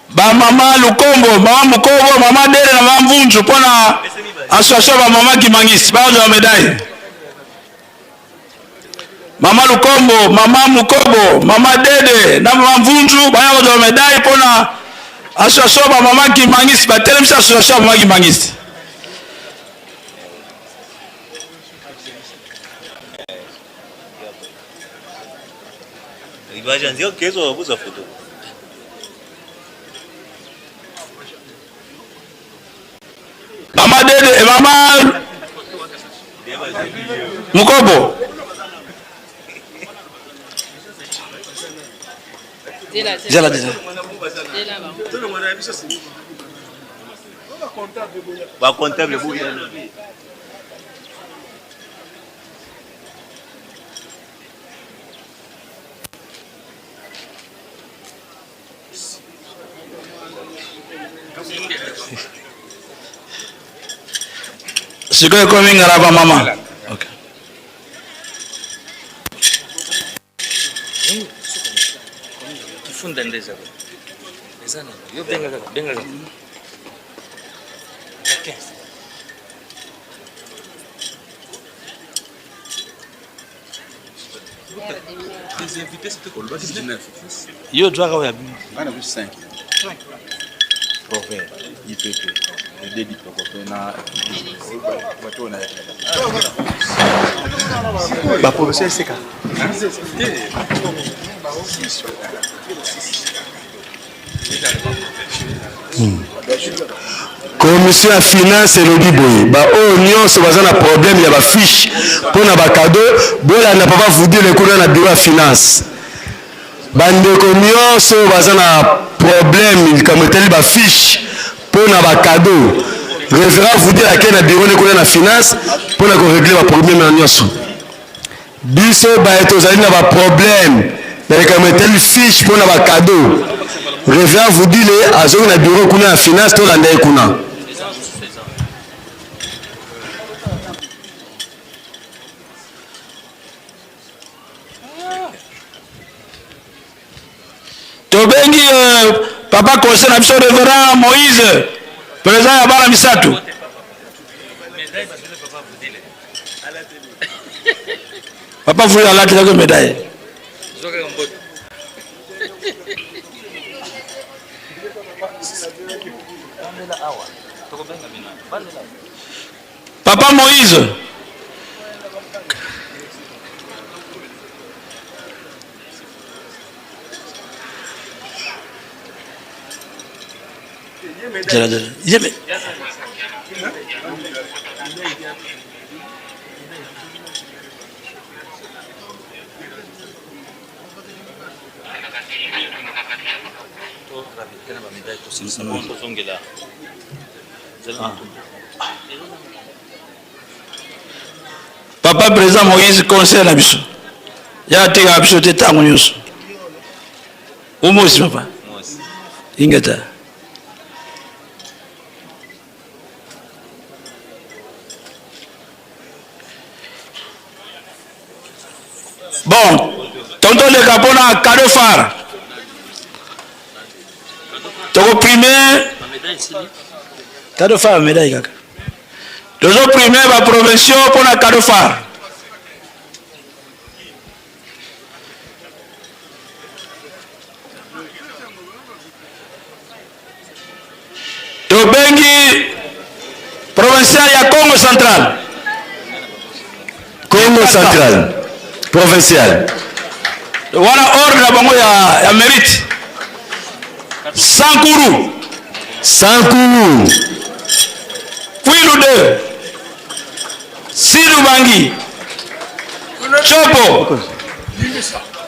ba mama Lukombo, mama Mukobo, mama Dere na mama Mvunzu mpona association ba mama Kimangisi bazwa médaille. Mama Lukombo, mama Mukobo, mama Dede na mama Mvunzu baya kozwa médaille mpona association ba mama Kimangisi, batelemisi association ya mama Kimangisi. Mama Dede, eh, mama Mukobo. Zela, zela. Ba comptable Sikoyo ekomi ngalaba mama. Okay. Kifunda nde eza eza na yo benga kaka benga kaka 15 Yo zwaka oyo ya bino. Nga na 5. Proverbe, IPP, les deux diplômes na bato na ba professeur eseka. Commission ya finance elobi boye, baoyo nyonso baza na problème ya bafiche mpo na bakado, bolanda papa Vudile kuna na bureau ya finance. Bandeko nyonso oyo baza na problème likambo etali bafiche mpo na bakado, reverend Vudile akei na bureau ne kuna na finance mpo na koregle baproblème na nyonso. Biso baye tozali na ba problème na likambo etali fiche mpo na ba cadeau, Reverend Vudile azongi na bureau kuna ya finance, tolanda ye kuna. Tobengi euh, papa conseil na biso Reverend Moïse, président ya bana misato. Papa Vulu alatisaki médaille. Papa Moïse. Jala, jala. Yeme. Papa président Moïse conseil na biso ya atekaka biso te ntango nyonso omosi papa ingeta bon tonton leka mpona cadeau phare tokoprime cadeau phare médaille kaka tozoprime baprovinciaux mpona cadeau phare tobengi provincial ya Congo Central. Congo Central provincial wana ordre na bango ya, ya mérite. Sankuru, Sankuru, Kwilu 2, Silubangi, Chopo,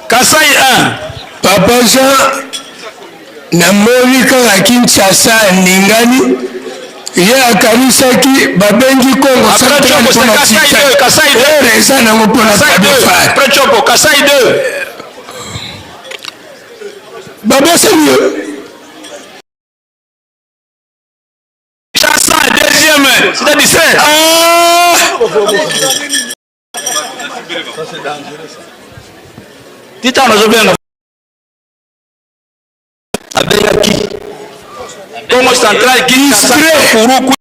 Kasai 1. Papa Jean namoni kaka Kinshasa eningani ye akanisaki babengi Congo Central mpona ere eza nango mpona Kadofar Après Chopo, Kasai 2. babosani yo Kinshasa deuxième, c'était 17. Ah Tita nazobenga abengaki Congo Central Kinshasa Kuru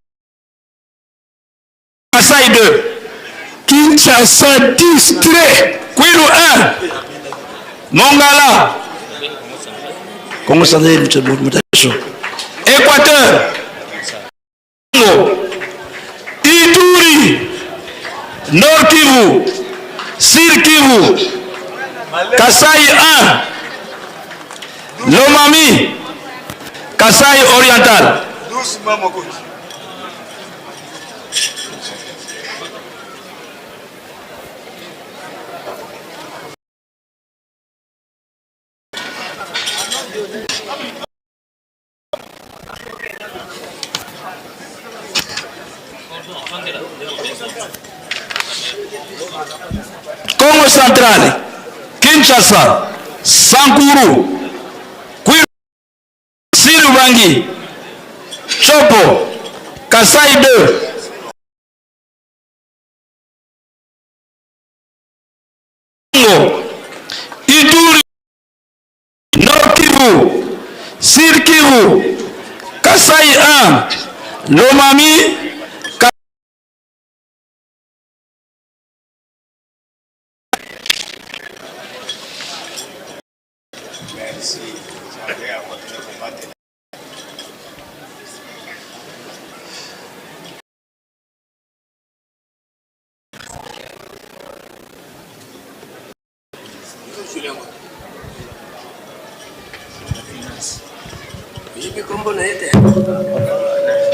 Kasai 2 Kinshasa distrait Kwilu 1 Mongala Congo Central Mutaso Équateur Congo Ituri Nord Kivu Sud Kivu Kasai 1 Lomami Kasai Oriental Congo Central, Kinshasa, Sankuru, Kwilu, Silubangi, Chopo, Kasai 2. Kivu, Sud Kivu, Kasai 1, Lomami,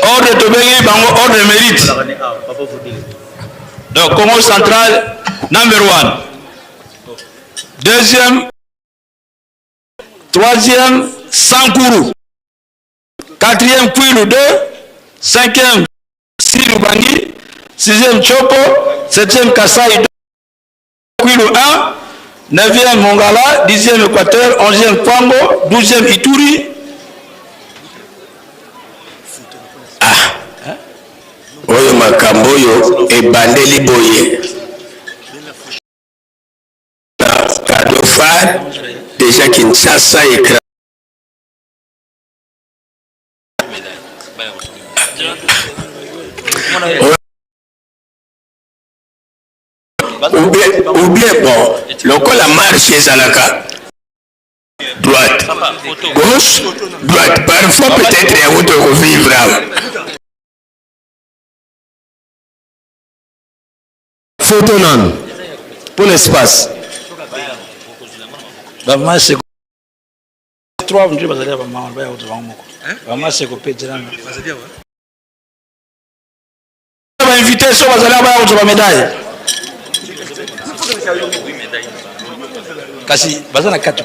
Ordre tobengi bango ordre mérite. Donc Congo central number one. Deuxième, troisième Sankuru. Quatrième Kwilu 2, cinquième Silubangi, sixième Chopo, septième Kasai 2, Kwilu 1, neuvième Mongala, dixième Équateur, onzième Kwango, douzième Ituri. Ah. Oyo makambo oyo ebandeli boye na phare déjà Kinshasa ekra ou bien bon lokola marche ezalaka droite gauche droite parfois peut-être yango tokovivre awa. Photo nanu pour l'espace. Trois ndio bazali ba mama baya kutu bango moko. Ba maseko pe tena. Ba invité so bazali baya kutu ba médaille. Kasi baza na kati.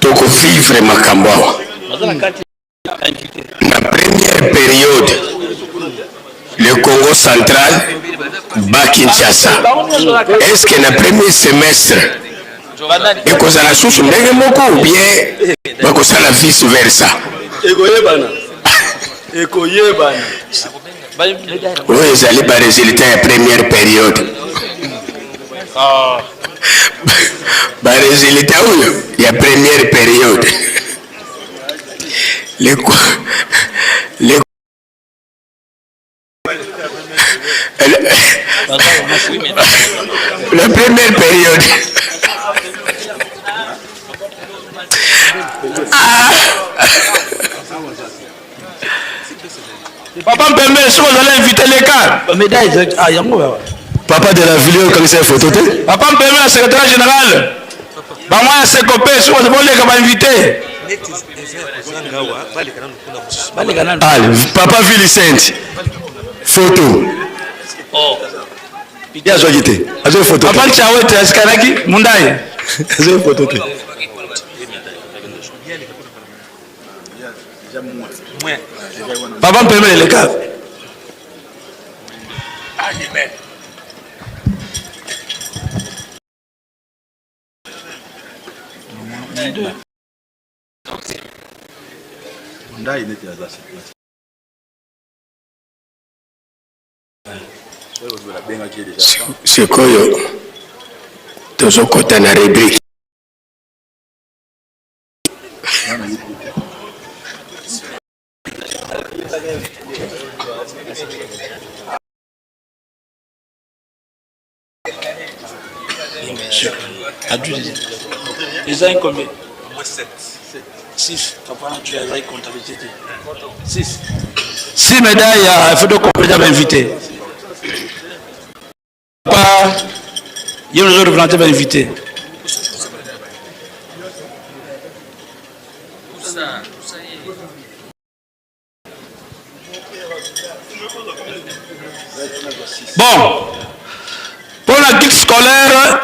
Tokovivre makambo awa. Baza na kati. Na première période, le Congo central bat Kinshasa. Est-ce que na premier semestre ekozala susu ndenge moko ou bien bakosala vice versa? Ekoyebana. Ekoyebana. Oyo ezali ba résultat ya première période. Ba résultat oyo ya première période. Les, les, la première période. Ah. Papa Mpembe, soki ozali invité leka médaille ah yango Papa de la ville okanisa ye photo te. Papa Mpembe na secrétaire général bango ya sekope soki ozali boleka ba invité. Allez, papa Vilicent photo. Oh. Ye azwaki te. Azwaki photo. Papa Chawete asikalaki Mundai. Azwaki photo te. Papa Mpembe leka. Sikoyo tozokota na rubrique Eza combien? 6. Papa, tu as la comptabilité. 6. 6 médailles, il faut donc compléter l'invité. Papa, il y a nous représenté l'invité. Bon, pour la guide scolaire,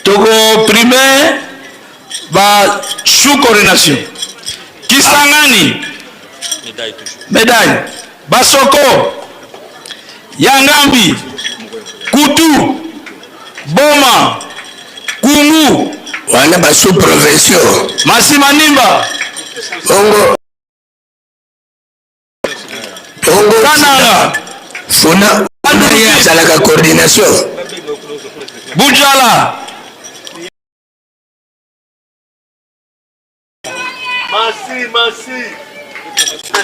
toko primaire ba sous coordination. Kisangani, médaille. Basoko, Yangambi, Kutu, Boma, Kungu. Wana ba sous provinciaux. Masimanimba. Bongo. Bongo. Kananga. Funa. Ye azalaka coordination. Bujala.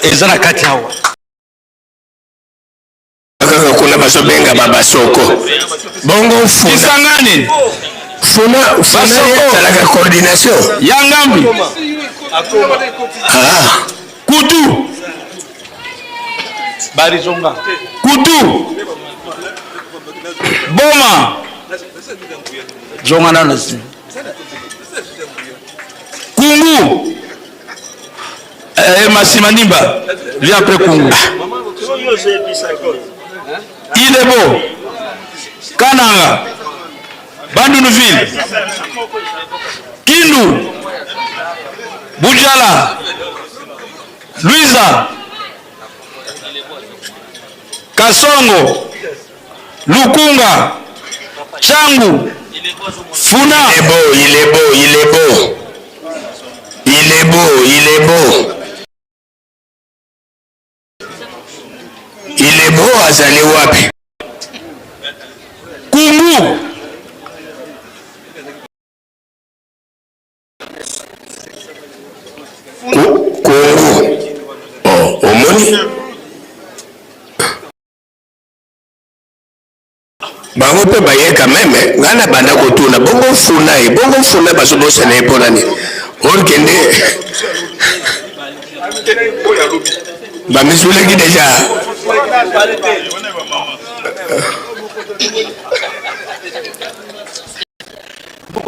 Eza na kati awa. Kaka kuna bazobenga ba basoko. Bongo funa. Kisangani. Funa funa ye azalaka coordination. Ya Ngambi. Ah. Kutu. Barizonga. Kutu. Boma. Zonga nano si. Kungu. Eh, Massimandimba. Viens après Kungu. Ilebo. Kananga. Bandunuville. Kindu. Bujala. Luiza. Kasongo. Lukunga. Changu. Funa. Il est beau, il est beau, il est beau. Il est beau, il est beau. Il est beau azali wapi? Kungu. Kungu. Oh, omoni? Bango mpe baye quand même, ngai na banda kotuna bongo funa ye, bongo funa bazobosana ye mpona nini? Or kende bamisulaki deja.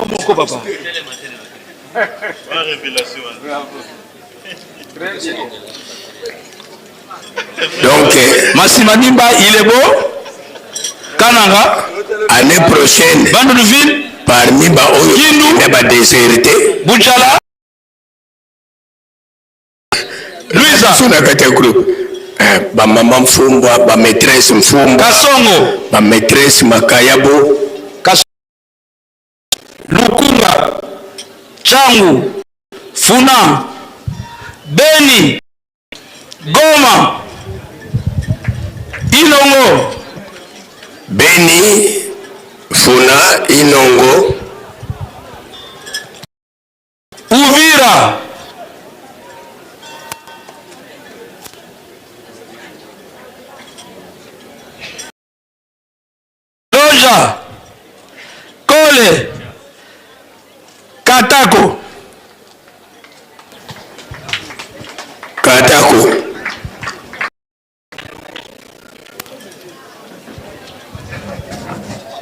Moko papa. Donc, Massimandimba, il est beau. Kananga. Année prochaine. Bandunuville. Parmi ba oyo Kindu. na ba déserté. Bujala. Luiza. Sous na kati ya groupe. Eh, ba mama Mfumbwa, ba maîtresse Mfumbwa. Kasongo. Ba maîtresse Makayabo. Kas Lukunga. Changu. Funa. Beni. Goma. Inongo. Beni, Funa, Inongo. Uvira. Loja. Kole. Katako. Katako.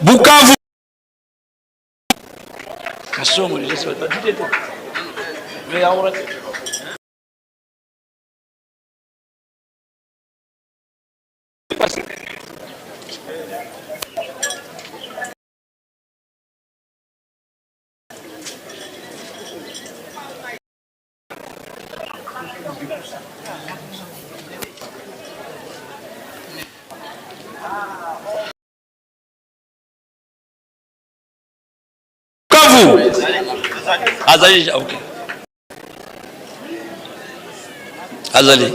Bukavu. Kasongo déjà c'est pas du tout. Mais Bukavu. Azali, ok. Azali.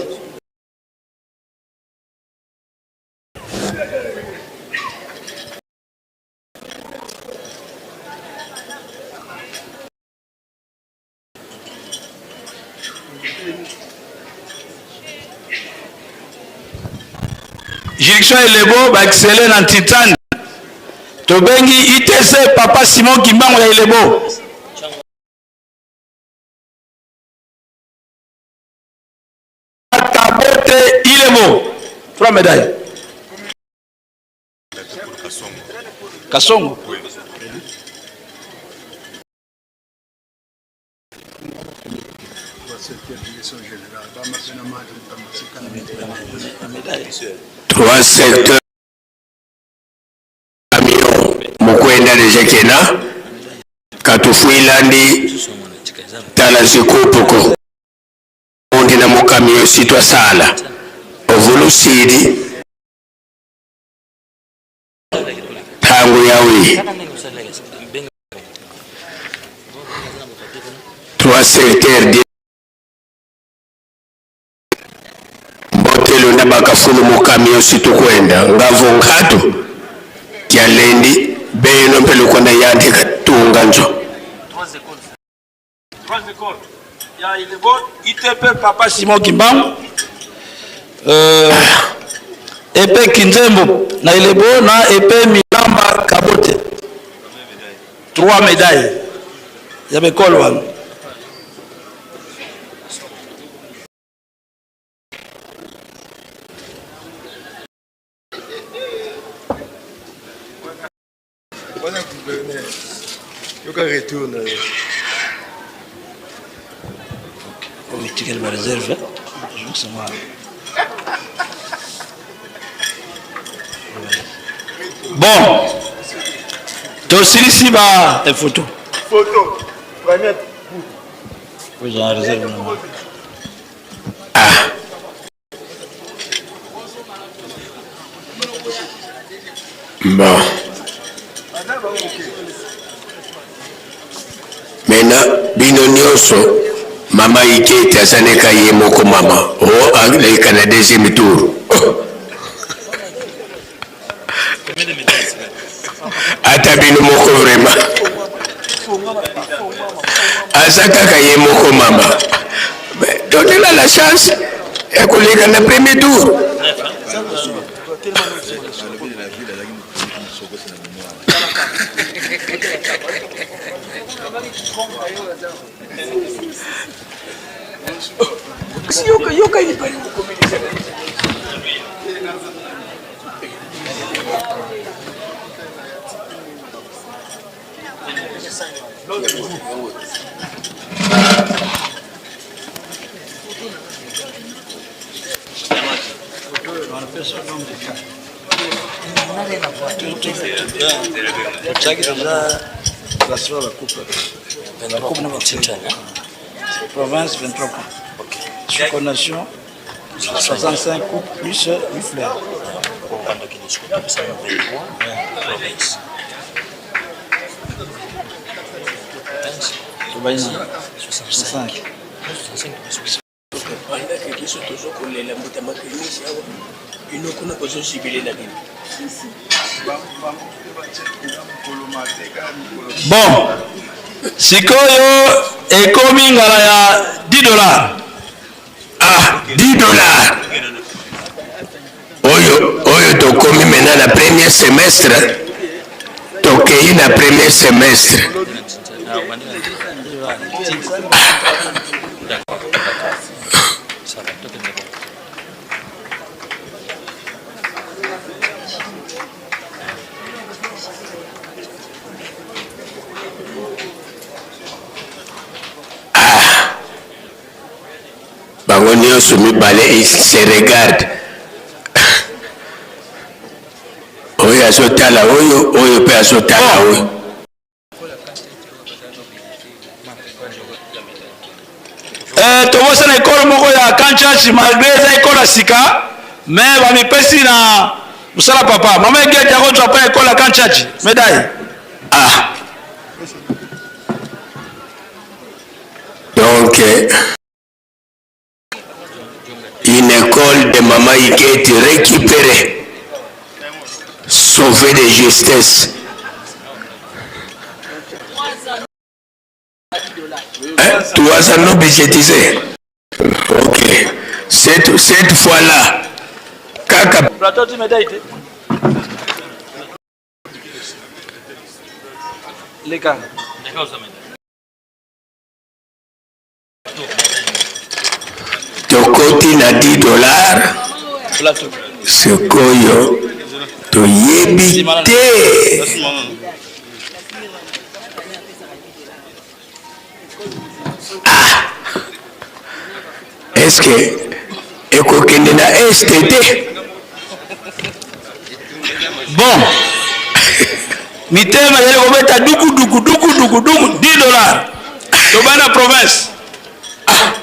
Juridiction Elebo ba excellé na Titane. Tobengi ITC Papa Simon Kimbangu ya Elebo. Kabote Ilebo. Trois médailles. Kasongo. Trois secteurs camion mukwenda deja kena katufuilandi tala zikupoko undi na mukamio sitwa sala ovulusidi tangu yawi trois secteurs di mbotelo na bakafulu mukamio situkwenda ngavu nkatu kyalendi beno mpe lukonda yandi katunga nzo. Ya Ilebo ITP papa Simon Kimbangu epe Kinzembo na Ilebo na epe Milamba Kabote 3 médailles ya bekole wana. Wana gouverneur yoka retour na yo. Omitikeli ba réserve. Bon, tosilisi ba photo. Photo. Première. Oui, j'ai réserve. Ah. Bon. Maintenant, bino nyonso mama Ikete azaleka ye moko mama o oh, aleka na deuxième tour. Oh. Ata bino moko vraiment aza kaka ye moko mama. Donnez-la la chance ya koleka na premier tour. Totiaki deja classement ba coupe ba coupe na ba province 23 coupes okay. Nation 65 coupes plus 8 fleurs. Tobayi na 65. Pendant que biso tozo kolela mbuta makelisi awa bino kuna bozo jibile na bino. Bon, sikoyo ekomi ngala ya 10 dollars. Ah, 10 dollars. Oyo oyo tokomi maintenant na premier semestre. Tokei na premier semestre. Ah. Bango nyonso mibale ils se regardent. Oyo azotala oyo, oyo pe azotala oyo. Eh, tobosana ekolo moko ya Kanchachi malgré eza ekolo ya sika mais bamipesi na mosala papa mama egeti akozwa mpe ekolo ya Kanchachi médaille. Ah. Donc, une école de Mama Iketi récupérée, sauvée de justesse. Hein? 300 non budgétisé. Ok. Cette fois-là, kaka. Plateau tu médaille te. Leka. Tokoti na 10 dollars. Sikoyo toyebi te. Ah! Est-ce que ekokende na est te? Bon, mitema ezali kobeta duku duku duku duku duku 10 dollars. Tobanda province. Ah!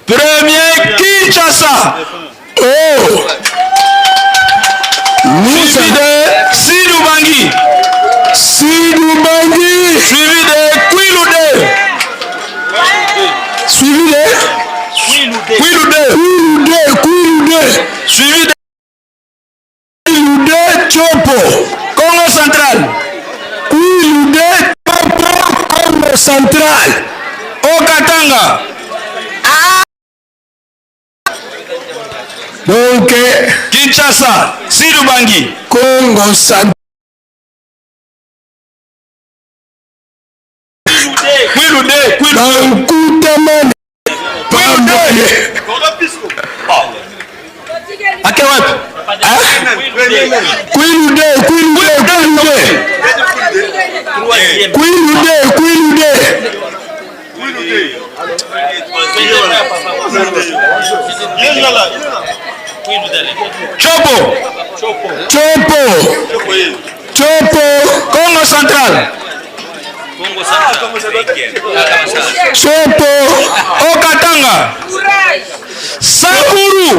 Premier Kinshasa. Oh! Suivi de Sidubangi. Sidubangi. Suivi de Kwilu 2. Suivi de Kwilu 2. Kwilu 2. Kwilu 2. Suivi de Kwilu 2 Tshopo. Congo Central. Kwilu 2 Tshopo, Congo Central. Haut-Katanga. Donc Kinshasa, Silubangi, Congo Central. Kwilu de, Kwilu. Bankutama pamboye. Ake wapi? Kwilu de, Kwilu de, Kwilu de. Kwilu de, Kwilu de. Chopo. Chopo. Chopo. Congo Central. Chopo. Okatanga. Sankuru.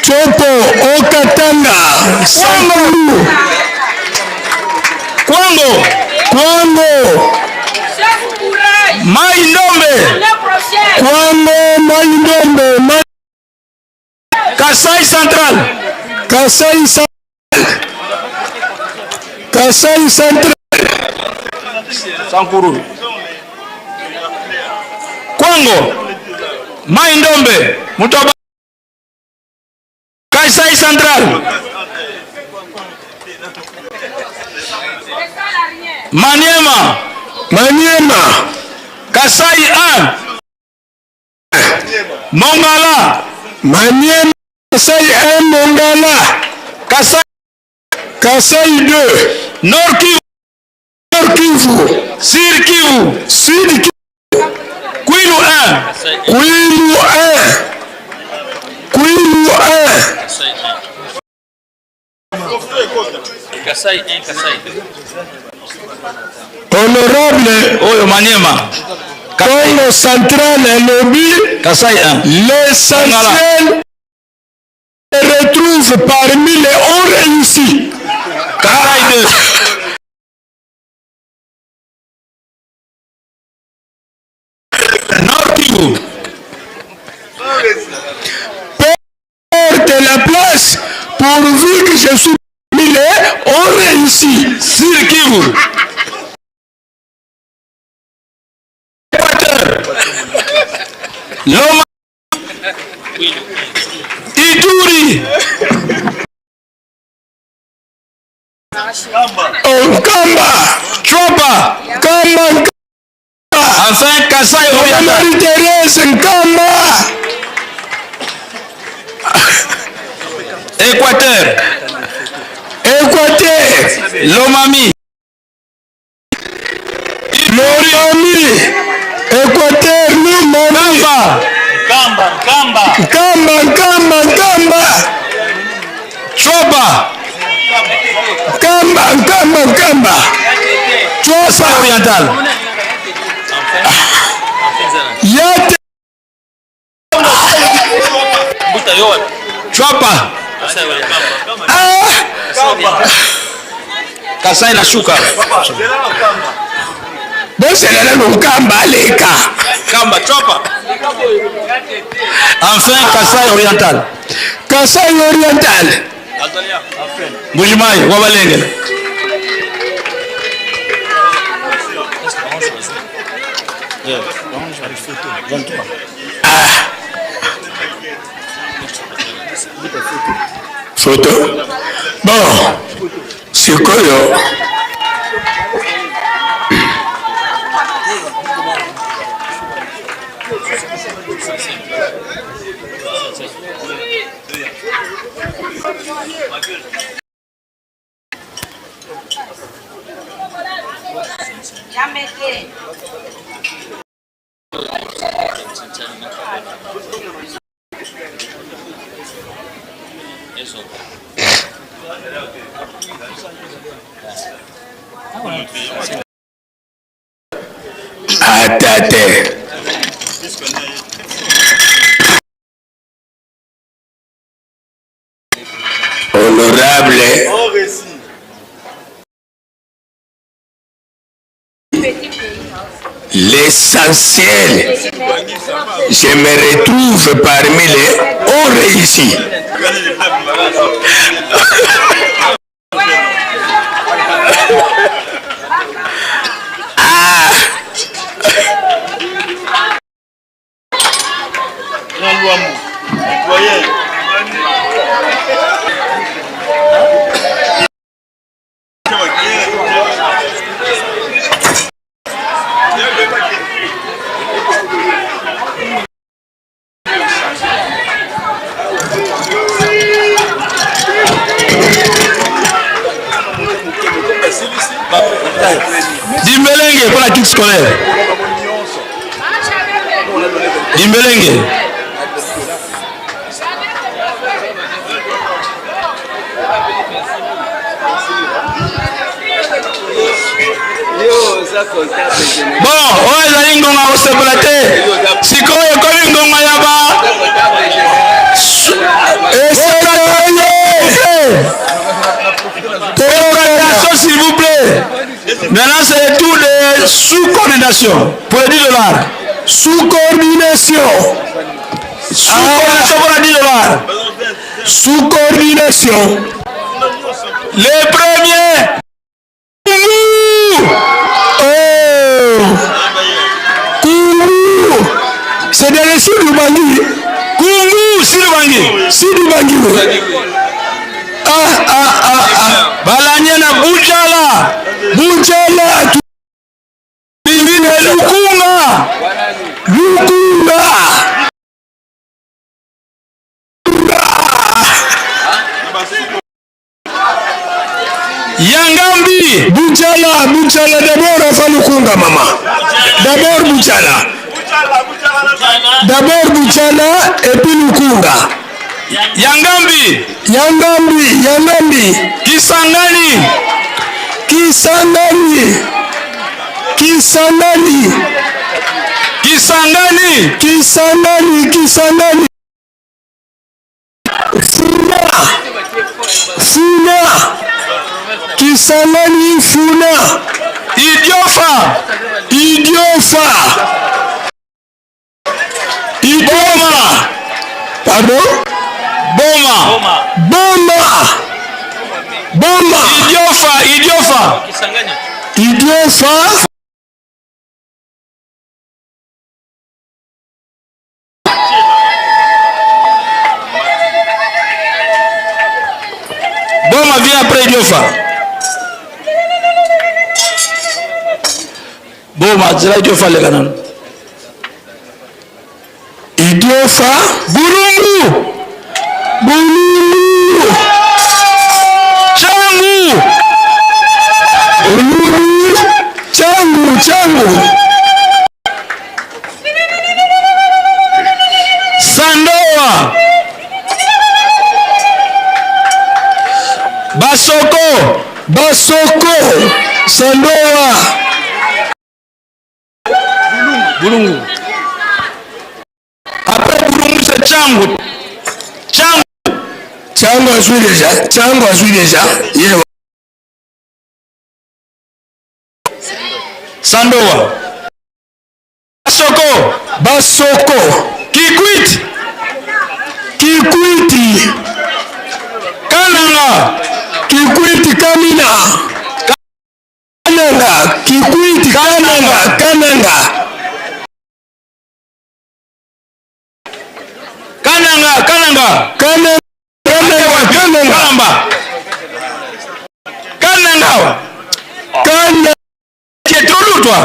Chopo. Okatanga. Sankuru. Kwango. Kwango. Mai Ndombe. Kwango Mai Ndombe. Mai... Kasai Central. Kasai Central. Kasai Central. Sankuru. Kwango. Mai Ndombe. Mutoba. Kasai Central. Maniema. Maniema. Kasai 1. Mongala. Maniema. Kasai 1 Mongala. Kasai. Kasai 2. Nord Kivu. Nord Kivu. Sud Kivu. Sud Kivu. Kwilu 1. Kwilu 1. Kwilu 1. Kasai 1, Kasai 2. Honorable Oyo Maniema. Congo Central elobi Kasai 1. L'essentiel se retrouve parmi les hauts réussis. Kasai 2. Nord Kivu. Porte la place pourvu que je suis parmi les hauts réussis. Sud Kivu. Loma. Ituri. Nkamba. Chopa. Nkamba. Enfin Kasai Oriental. Marie-Thérèse Nkamba. Équateur. Équateur. Lomami. Lomami. Équateur Lomami. Nkamba, Nkamba. Nkamba, Nkamba, Nkamba. Chopa. Nkamba, Nkamba, Nkamba. Kasai Oriental. Yate. Chopa. Kasai na shuka. Boselela Nkamba aleka. Kamba Chopa. Enfin Kasai Oriental. Kasai Oriental. Mbujimayi Wabalengele. Photo. Bon, sikoyo ata te. Honorable L'essentiel, je me retrouve parmi les hauts réussis. Ah! Dimbelenge mpo na kit scolaire. Dimbelenge. Bon, oyo ezali ngonga ya kosepela te. Sikoyo ekomi ngonga ya ba Coordination, s'il vous plaît. Maintenant, c'est le tour de sous-coordination pour les 10 dollars. Sous-coordination. Sous-coordination pour les 10 dollars. Sous-coordination. Le premier. Kungu. Oh. Kungu. C'est dans le sud du Bangui. Kungu, Sud-Bangui. Sud-Bangui. Ah, ah, ah, ah. Balanye na Bujala. Bujala. Bingine Lukunga. Lukunga. Yangambi. Bujala, Bujala d'abord avant Lukunga, maman. D'abord Bujala. D'abord Bujala et puis Lukunga. Yangambi. Yangambi, Yangambi. Kisangani. Kisangani. Kisangani. Kisangani. Kisangani, Kisangani. Funa. Funa. Kisangani Funa. Idiofa. Idiofa. Idiofa. Pardon? Boma. Boma. Boma. Idiofa, Idiofa. Idiofa. Boma vient après Idiofa. Boma, zela Idiofa leka nanu. Idiofa. Bulungu. Bulungu. Changu. Bulungu. Changu, changu. Sandoa. Basoko. Basoko. Sandoa. Bulungu. Après Bulungu, c'est Changu. Changu. Changu azwi déjà. Changu azwi déjà. Yeah. Sandoa. Basoko. Basoko. Kikwit. Kikwiti. Kananga. Kikwiti Kamina. Kananga. Kikwiti Kananga. Kananga. Kananga, Kananga. Kananga. Kananga. Kalamba. Kananga. Kananga. Tu es trop lourd, toi.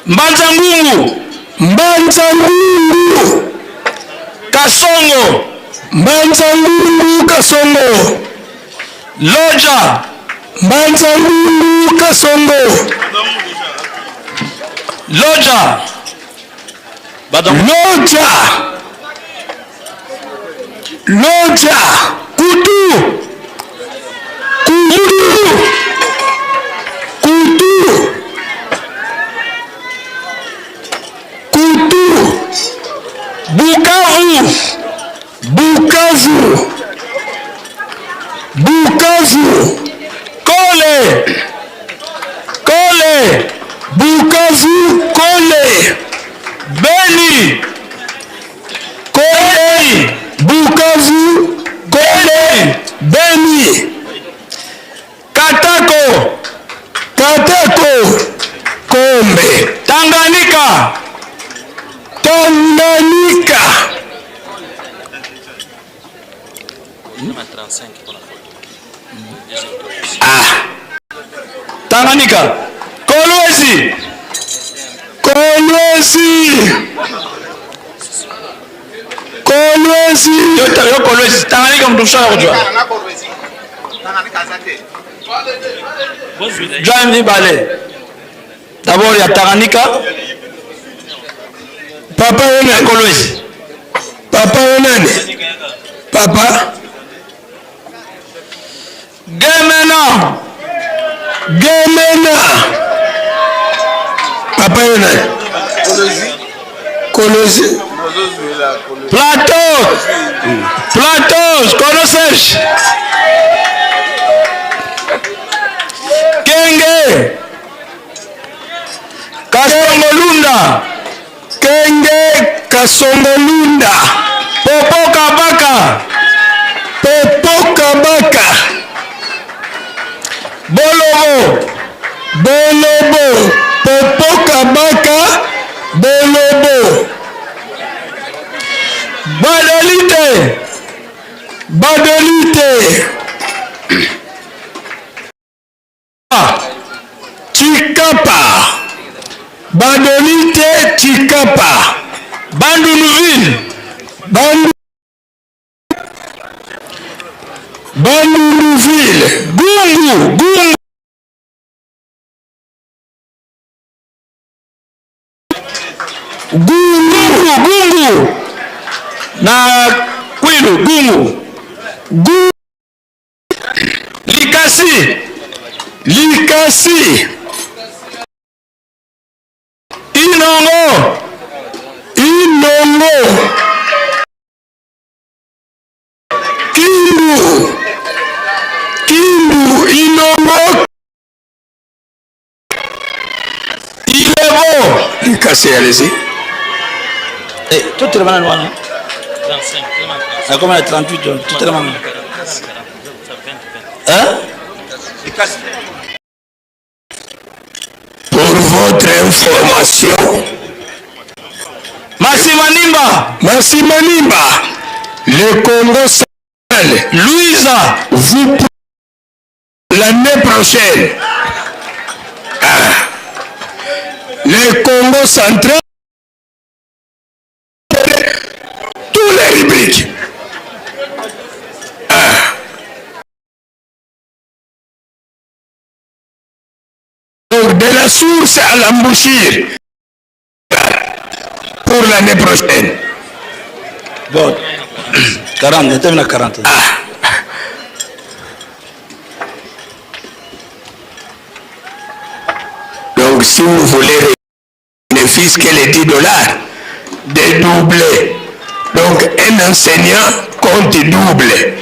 Mbanza Ngungu. Mbanza Ngungu. Kasongo. Mbanza Ngungu Kasongo. Loja. Mbanza Ngungu Kasongo. Loja. Loja. Loja. Kutu. Kutu. Kutu. Kutu. Bukavu. Bukavu. Bukavu. Kole. Kole. Bukavu Kole. Beni. Kole. Bukavu Kole. Beni. Katako. Katako. Kombe. Tanganyika. Tanganyika. Ah. Tanganyika. Kolwezi. Kolwezi. Kolwezi. Yo Kolwezi. Tanganyika mtu mshaka kujua. Join mibale. D'abord ya Tanganyika. Papa yo nani? Kolwezi. Papa yo nani? Papa Gemena. Gemena. Papa yo nani? Kolozi. Plateau. Plateau, Kono Serge. Kenge. Kasongolunda. Kenge Kasongolunda. Popo Kabaka. Popo Kabaka. Bolobo. Bolobo. Popo Kabaka. Bolobo. Badolite. Badolite. Chikapa. Badolite Chikapa. Bandunuville. Bandu Bandunuville. Gungu. Gungu. Gungu. Gungu. Na Kwilu. Gungu. Gungu. Likasi. Likasi. Inongo. Inongo. Kindu. Kindu. Inongo. Ilebo. Likasi, allez-y. Eh, tout le monde wana. Nakoma na 38 tout le monde. Hein? Pour votre information, Massimanimba. Massimanimba, le Congo central, Louisa, vous l'année prochaine. Ah. Le Congo central, tous les rubriques. Ah. Donc de la source à l'embouchure pour l'année prochaine. Bon, 40, termine à 40. Ah. Donc si vous voulez bénéfice que les 10 dollars, dédoubler. Donc un enseignant compte double.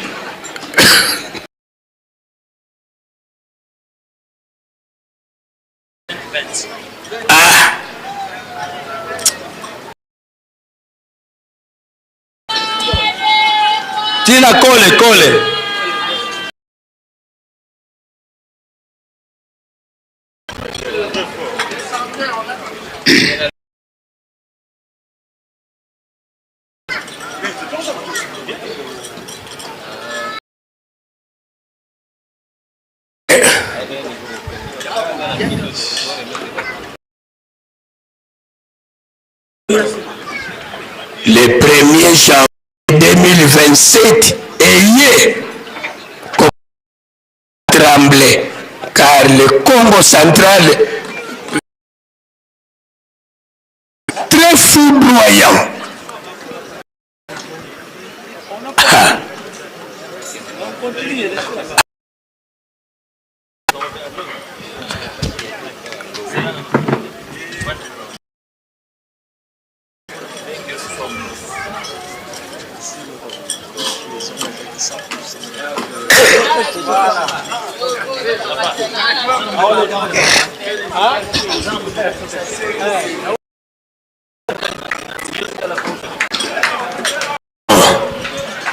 Ah. Tina kole kole. Le 1er janvier 2027, ayez tremblé, car le Congo central très foudroyant. Ah.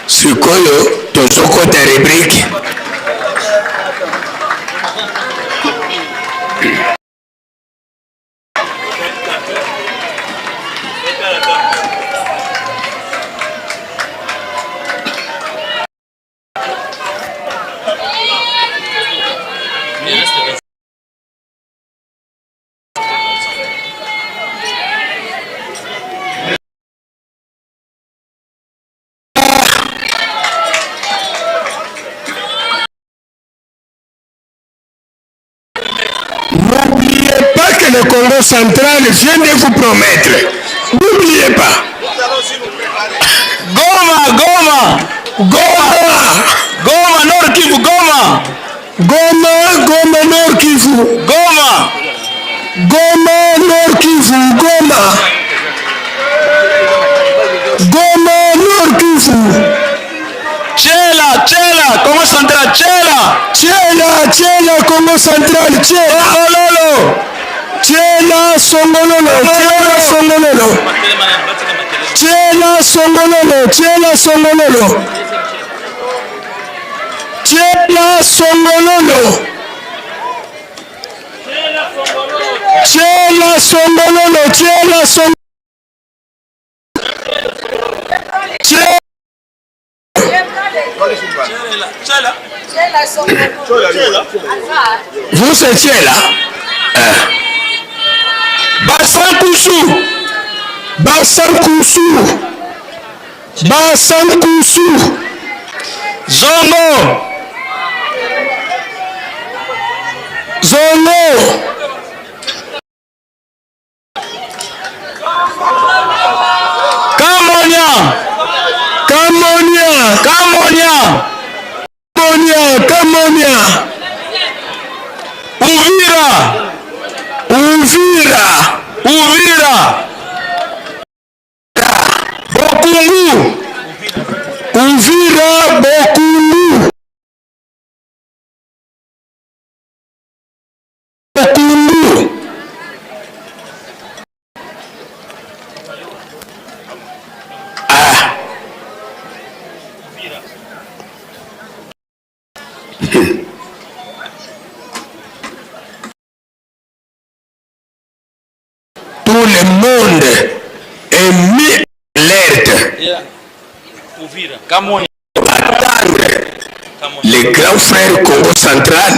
Sikoyo tozokota rubrique. le Congo central vient de vous promettre. N'oubliez pas. Goma, Goma. Goma. Goma, Nord Kivu, Goma. Goma, Goma, Nord Kivu. Goma. Goma, Nord Kivu, Goma. Goma, Nord Kivu. Tshela, Tshela, Congo Central, Tshela. Tshela, Tshela, Congo Central, Tshela. Songololo. Tshela, Songololo, Tshela, Songololo. Tshela, Songololo, Tshela, Songololo. Tshela, Songololo. Tshela, Songololo, Tshela, Songololo. Tshela. Vous étiez là. Hein? Basankusu. Basankusu. Basankusu. Zongo. Zongo. Kamonia. Kamonia. Kamonia. Kamonia. Kamonia. Uvira. Uvira. Uvira. Bokungu. Uvira Bokungu. Bokungu. Ah. Tout le monde est mis alerte. Attendre le grand frère Congo central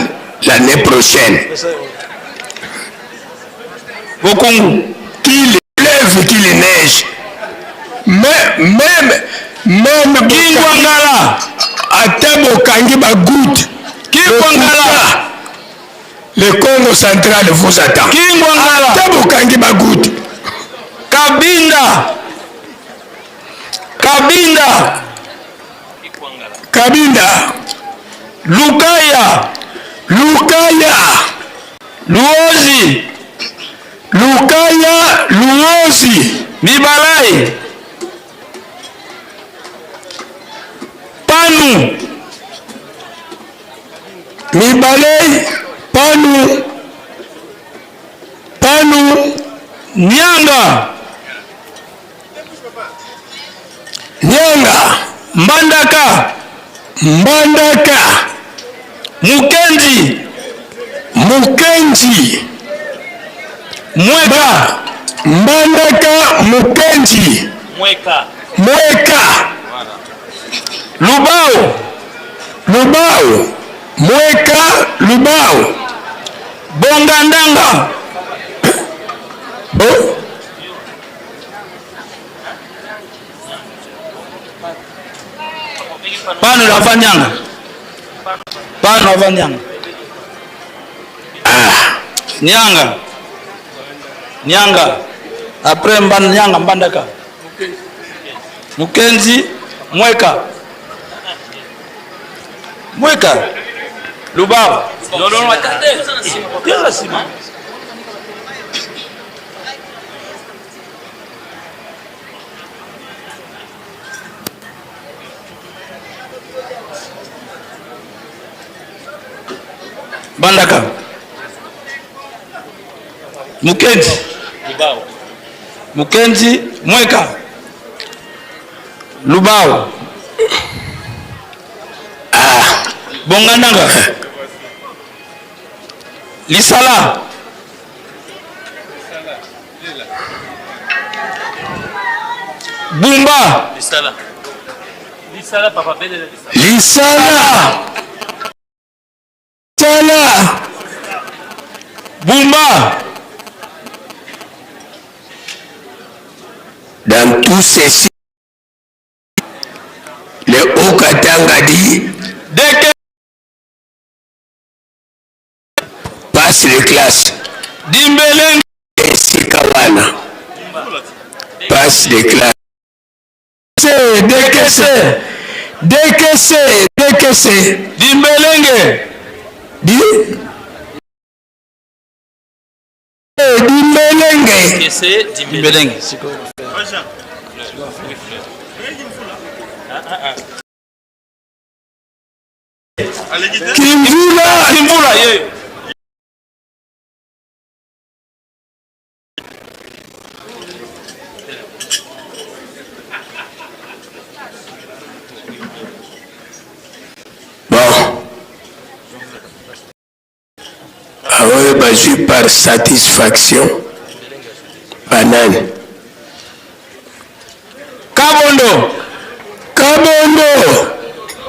l'année prochaine. Bokungu. Qu'il pleuve, qu'il neige. Mais même, même Kingwangala. Ata bokangi ba goutte. Kingwangala. Le Congo central vous attend. Kingwangala. Ata bokangi ba goutte. Kabinda. Kabinda. Kabinda. Lukaya. Lukaya. Luozi. Lukaya Luozi. Mibalai. Panu. Mibalai. Panu. Panu. Nyanga. Nyanga. Mbandaka. Mbandaka. Mukendi. Mukenji. Mweka. Mbandaka Mukenji. Mweka. Mweka. Lubao. Lubao. Mweka Lubao. Bongandanga. Bo. Pano la Nyanga. Pano la Nyanga. Ah. Nyanga. Nyanga. Après Mbanda Nyanga Mbandaka. Mukenzi Mweka. Mweka. Lubao. Non non attendez. Tiens nsima. Mbandaka. Mukenzi. Lubao. Mukenzi Mweka. Lubao. Ah. Bongandanga. Lisala. Bumba. Lisala. Lisala papa belela lisala. Lisala. Lisala. Bumba. Dans tout ceci, le Haut-Katanga dit Dès que passe les classes. Dimbelenge. Passe de classe. Dekese, dekese, dekese. Dimbelenge. Di. Dimbelenge. Dekese, Dimbelenge. Kimvula. Kimvula ye. Bon. Aoyo bazwi par satisfaction banani? Kabondo. Kabondo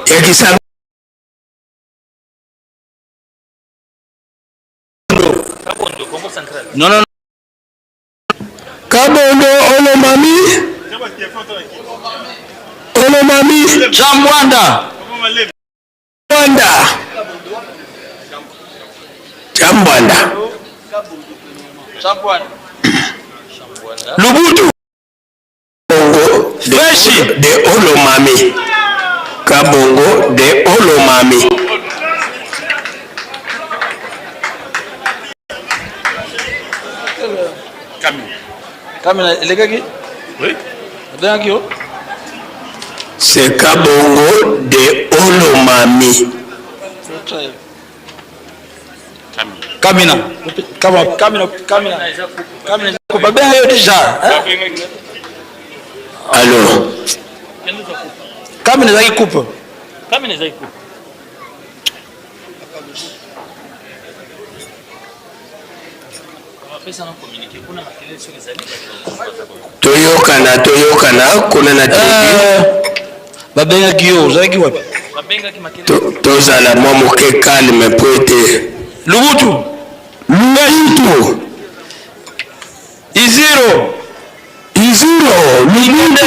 ya Kisangani. Non, non. Kabondo Olomami. Olomami. Chambwanda. Bwanda. Chambwanda. Lubutu. Kabongo de, de Olomami. Kabongo de Olomami. Kamina elekaki? Oui. Abengaki yo? C'est Kabongo de Olomami. Kamina. Kamina, Kamina, Kamina. Kamina, babenga yo déjà. Hein? Alors, Kamina ezalaki coupe. Kamina ezalaki coupe. Toyokana, toyokana kuna na tribune. Babengaki yo, ozalaki wapi? Tozala mwa moke calme po ete Lubutu. Lubutu. Iziro. Iziro, Lubutu,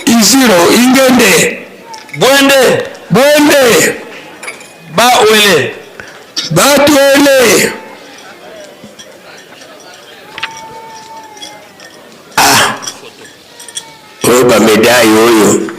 Iziro, Ingende. Bwende. Bwende. Bawele. Batwele. Ah. Oyo ba medaille oyo.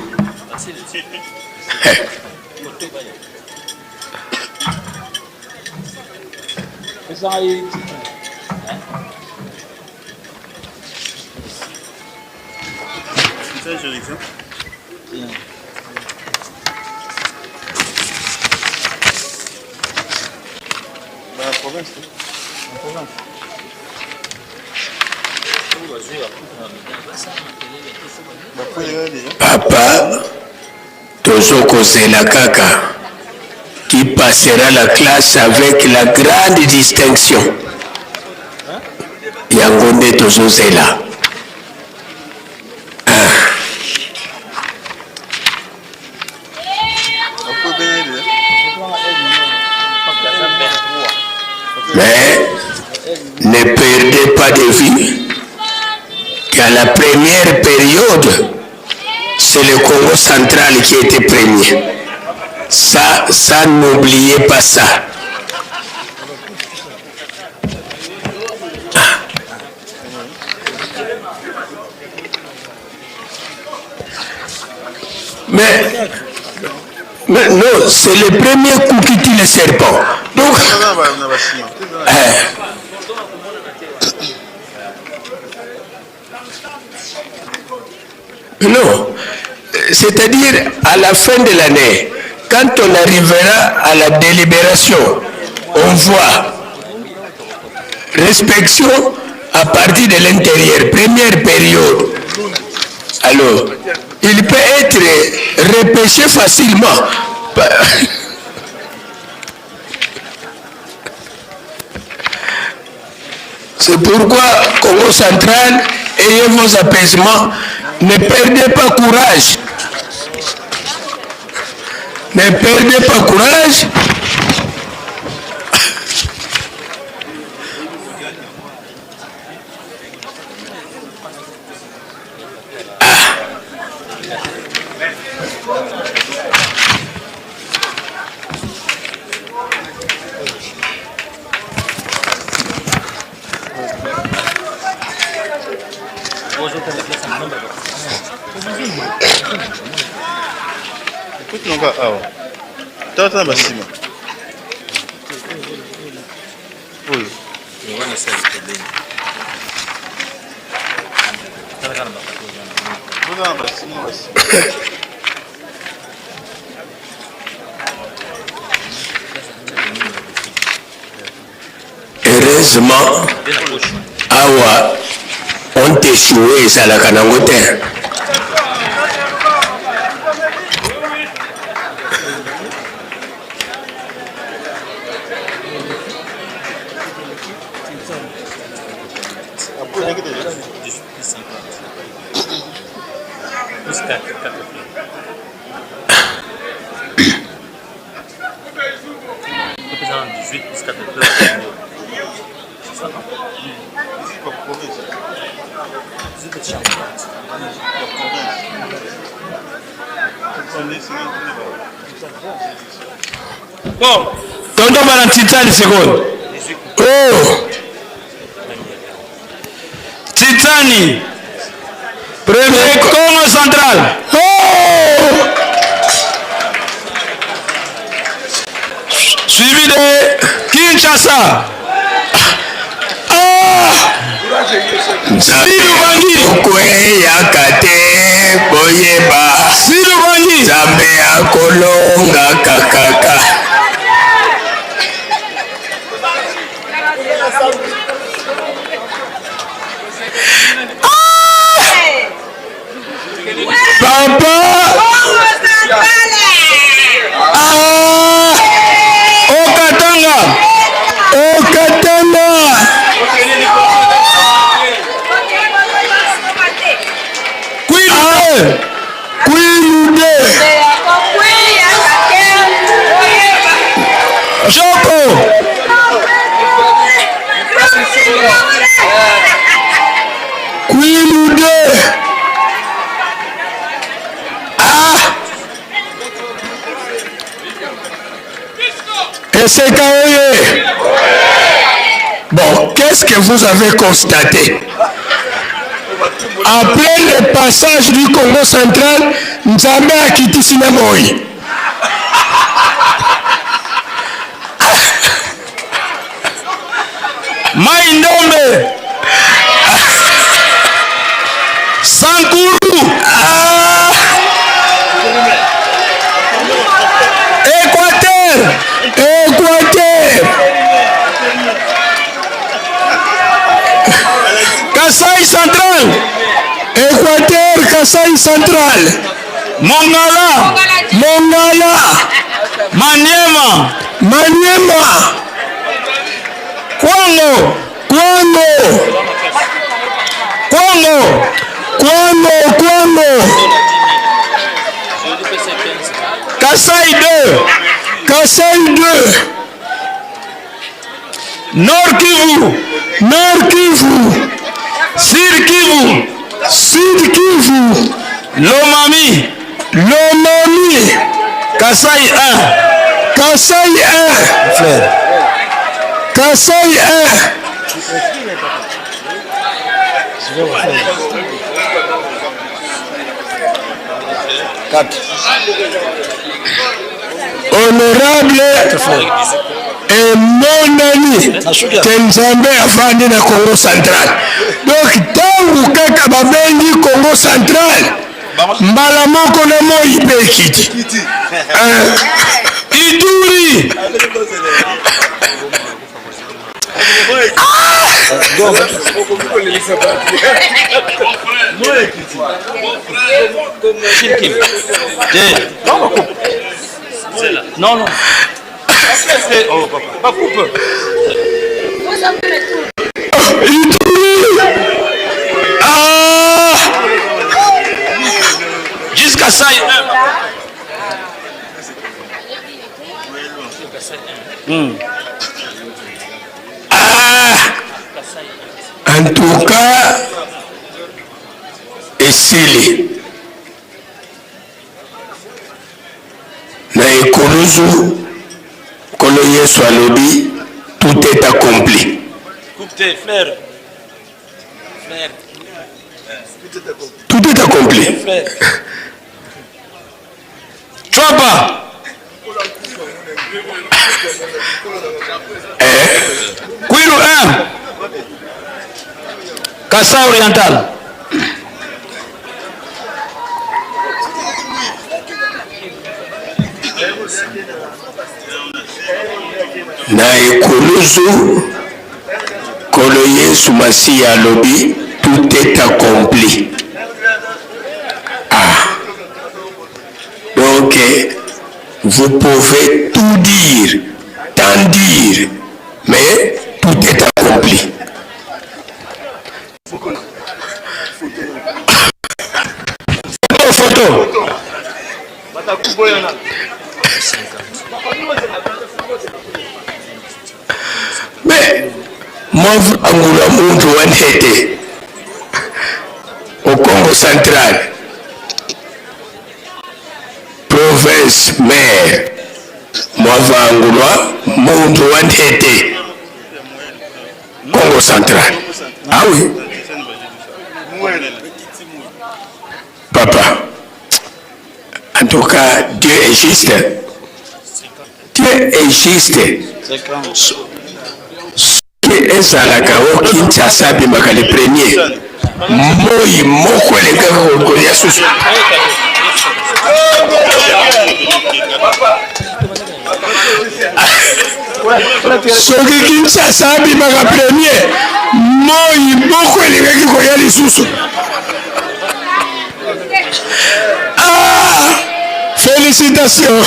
Papa, tozokozela kaka qui passera la classe avec la grande distinction. Yango nde tozozela. Mais ne perdez pas de vue qu'à la première période, c'est le Congo central qui était premier. Ça, ça n'oubliez pas ça. Mais non, c'est le premier coup qui tue le serpent. Donc, non, c'est-à-dire à la fin de l'année, quand on arrivera à la délibération, on voit respectation à partir de l'intérieur, première période. Alors, il peut être repêché facilement. C'est pourquoi Congo central, ayez vos apaisements, ne perdez pas courage. Ne perdez pas courage. Nonga awa. Tata na basima. Oyo. Boza na basima basima. Heureusement awa on echoue ezalaka nango te. Bon, tonton bana titani sikoyo. Oh. Titani. Premier Congo central. Oh. Suivi de Kinshasa. Ah. Okweyaka te boyeba Nzambe akolongaka kaka. Papa Ah Okatanga Okatanga Kwilu Kwilu de Joko Kwilu de Ah Eseka oye Bon, qu'est-ce que vous avez constaté Après le passage du Congo central, Nzambe akitisi na moi. Mai Ndombe Sankuru ah. Équateur Équateur Kasai Central Équateur Kasai Central Mongala Mongala Maniema Maniema Kwango Kwango Kwango Kwango Kwango Kasai 2 Kasai 2 Nord Kivu Nord Kivu Sud Kivu Sud Kivu Lomami Lomami Kasai 1 Kasai 1 Frère Kasai 1 Honorable emonani ke Nzambe afandi na Congo Central. Donc ntango kaka babengi Congo Central, mbala moko na moi mpe ekiti. Ituri Non, non. Oh, papa. Coupe. Ah Jusqu'à ça. Ah En tout cas, esili na ekuluzu nkolo yesu alobi tout est accompli. Frère. Frère. Tout est accompli. Frère. Tshuapa. Kwilu 1. Kasaï Oriental. Na ekuluzu, Nkolo Yesu Masiya alobi, Tout est accompli. Ah! Donc, vous pouvez tout dire, tant dire, mais tout est accompli. Photo, photo. Mais mwavangula muntu wa ntete au Congo central province maire mwavangulwa muntu wa ntete Congo central ah oui papa en tout cas Dieu est juste Dieu est juste soki ezalaka o Kinshasa abimaka le premier moi moko elekaka kolia susu soki Kinshasa abimaka premier moi moko elingaki koya lisusu ah, félicitations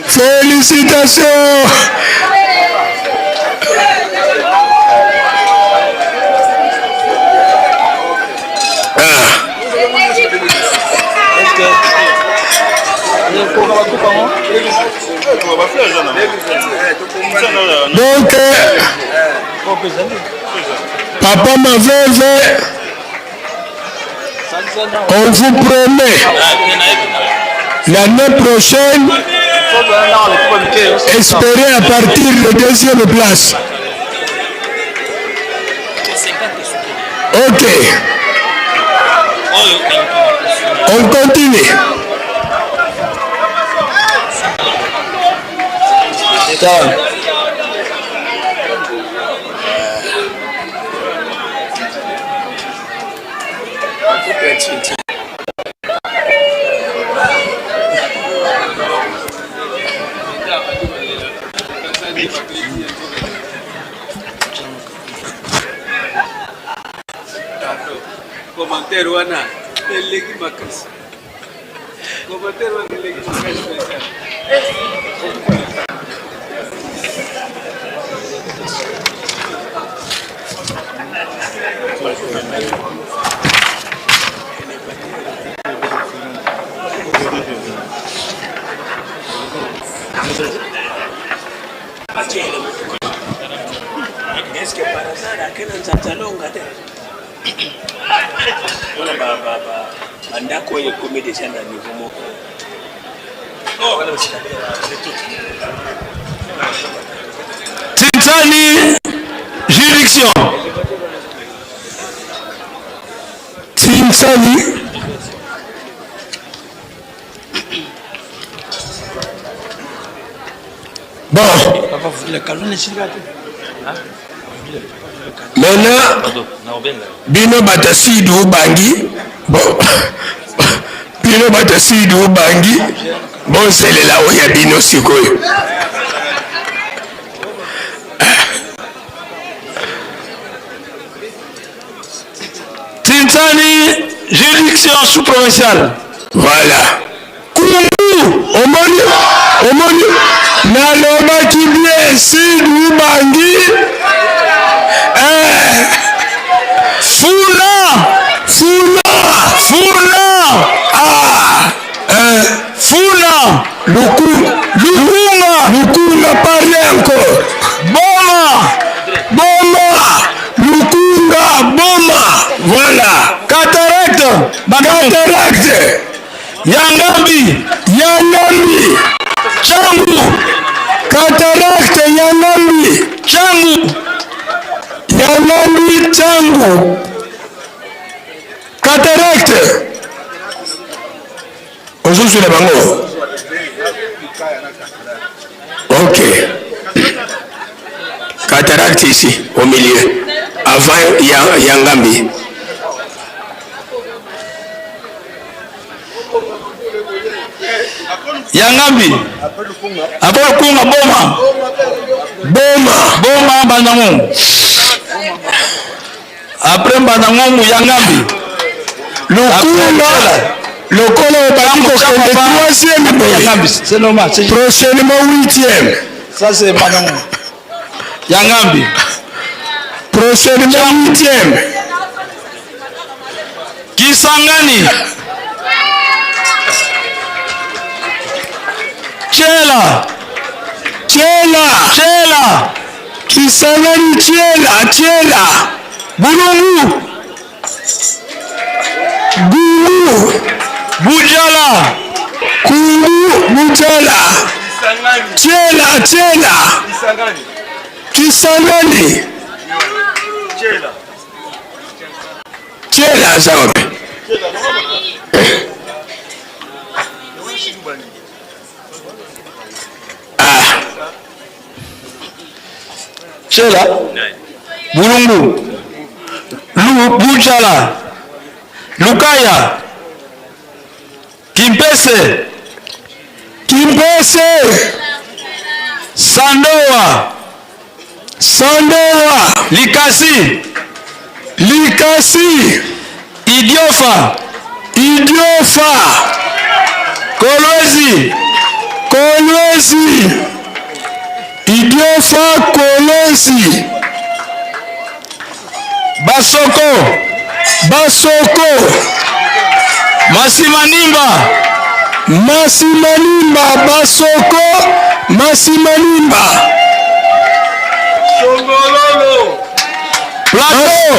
félicitations ah. Donc, Papa Maveve, on vous promet l'année prochaine, espérez à partir de deuxième place. Ok. On continue. Commentaire wana eleki makasi. Commentaire wana eleki makasi mpenza. Est-ce que par hasard akena nzanzalonga te mpona bandako oyo ekomi deja na niveau moko Tintani juridiction. Tintani Bon. Maintenant, bino bato ya sud ubangi bo bino bato ya sud ubangi bozelela oyo ya bino sikoyo. Tintani juridiction sous-provinciale. Voilà. Kungu omoni omoni nalobaki bien sud ubangi eh. Fula fula fula ah eh. Fula luku lukunga lukunga parle encore boma boma lukunga boma voilà cataracte cataracte Yangambi, Yangambi, Tshangu, cataracte Yangambi, Tshangu, Yangambi, Tshangu, cataracte. Tozwela bango. Ok. Cataracte ici, au milieu. Avant Yangambi. Yangambi. Après Kunga Boma. Boma. Boma Bandangungu. Après Bandangungu Yangambi. Lukunga. Lokola obandi kokende troisième boye. C'est normal. Prochainement huitième. Ça c'est Bandangungu. Yangambi. Prochainement huitième. Kisangani. Tshela. Tshela. Tshela. Kisangani Tshela, Tshela. Bulungu. Gungu. Bujala. Kungu Bujala. Tshela, Tshela. Kisangani. Tshela. Tshela aza wapi? Ah. Tshela. Bulungu. Lu Bujala. Lukaya. Kimpese. Kimpese. Sandoa. Sandoa. Likasi. Likasi. Idiofa. Idiofa. Kolwezi. Kolwezi. Idiofa Kolwezi. Basoko. Basoko. Masimanimba. Masimanimba. Basoko. Masimanimba. Songololo. Plateau.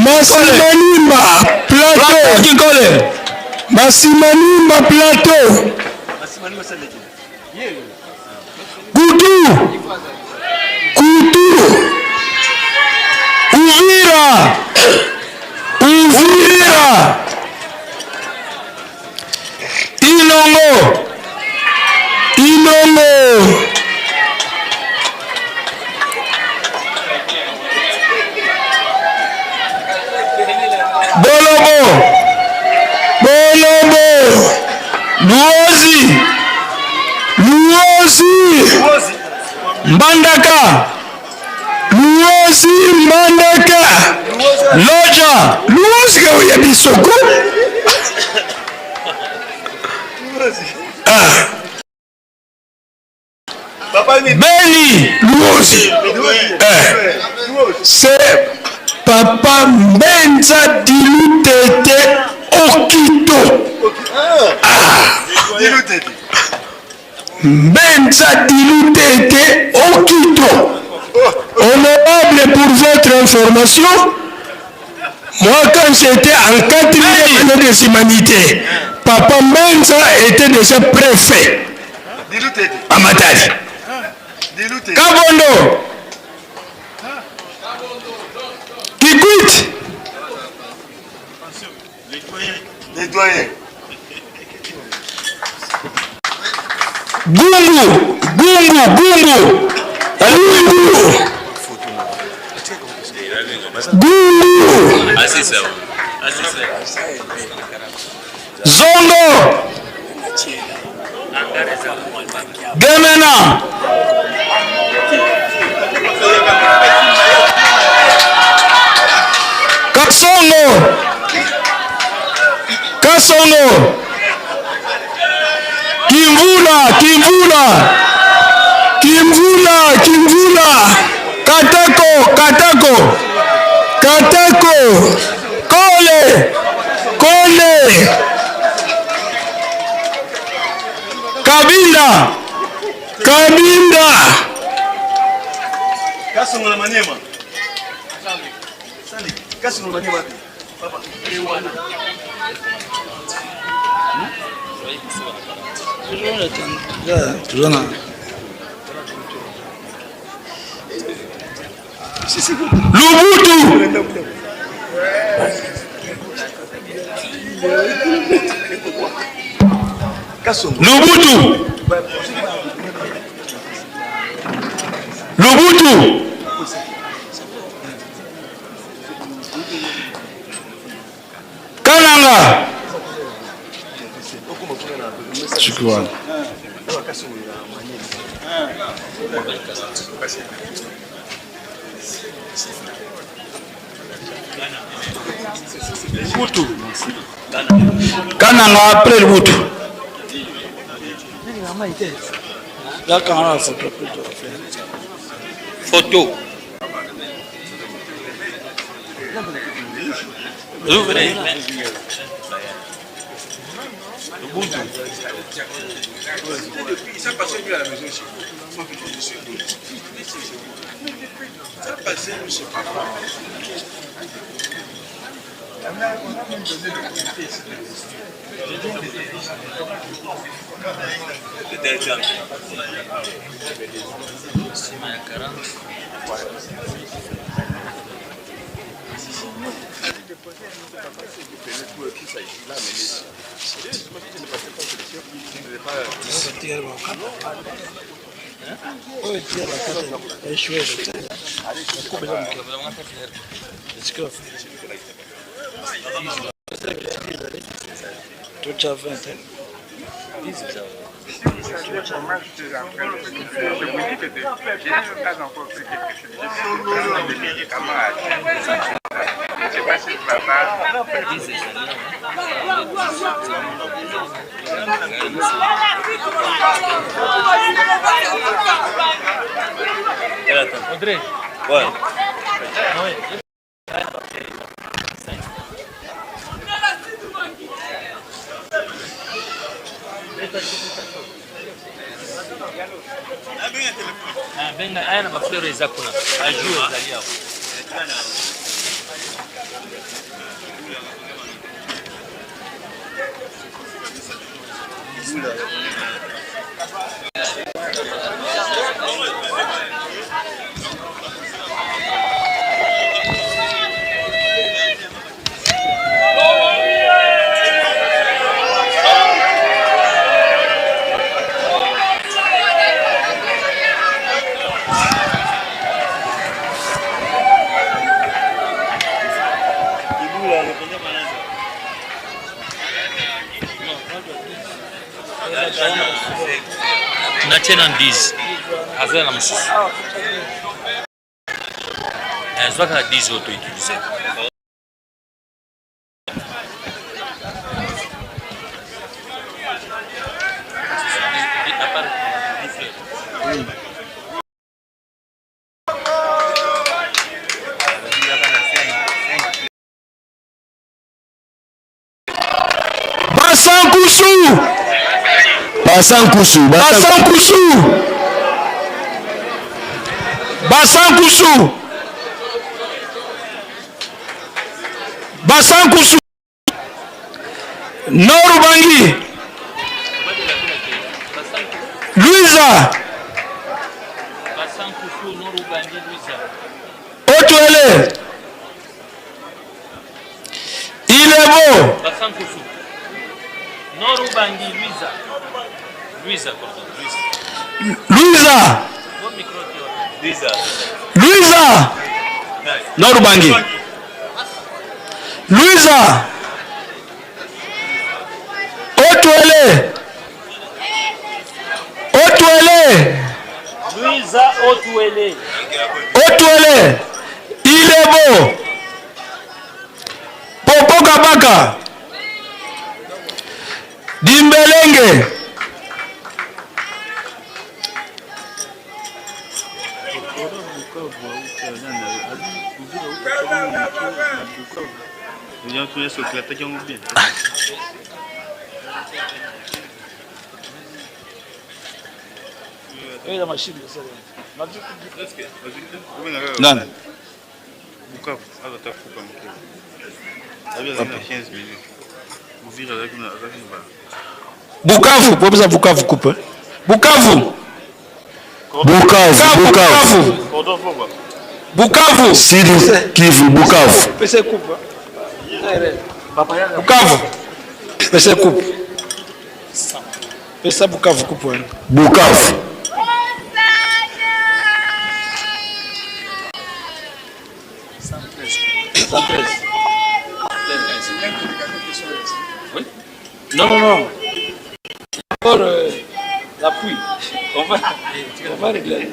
Masimanimba. Plateau. Kinkole. Masimanimba Plateau. Kutu. Kutu. Uvira. Uvira. Inongo. Inongo. Bolobo. Bolobo. Luozi. Luozi. Mbandaka. Luozi Mbandaka. Loja. Luozi ka oyebi soko. Ah. Beni. Luozi. Eh. C'est Papa Mbenza Dilutete Okito. Ah. Mbenza Dilutete Okito. Honorable pour votre information, moi quand j'étais en quatrième année des humanités, Papa Mbenza était déjà préfet à Matadi. Kabondo. Kikwit. Les doyens. Gungu. Gungu. Gungu. Gungu. Gungu. Zongo. Gemena. Kasongo. Kasongo. Kimvula, Kimvula. Kimvula, Kimvula. Katako, Katako. Katako. Kole. Kole. Kabinda. Kabinda. Kasongo na Maniema. Kasongo na Maniema. Papa. Lubutu. Lubutu. Lubutu. Kananga. Shukrani. Lubutu. Kananga après Lubutu. Photo. Nsima ya 40. Audrey. Ouais. Benga aya na bafleur eza kuna ajour ezali awa. Natie na 10 aza na mosusu zwa kaka 10 oyo toutilize. Basankusu. Basankusu. Basankusu. Basankusu. Basankusu. Norubangi. Luiza. Otuele. Ilebo. Basankusu. Norubangi Luiza. Luiza, pardon, Luiza. Luiza. Luiza. Luiza. Norubangi. Luiza. Otuele. Otuele. Luiza Otuele. Otuele. Ilebo. Popo Kabaka. Dimbelenge. Nani? Bukavu, popesa Bukavu coupe. Bukavu. Bukavu, Bukavu. Bukavu. Sud Kivu, Bukavu. Pesa coupe. Bukavu. Pesa coupe. Pesa Bukavu coupe wana. Bukavu. Oui. Non, non, non. Encore euh, l'appui. On va, on va régler.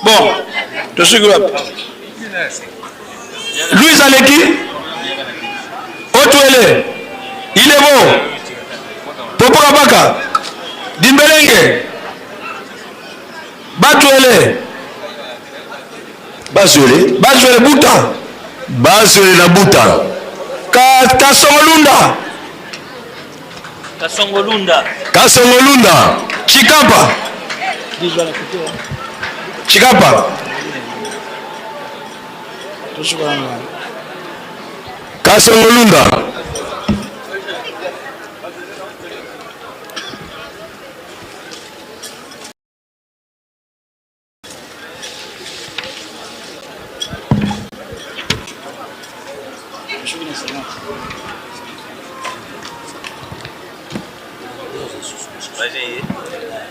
Bon, tosuki wapi? Louise aleki Otuele Ilebo Popo Kabaka Dimbelenge Batuele Bazwele Bazwele Buta Bazwele na Buta Ka, Kasongolunda Kasongolunda Kasongolunda Chikapa Chikapa Kasongolunda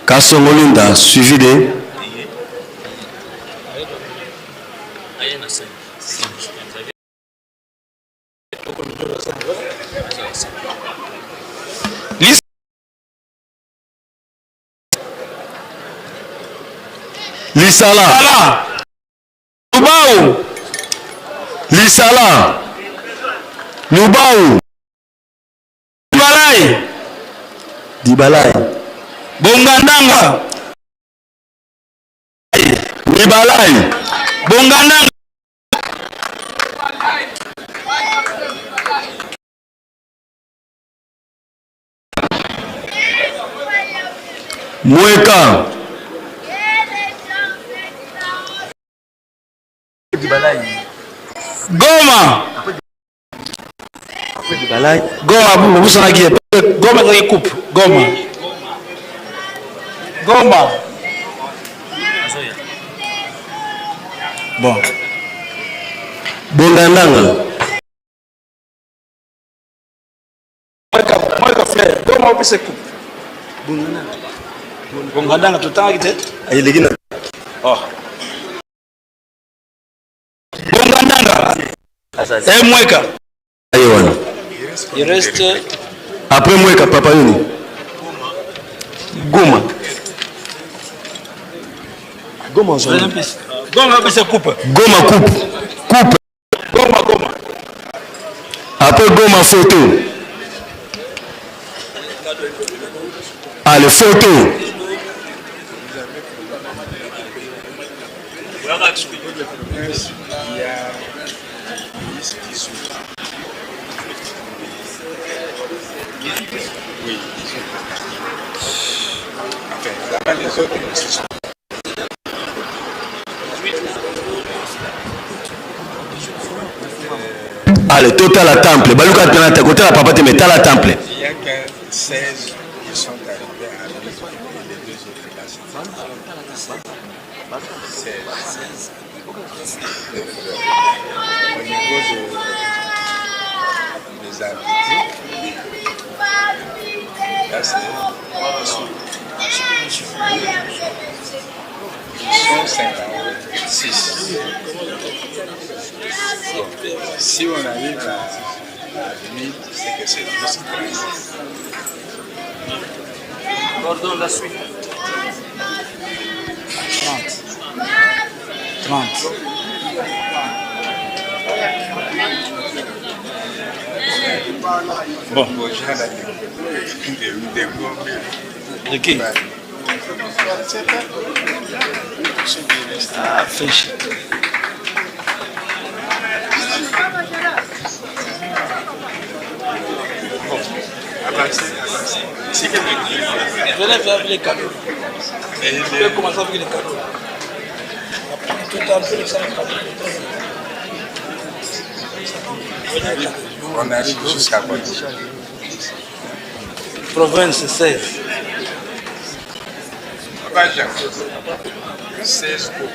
Kasongolunda suivi de Lisala. Lubao. Lisala. Lubao. Dibalai. Dibalai. Bongandanga. Dibalai. Bongandanga. Mweka. Goma. Goma bobusanaki ye. Goma ezalaki coupe. Goma. Goma. Bon. Bongandanga. Mweka frère. Goma opesa coupe. Bongandanga totangaki te. Ayeleki na. Oh. Bongandanga. Eh Mweka. Aye wana. Il reste Après Mweka papa nini? Goma. Goma Goma opesa coupe. Goma coupe. Coupe. Goma Goma. Après Goma photo. Allez photo. Oui. Enfin, les autres, Allez, totala temple. Baluka tala kotala papa te mais tala temple. Il y a que 16 qui sont arrivés à 8 et les deux autres là, c'est 16. Au niveau de, des invités, là c'est. Ils sont 56. Bon, si on arrive à, à 1000, c'est que c'est 12 13. Gordon, la suite. 30. 30. Bon. De qui Ah, fiche. Venez faire avec les cadeaux. Tu peux commencer avec les cadeaux. Tout à l'heure, On arrive jusqu'à quoi Province 16. Papa Jacques, 16 coupes.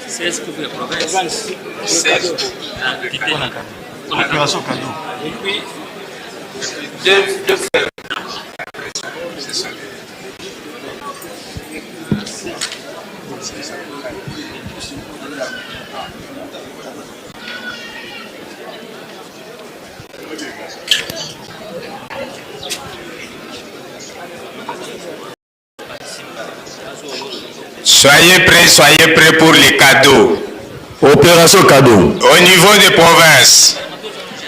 16 coupes de province. 16 coupes. Opération cadeau. Et puis, deux, deux frères. Soyez prêts, soyez prêts pour les cadeaux. Opération cadeau. Au niveau des provinces,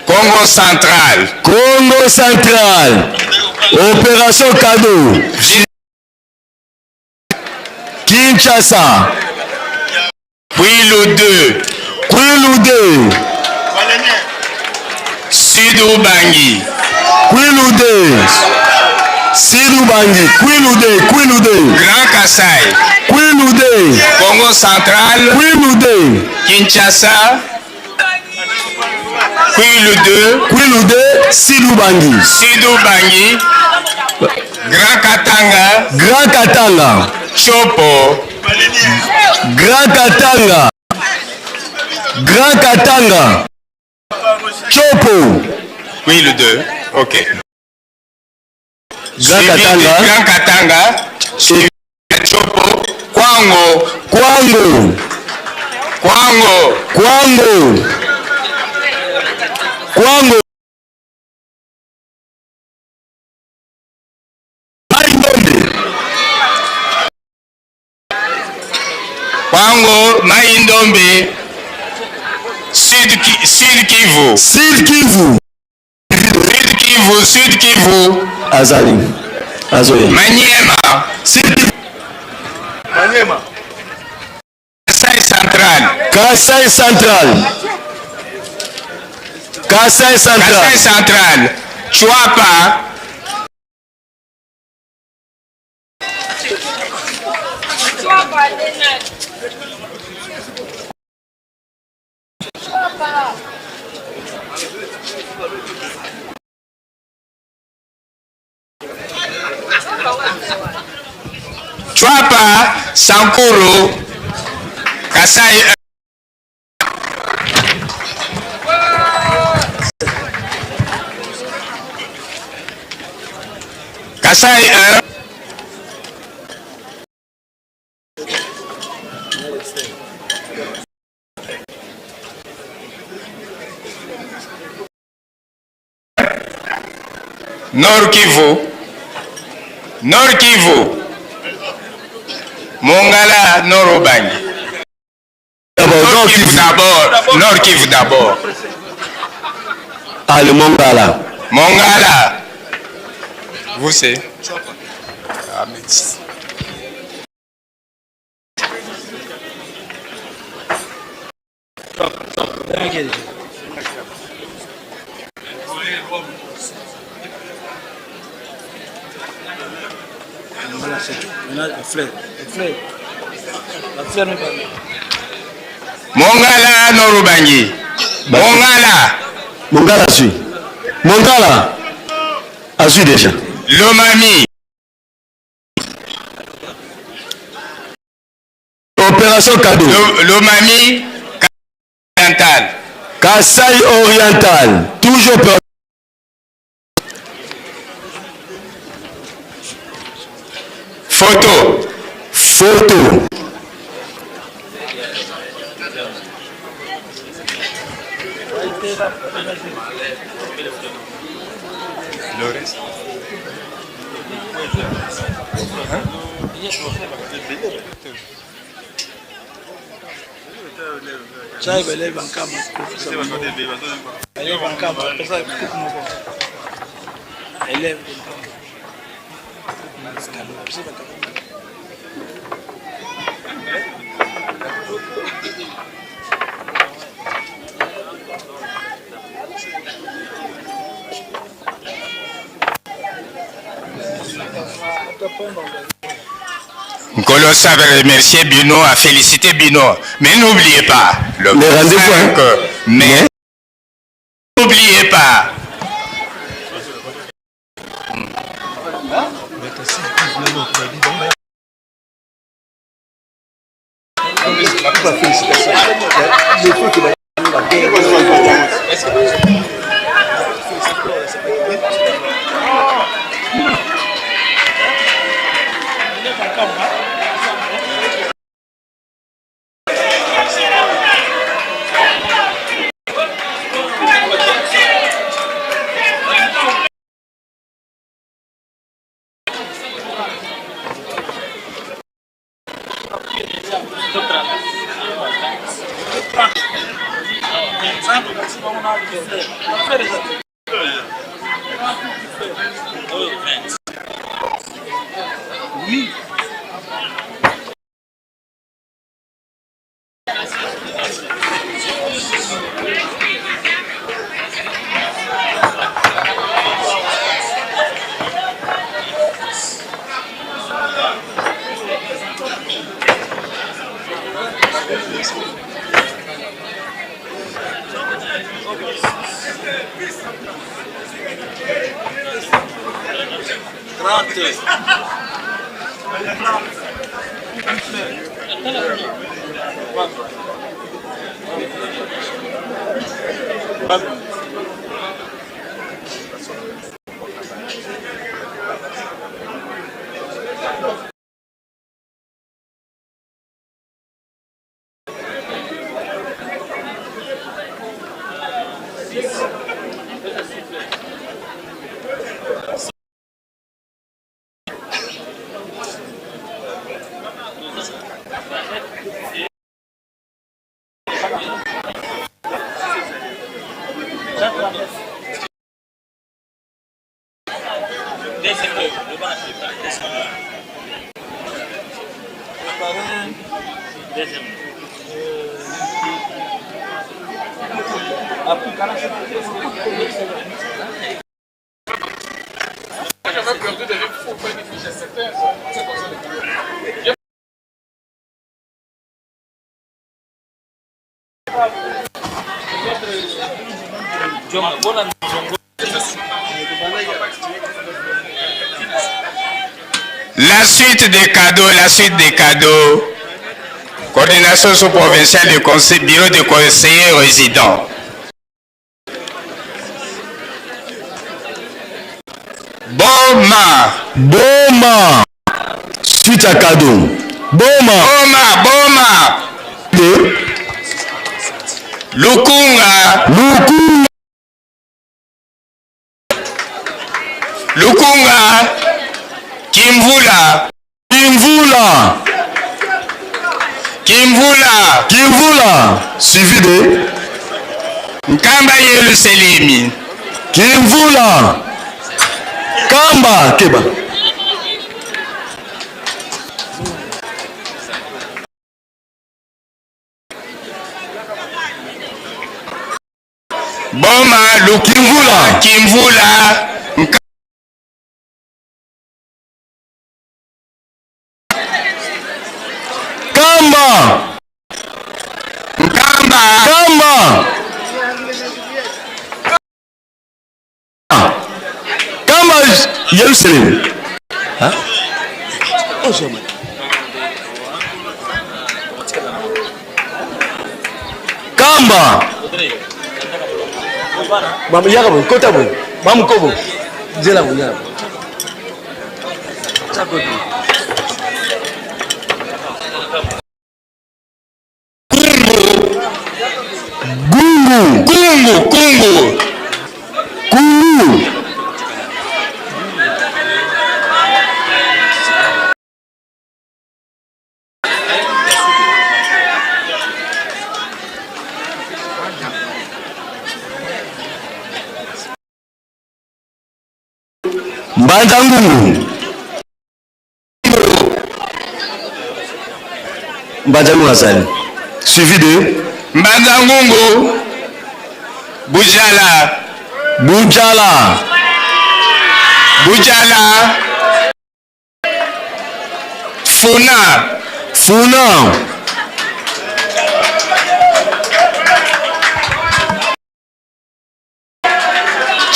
Congo central. Congo central. Opération cadeau. Kinshasa. Kwilu 2. Kwilu 2. Sud Ubangi. Kwilu 2. Sud Ubangi. Kwilu 2. Kwilu 2. Grand Kasai. Kwilu 2. Congo central. Kwilu 2. Kinshasa. Kwilu 2. Kwilu 2. Sud Ubangi. Sud Ubangi. Grand Katanga. Grand Katanga. Chopo. Grand Katanga. Grand Katanga. Chopo. Kwilu 2. Ok. Grand Suivi de Katanga. Grand Katanga. Suivi de Chopo. Kwango. Kwango. Kwango. Kwango. Kwango. Kwango, Mai-Ndombe, Sud, Ki- Sud Kivu. Sud Kivu. Sud Kivu, Sud Kivu. Azali. Azoya. Maniema. Sud Kivu. Maniema. Kasai Central. Kasai Central. Kasai Central. Kasai Central. Chuapa. Chuapa, Sankuru, Kasai. Kasai 1. Nord Kivu, Nord Kivu, Mongala, Nord Ubangi. Nord Kivu d'abord, Nord Kivu d'abord. Ah, le Mongala. Mongala. Vous c'est Ah, mais... Voilà, c'est tout. Maintenant, la fleur. La fleur. La fleur n'est pas. Mongala, Nord Ubangi. Mongala. Mongala azui. Mongala azui déjà. Lomami. Opération cadeau. Lomami, Oriental. Kasai Oriental. Toujours opération. Photo. Photo. Chai belé bankama. Belé bankama. Pesa kuku moko. Élève bankama. Pesa bankama. Nkolo sabe remercier Bino, à féliciter Bino. Mais n'oubliez pas, le rendez-vous, hein. 25 mai, n'oubliez pas. Oui. La suite des cadeaux, la suite des cadeaux. Coordination sous-provinciale du conseil, bureau de conseillers résidents. Boma. Boma. Suite à cadeau. Boma. Boma, Boma. De. Lukunga. Lukunga. Lukunga. Kimvula. Kimvula. Kimvula. Kimvula. Suivi de. Nkamba Yerusalemi. Kimvula. Kamba Keba. Boma Kimvula. Kimvula. Kamba. Nkamba. Kamba. Kamba Yerusalem. Hein? Kamba. Mama yaka boy, kota boy. Mamu kobo. Nzela boy yaka. Gungu. Kungu, Kungu. Kungu. Mbanza Ngungu. Mbanza Ngungu azali. Suivi de Mbanza Ngungu. Bujala. Bujala. Bujala. Funa. Funa.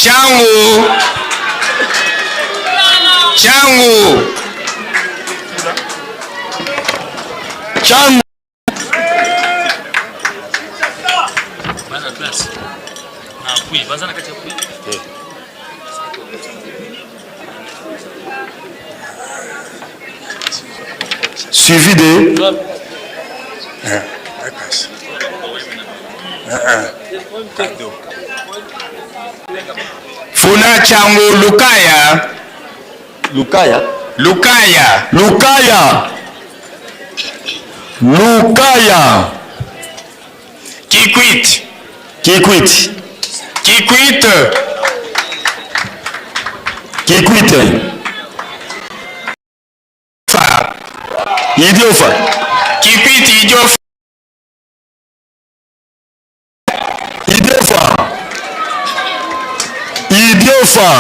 Changu. Changu. Changu. Baza classe. Na appui, baza na kati ya appui. Suivi de Funa Changu Lukaya. Lukaya. Lukaya. Lukaya. Lukaya. Kikwit. Kikwit. Kikwit. Kikwit. Fa. Idiofa. Kikwit Idiofa. Idiofa. Idiofa.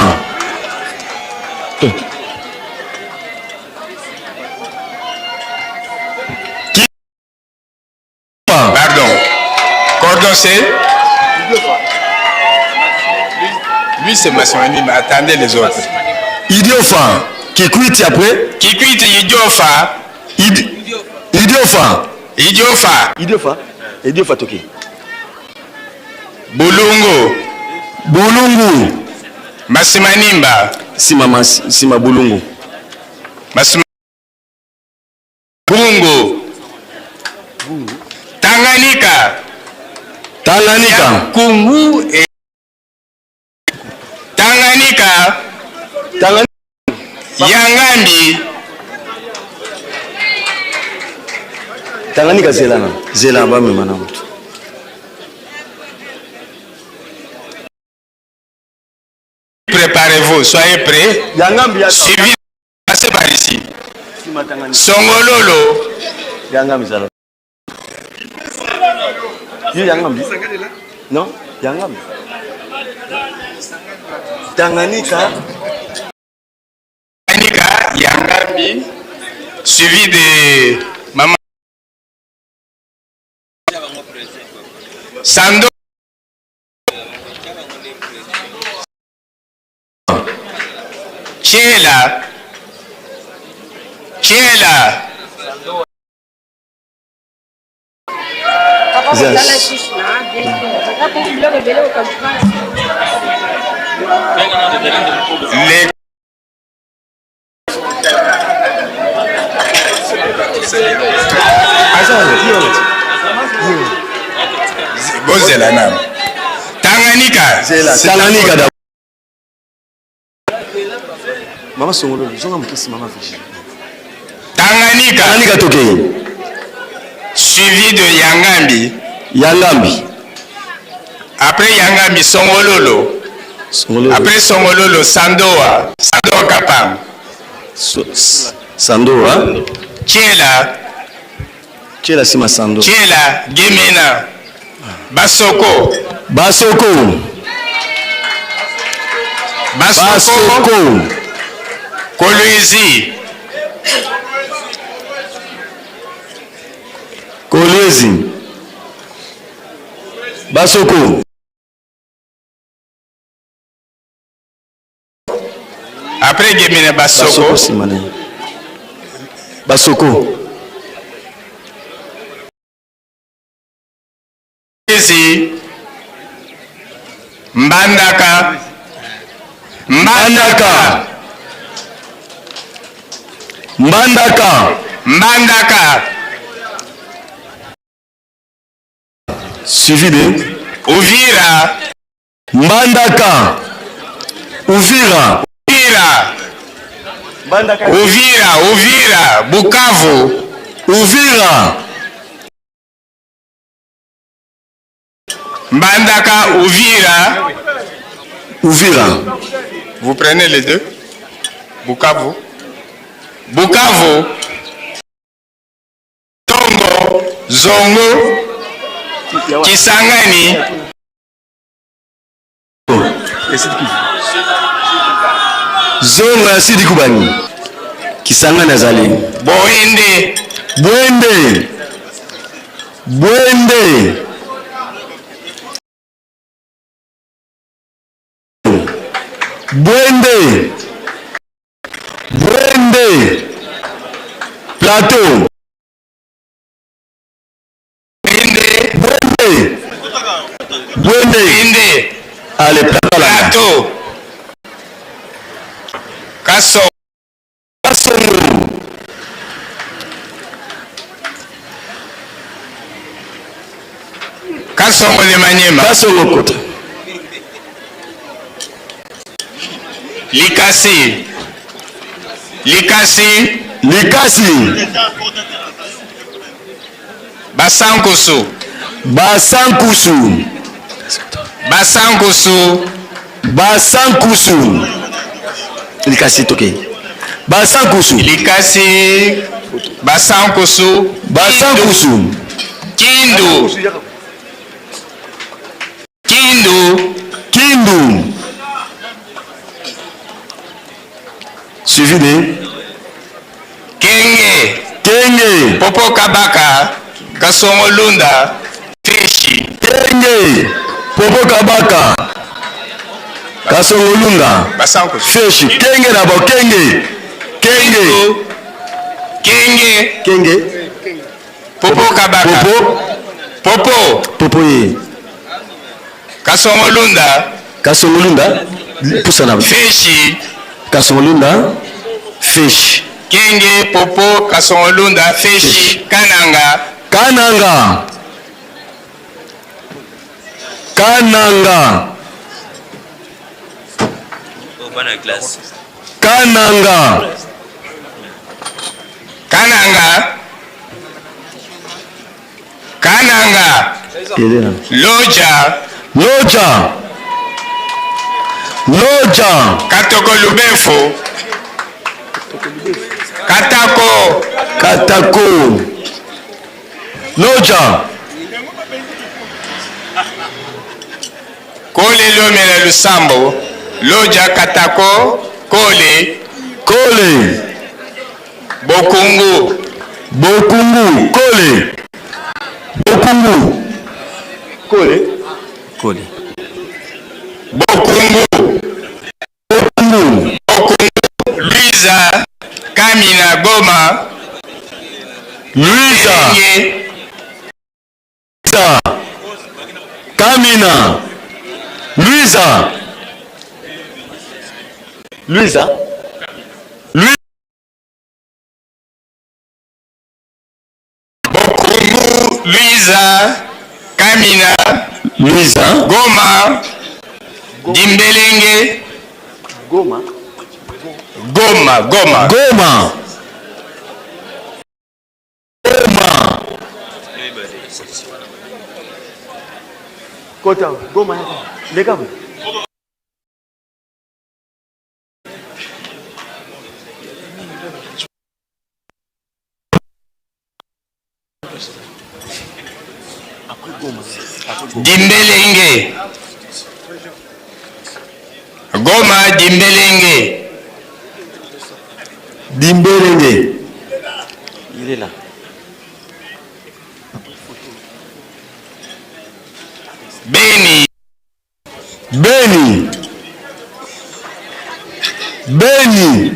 Pardon. Cordon c'est Lui c'est Massimani, mais attendez les autres. Idiofa. Kikwit après. Kikwit Idiofa. Idiofa. Idiofa. Idiofa. Idiofa toki. Bulungu. Bulungu. Masimanimba. Sima mas, sima Bulungu. Masima Bungu. Tanganyika. Tanganyika. Kungu et Tanganyika. Tanganyika. Yangambi. Tanganyika zela na. Zela ba mema na mutu. Préparez-vous, soyez prêts. Yangambi ya Suivi, passez par ici. Sima Tanganyika. Songololo. Yangambi zala. Yo Yangambi? Non, Yangambi. Tanganyika. Tanganyika, Yangambi, suivi de Maman Sando. Chela. Chela. Les bozela nano Tanganyika. Tanganyika d'abord. Mama Songolo, zonga mokesi mama Virginie. Tanganyika. Tanganyika tokei. Suivi de Yangambi. Yangambi. Après Yangambi, Songololo. Songololo. Après Songololo, Sandoa. Sandoa Kapang. So, Sandoa. Tchela. Tchela sima Sandoa. Tchela, Gemena. Basoko. Basoko. Basoko. Basoko. Kolwezi. Kolwezi. Basoko. Après Gemena, Basoko. Basoko sima na ye. Basoko. Kolwezi. Mbandaka. Mbandaka. Mbandaka. Mbandaka. Suivi de Uvira. Mbandaka. Uvira. Uvira. Mbandaka. Uvira, Uvira, Bukavu. Uvira. Mbandaka, Uvira. Uvira. Vous prenez les deux. Bukavu. Bukavu. Tongo, Zongo, Kisangani. Zongo ya Sidi Kubani. Kisangani azali. Boende. Bwende. Bwende. Bwende. Bwende. Plateau. Bwende. Bwende. Bwende. Bwende. Allez, plateau. Plateau. Kaso. Kasongo. Kasongo le Maniema. Kasongo kota. Likasi. Likasi. Likasi. Basankusu. Basankusu. Basankusu. Basankusu. Likasi toke. Basankusu. Likasi. Basankusu. Basankusu. Kindu. Kindu. Kindu. Suivi de Kenge. Kenge. Popo Kabaka. Kasongo Lunda. Feshi. Kenge. Popo Kabaka. Kasongo Lunda. Basankusu. Feshi. Kenge d'abord. Kenge. Kenge. Kenge. Kenge. Popo Kabaka. Popo. Popo. Popo ye. Kasongo Lunda. Kasongo Lunda. Pusana. Feshi. Kasongo Lunda. Feshi. Kenge, Popo, Kasongo Lunda, Feshi, Kananga. Kananga. Kananga. Kananga. Kananga. Kananga. Loja. Loja. Loja. Katoko Lubefu. Katako. Katako. Loja. Kole Lomela Lusambo. Loja Katako. Kole. Kole. Bokungu. Bokungu. Kole. Bokungu. Kole. Kole. Bokungu. Bokungu. Bokungu. Luiza. Kamina Goma. Luiza. Kenge. Luiza. Kamina. Luiza. Luiza. Luiza. Bokungu. Luiza. Kamina. Luiza. Goma. Dimbelenge. Goma. Goma. Goma. Goma. Goma. Kota, Goma. Leka. Dimbelenge. Goma Dimbelenge. Dimbelenge. Il est là. Beni. Beni. Beni.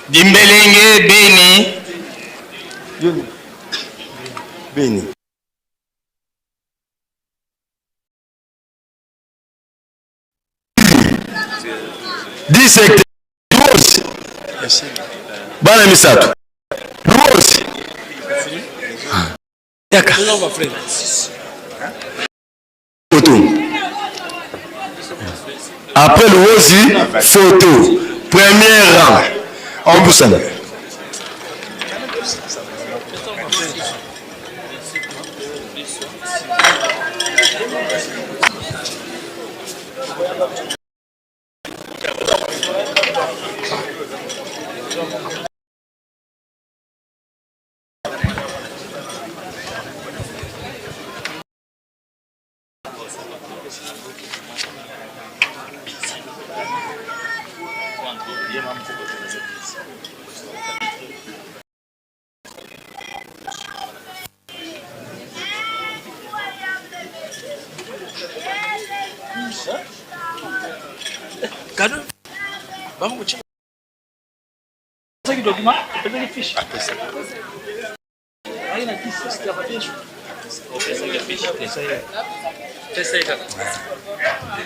Dimbelenge Beni. Beni. Dix Rose. Bana misato. Rose. Yaka. Photo. Après le Rose, photo. Premier rang. On pousse.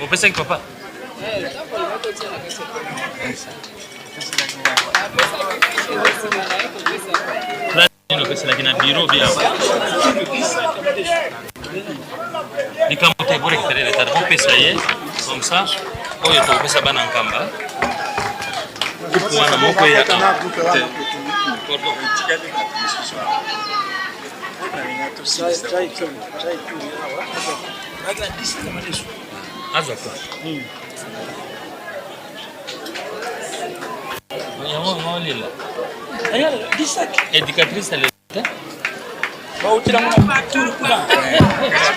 Opesaki papa. Nini opeselaki na biro bi awa likambo te borekipere retard bopesa ye comme ça oyo tokopesa bana nkamba kupu wana moko ya azwa ko yango olela éducatrice alela te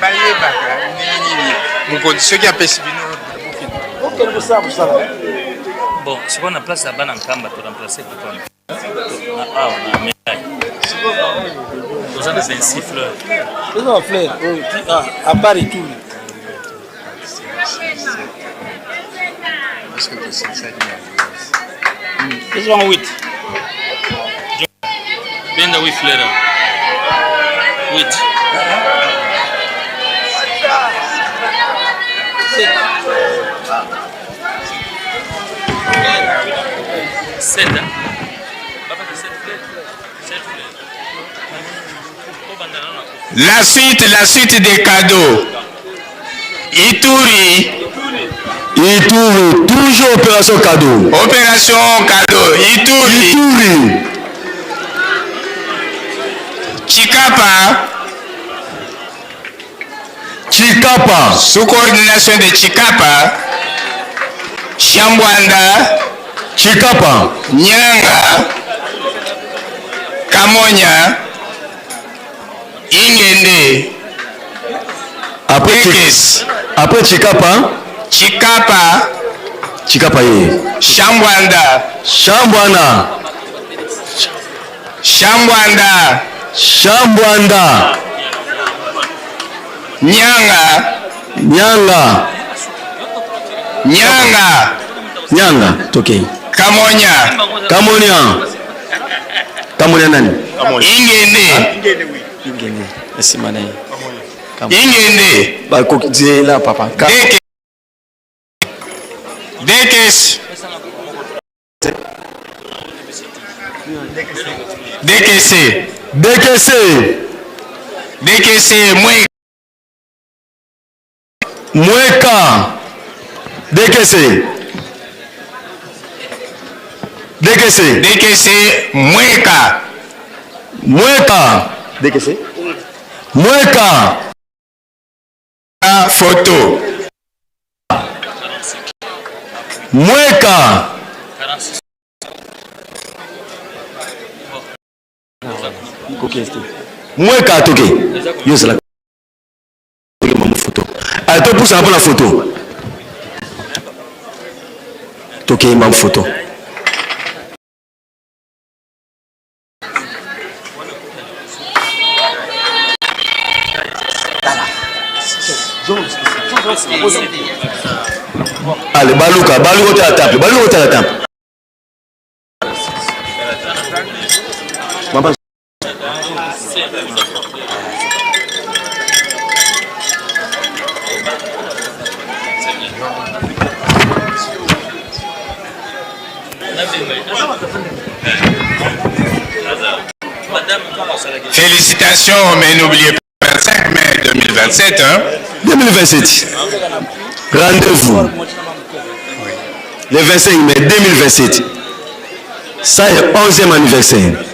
bayebaka ndenge nini mokonzi soki apesi bino okende kosala mosala. Bon, sikoyo na place ya bana nkamba to remplace kutu wana na awa na médaille toza na 26 fleurs. Eza ba fleur oyo à part etuli. Eza bango 8. Benda 8 fleurs. 8. Sept, hein? La suite des cadeaux. Ituri. Ituri, toujours opération cadeau. Opération cadeau. Ituri. Ituri. Chikapa. Chikapa. Sous coordination de Chikapa. Shambwanda. Chikapa. Nyanga. Kamonya. Ingende. Après, Ekes. Après Chikapa. Chikapa. Chikapa ye. Shambwanda. Shambwana. Shambwanda. Shambwanda. Nyanga. Nyanga. Nyanga. Nyanga. Tokei. Kamonya. Kamonya. Kamonya nani? Ingende. Ingende. Nsima na ye. Ingende. Bakoki papa. Deke. Dekes. DKC. DKC. DKC Mweka. Mweka. DKC. DKC. DKC Mweka. Mweka. DKC. Mweka. Photo. Mweka. Mweka toke. Yo zala mama photo. Ah to poussa pour la photo. Toke mama photo. Allez, baluka, baluka otala temple, baluka otala temple. Mama. Félicitations, mais n'oubliez pas 25 mai 2027. Hein? 2027. Rendez-vous. Le 25 mai 2027. Ça est 11e anniversaire.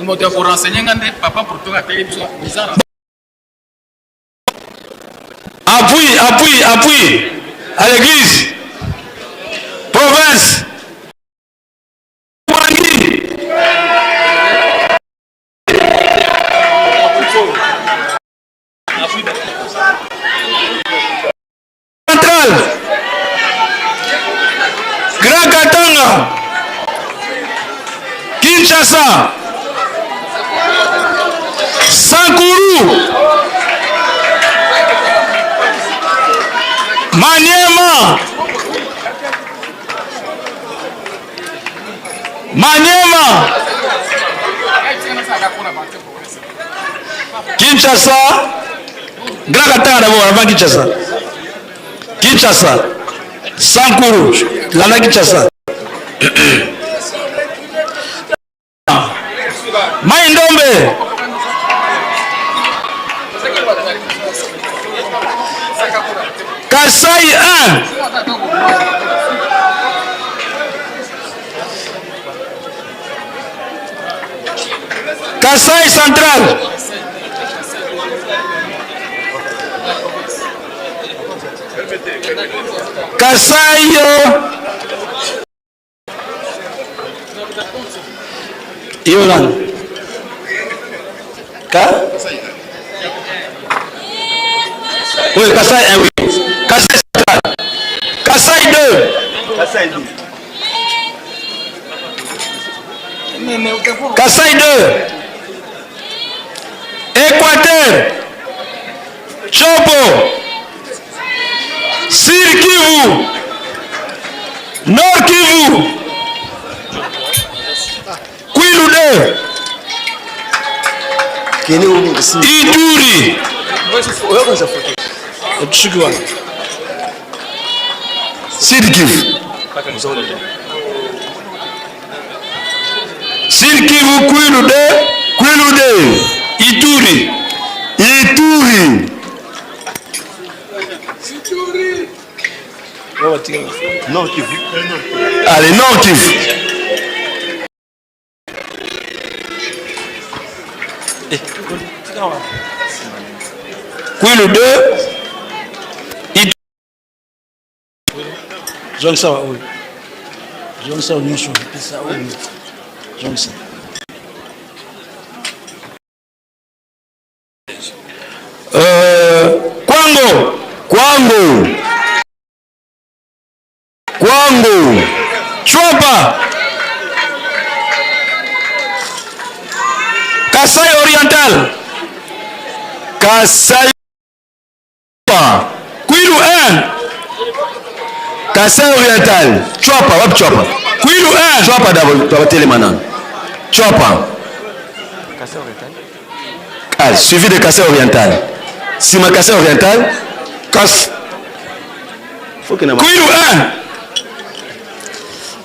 Moto ya korenseigner nga nde papa Porto ateli biso eza Appui, appui, appui à l'église. Province. Bangui. Central. Grand Katanga. Kinshasa. Sankuru. Maniema. Maniema. Kinshasa. Grand Katanga d'abord, avant Kinshasa. Kinshasa. Sankuru. Landa Kinshasa. Mai Ndombe. Kasai 1. Kasai Central. Kasai yo nani? Ka? Oui, Kasai 1, oui. Kasai Central. Kasai 2. Kasai 2. Kasai 2. Équateur. Chopo. Sud Kivu. Nord Kivu. Kwilu 2. Ituri. Sud Kivu. Sud Kivu, Kwilu 2. Kwilu 2. Ituri. Ituri. Nord Kivu. Allez, Nord Kivu. Kwilu 2. Ituri. Zongisa oyo. Zongisa nyonso pesa oyo. Zongisa. Kwango. Kwango. Kwango. Chwapa. Kasai Oriental. Kasai. Kwilu 1. Kasai Oriental. Chwapa, wapi Chwapa? Kwilu 1. Chwapa d'abord, twabatelema nanu. Chwapa. Ah, suivi de Kasai Oriental. Sima Kasai Oriental. Kas. Faut que na Kwilu 1.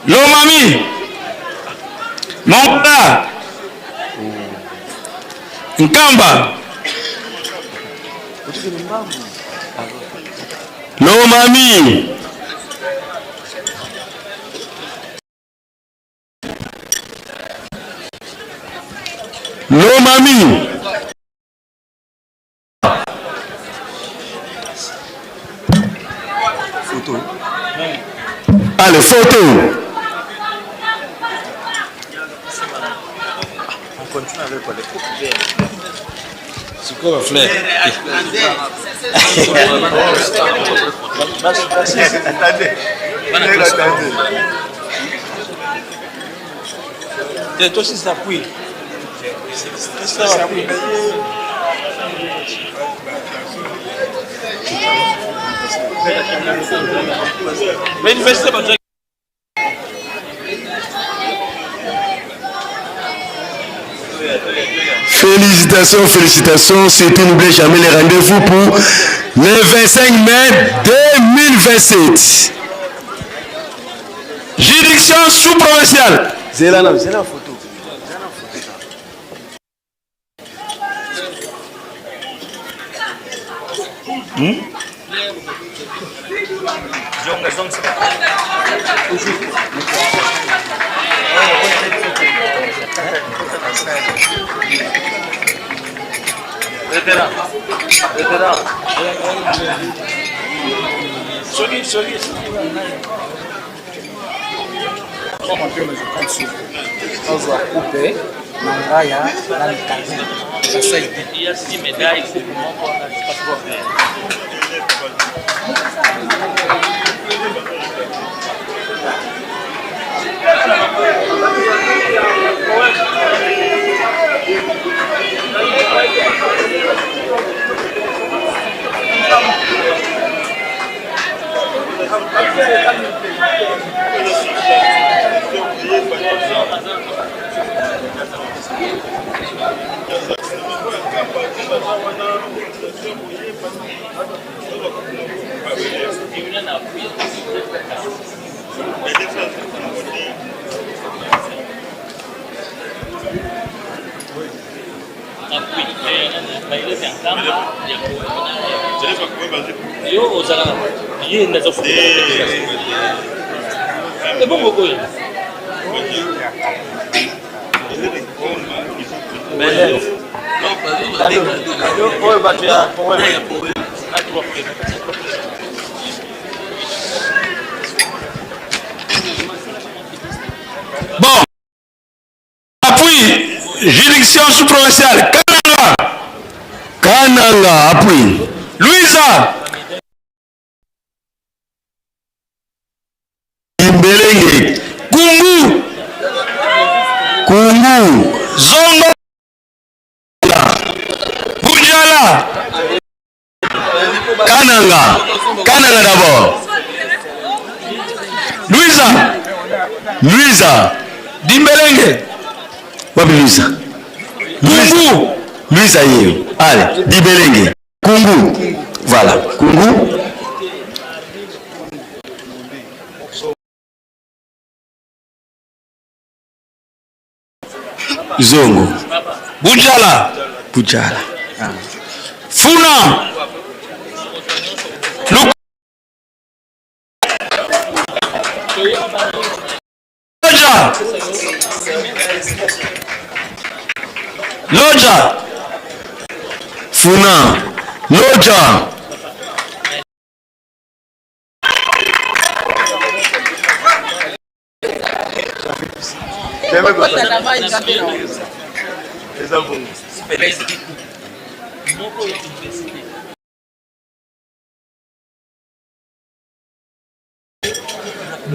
Lomami. Mongala. Nkamba. Lomami. Lomami. Photo. Allez, photo. On continue avec quoi les coupes sikoyo bafleur te tosisa puis tosisa puis. Mais université bato. Félicitations, félicitations. Surtout, n'oubliez jamais les rendez-vous pour le 25 mai 2027. Juridiction sous-provinciale. Zela na zela photo. Révérend. Révérend. Soki, soki. Azwa coupe na ngaya na mikanda Il y a six médailles, coupe moko na passeport vert. Yo ozala ye nde aza ebongo oyo oyo bato ya Bon, appui, juridiction sous-provinciale, Kananga. Kananga, appui. Louisa. Imbelenge. Kungu. Kungu. Zongo. Bujala. Kananga. Kananga d'abord. Louisa. Louisa. Dimbelenge. Wapi Louisa? Kungu. Louisa ye. Allez, Dibelenge. Kungu. Voilà. Kungu. Zongo. Bujala. Bujala. Funa. Loja. Loja. Funa. Loja.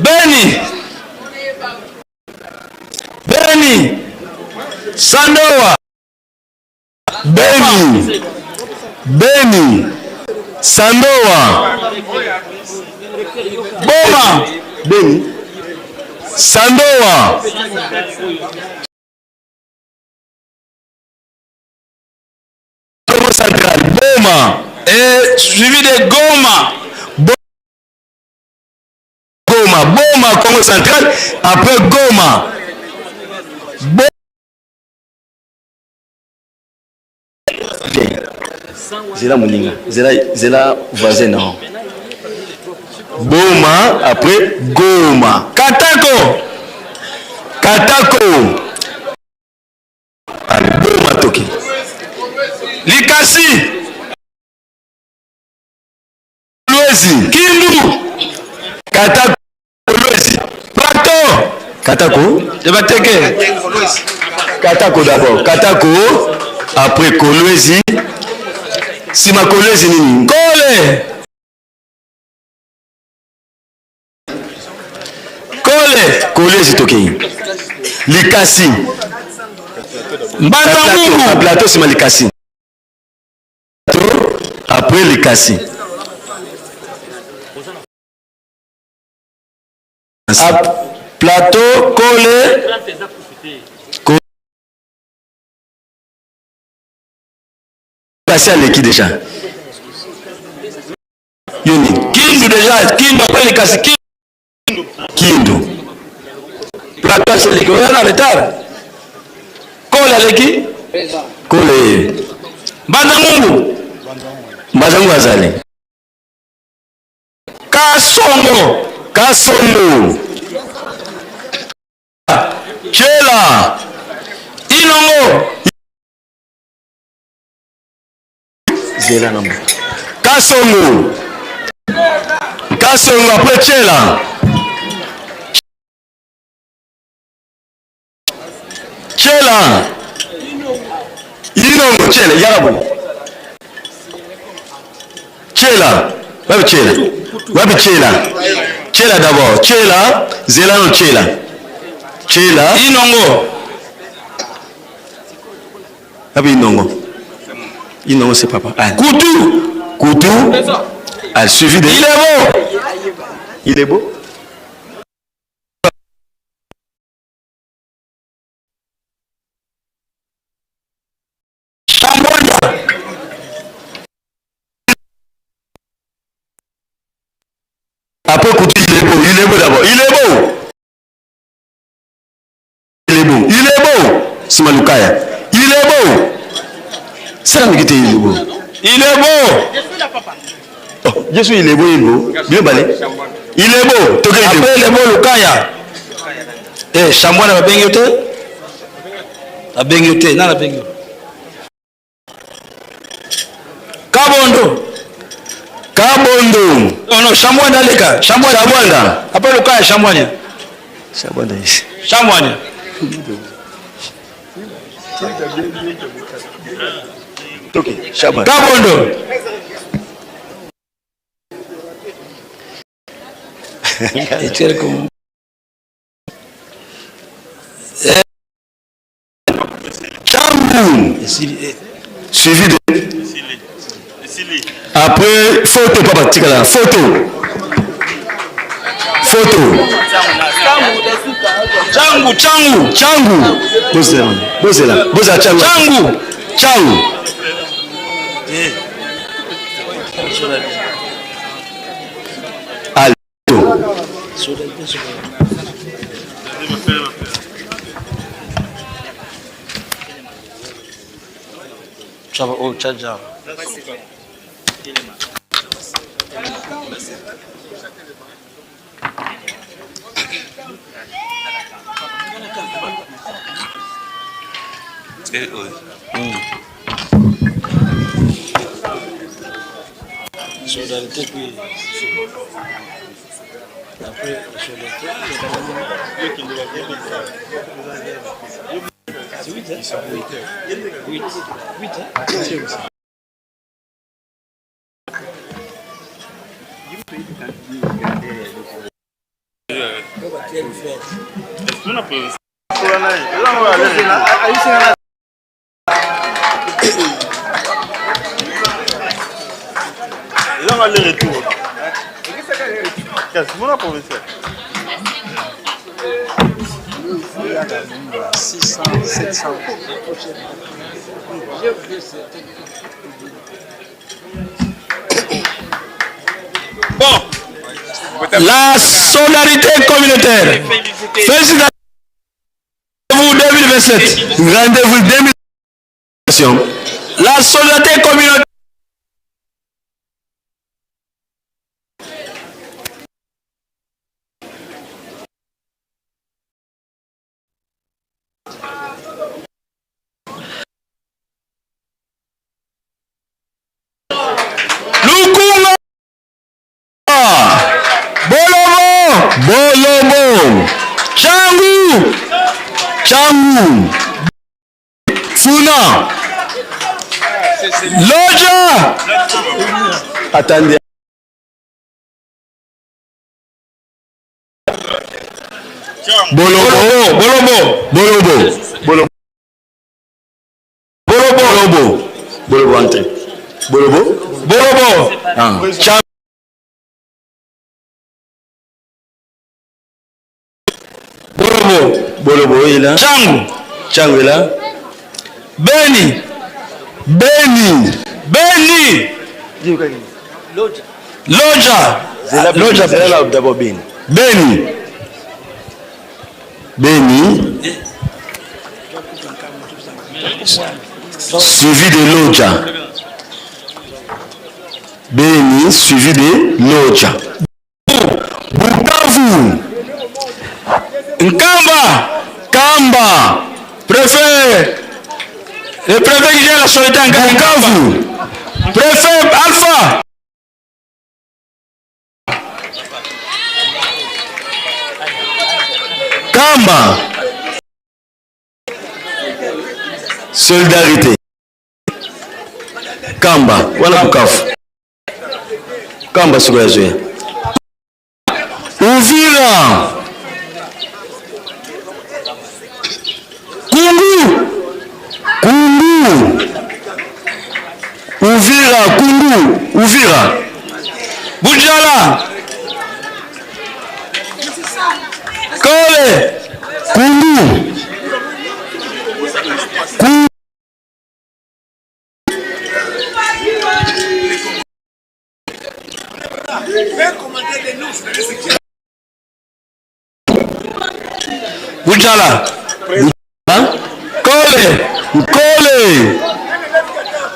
Beni. Beni. Sandoa. Beni. Beni. Sandoa. Boma. Beni. Sandoa. Congo central. Boma. Et suivi de Goma. Goma. Boma, Congo central. Après Goma. Bo Zela moninga. Zela, zela voisin non. Boma après Goma. Katako. Katako. Allez, Boma toki. Likasi. Kolwezi. Kindu. Katako. Kolwezi. Plateau. Katako. De Bateke. Katako d'abord. Katako. Après Kolwezi. Sima Kolwezi nini? Kole. Kole. Kolwezi toki. Likasi. Mbanza Mungu. Plateau sima Likasi. Après Likasi. Plateau, Kole. Kasi aleki déjà. Yoni. Kindu déjà, Kindu après Likasi. Kindu. Kindu. Plateau aleki, oza na retard. Kole aleki. Kole. Mbanza Mungu. Mbanza Mungu azali. Kasongo. Kasongo. Chela. Inongo. Zela na mbuta. Kasongo. Kasongo après Tshela. Tshela. Inongo Tshela yaka boye. Tshela. Wapi Tshela? Wapi Tshela? Tshela d'abord. Tshela, zela no Tshela. Tshela. Inongo. Wapi Inongo? Inongo c'est papa. Ah. Kutu. Kutu. Ah, suivi de Il est beau. Il est beau. Après Kutu, il est beau. Il est beau d'abord. Il est beau. Il est beau. Il est beau. Sima Lukaya. Il est beau. Sala mikite il est beau. Il est beau. Oh, Jésus il est beau, il est beau. Bien balé. Il est beau. Toke il est beau. Après il est beau Lukaya. Eh, Chambwana babengi yo te? Babengi yo te, nani abengi yo? Kabondo. Kabondo. Non, non, Chambwana aleka. Chambwana. Chambwana. Après Lukaya, Chambwana. Chambwana ici. Chambwana. Toke, Chambwana. Kabondo. Chambu. Suivi de. Après, photo, papa, tikala, photo. Photo. Changu, changu. Changu. Bozela, bozela, bozela, changu. Changu. Changu. Allez, photo. Chava, oh, chaja. Solidarité puis après la solidarité. C'est 8, hein? 8. 8, hein? Aller-retour. Qu'est-ce qu'on a professeur 600, 700. Bon, la solidarité communautaire. Félicitations 2027. Rendez-vous 2027. La solidarité communautaire. Lukunga. Bolobo. Bolobo. Changu. Changu. Funa. Loja. Attendez. Bolobo. Bolobo. Bolobo. Bolobo. Bolobo. Bolobo. Bolobo entre. Bolobo. Bolobo. Ah. Changu. Bolobo. Bolobo est là. Changu. Changu est là. Beni. Beni. Beni. Loja. Loja. Zela d'abord Beni. Beni. Beni. Suivi de Loja. Beni suivi de Loja. Bukavu. Nkamba. Kamba. Préfet. Le préfet qui gère la solidarité Nkamba. Bukavu. Préfet Alpha. Kamba. Solidarité. Kamba, wana Bukavu. Kamba sikoyo azoya. Uvira. Kungu. Kungu. Uvira, Kungu, Uvira. Bujala. Kole. Kungu. Kungu. Bujala. Nkole. Nkole.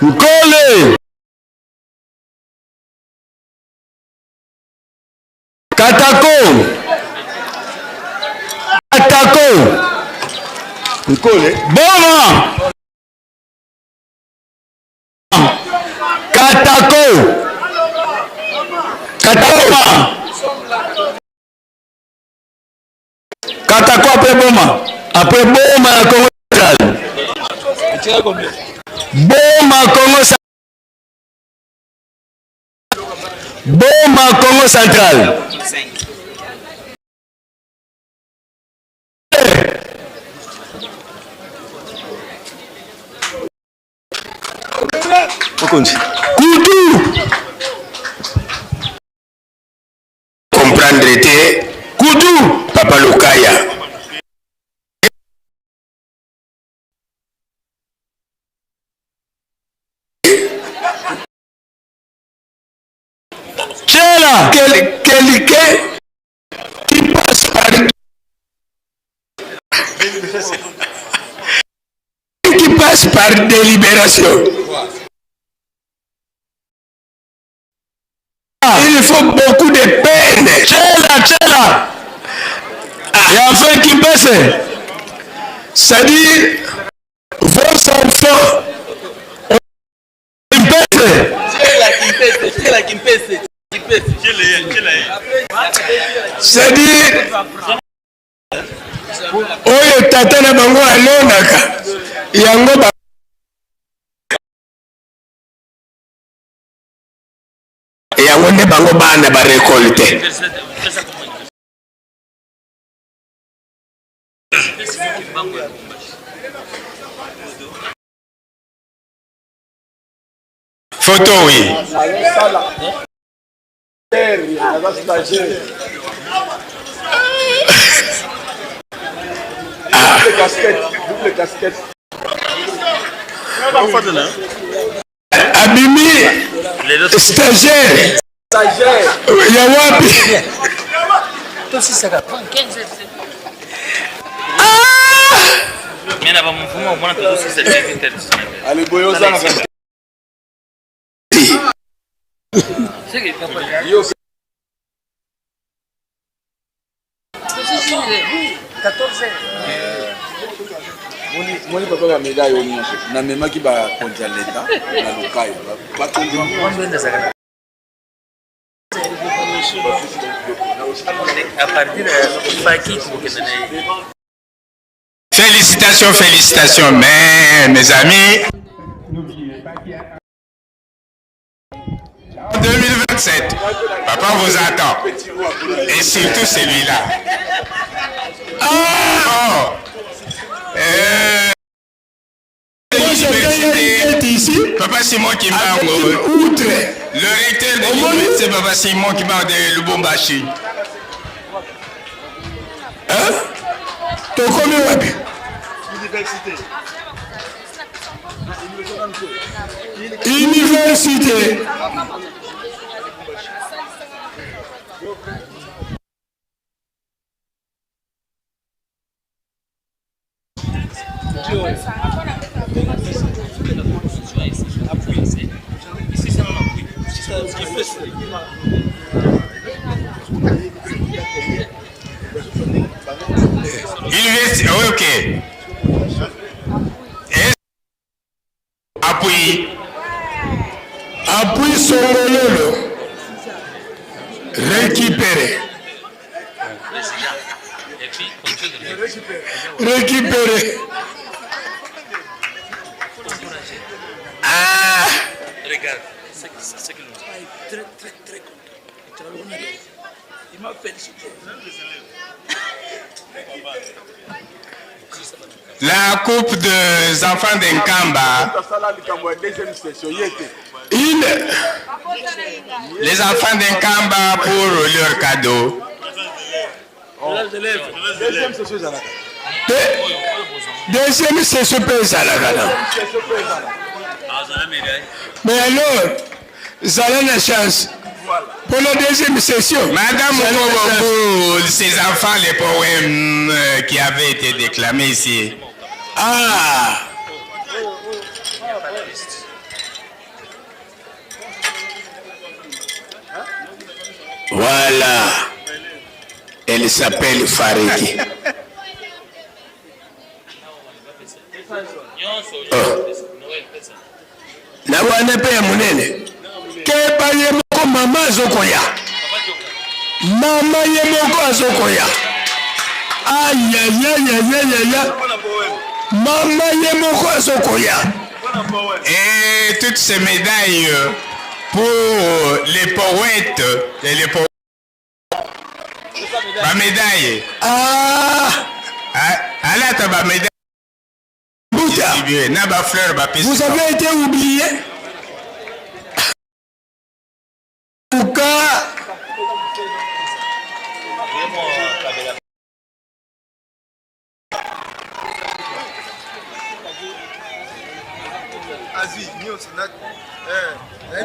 Nkole. Katako. Katako. Nkole. Boma. Katako. Katako. Katako après Boma. Après Boma na Congo central. Boma Congo central. Boma Congo central. Mokonzi. Kutu. Comprendre te. Kutu. Papa Lukaya. Tchela. Quel, quelqu'un qui passe par qui passe par délibération. Il faut beaucoup de peine. Tchela, tchela. Et enfin qui passe. C'est-à-dire, vos enfants C'est-à-dire, oyo tata na bango alonaka yango ba yango nde bango bana ba récolte. Photo oui. Abimi stagiaire ya wapi? Moni papa ba médaille oyo nyonso namemaki bakonzi ya leta na lokayo bakonzi. Félicitations, félicitations, mais mes amis. 2027, papa vous attend. Et surtout celui-là. Ah, oh. Papa Simon Kimbangu. Outre. Le recteur de l'université, Papa Simon Kimbangu de Lubumbashi. Hein? Tokomi wapi? Université. Université. Université, ok. Et appui. Appui Songololo récupéré. Récupéré. Ah Regarde, c'est que nous très très très content. Il m'a félicité. La coupe des enfants d'Nkamba. Les enfants d'Nkamba pour leur cadeau. Deuxième session mpe ezalaka na. Mais alors, zala na chance. Pour la deuxième session. Madame Mokobo, pour ses enfants, les poèmes euh, qui avaient été déclamés ici. Ah Voilà. Elle s'appelle Fariki. Oh. Na wana mpe ya monene. Keba ye moko mama azokoya. Mama ye moko azokoya. Ayayayayaya. Mama ye moko azokoya. Et toutes ces médailles pour les poètes et les poètes. Ba médaille. Ah. Alata ba médaille. Bouta. Na ba fleur ba pesi. Vous avez été oublié. Pourquoi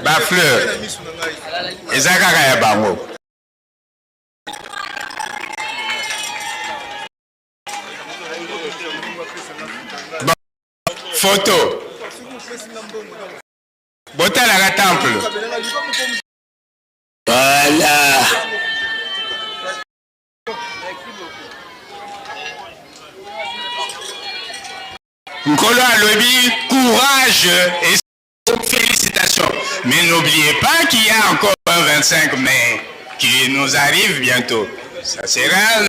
Ba fleur. Eza kaka ya bango. Bon, photo. Botalaka temple. Voilà. Nkolo alobi courage et félicitations. Mais n'oubliez pas qu'il y a encore un 25 mai qui nous arrive bientôt. Ça sera le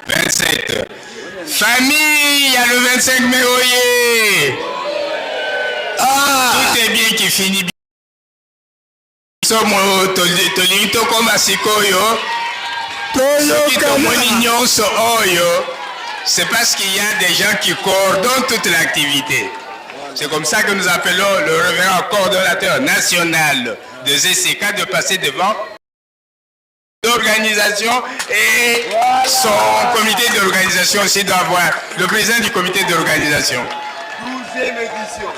27. Famille, il y a le 25 mai, oyez. Ah. Tout est bien qui finit bien. Somo tolingi tokoma sikoyo soki tomoni nyonso oyo c'est parce qu'il y a des gens qui coordonnent toute l'activité. C'est comme ça que nous appelons le révérend coordonnateur national de ZCK de passer devant l'organisation et son comité d'organisation aussi doit avoir le président du comité d'organisation. 12e édition.